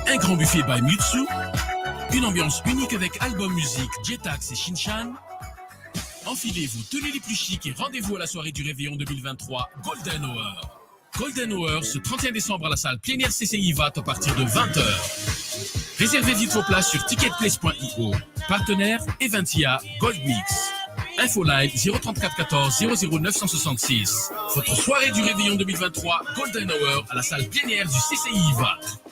un grand buffet by Mutsu, une ambiance unique avec album musique, Jetax et Shinchan. Enfilez vos tenues les plus chics et rendez-vous à la soirée du réveillon 2023 Golden Hour. Golden Hour ce 31 décembre à la salle plénière CCI VAT à partir de 20h. Réservez vite vos places sur ticketplace.io. Partenaire Eventia Gold Mix. Info live 034 14 00 966. Votre soirée du réveillon 2023 Golden Hour à la salle plénière du CCI VAT.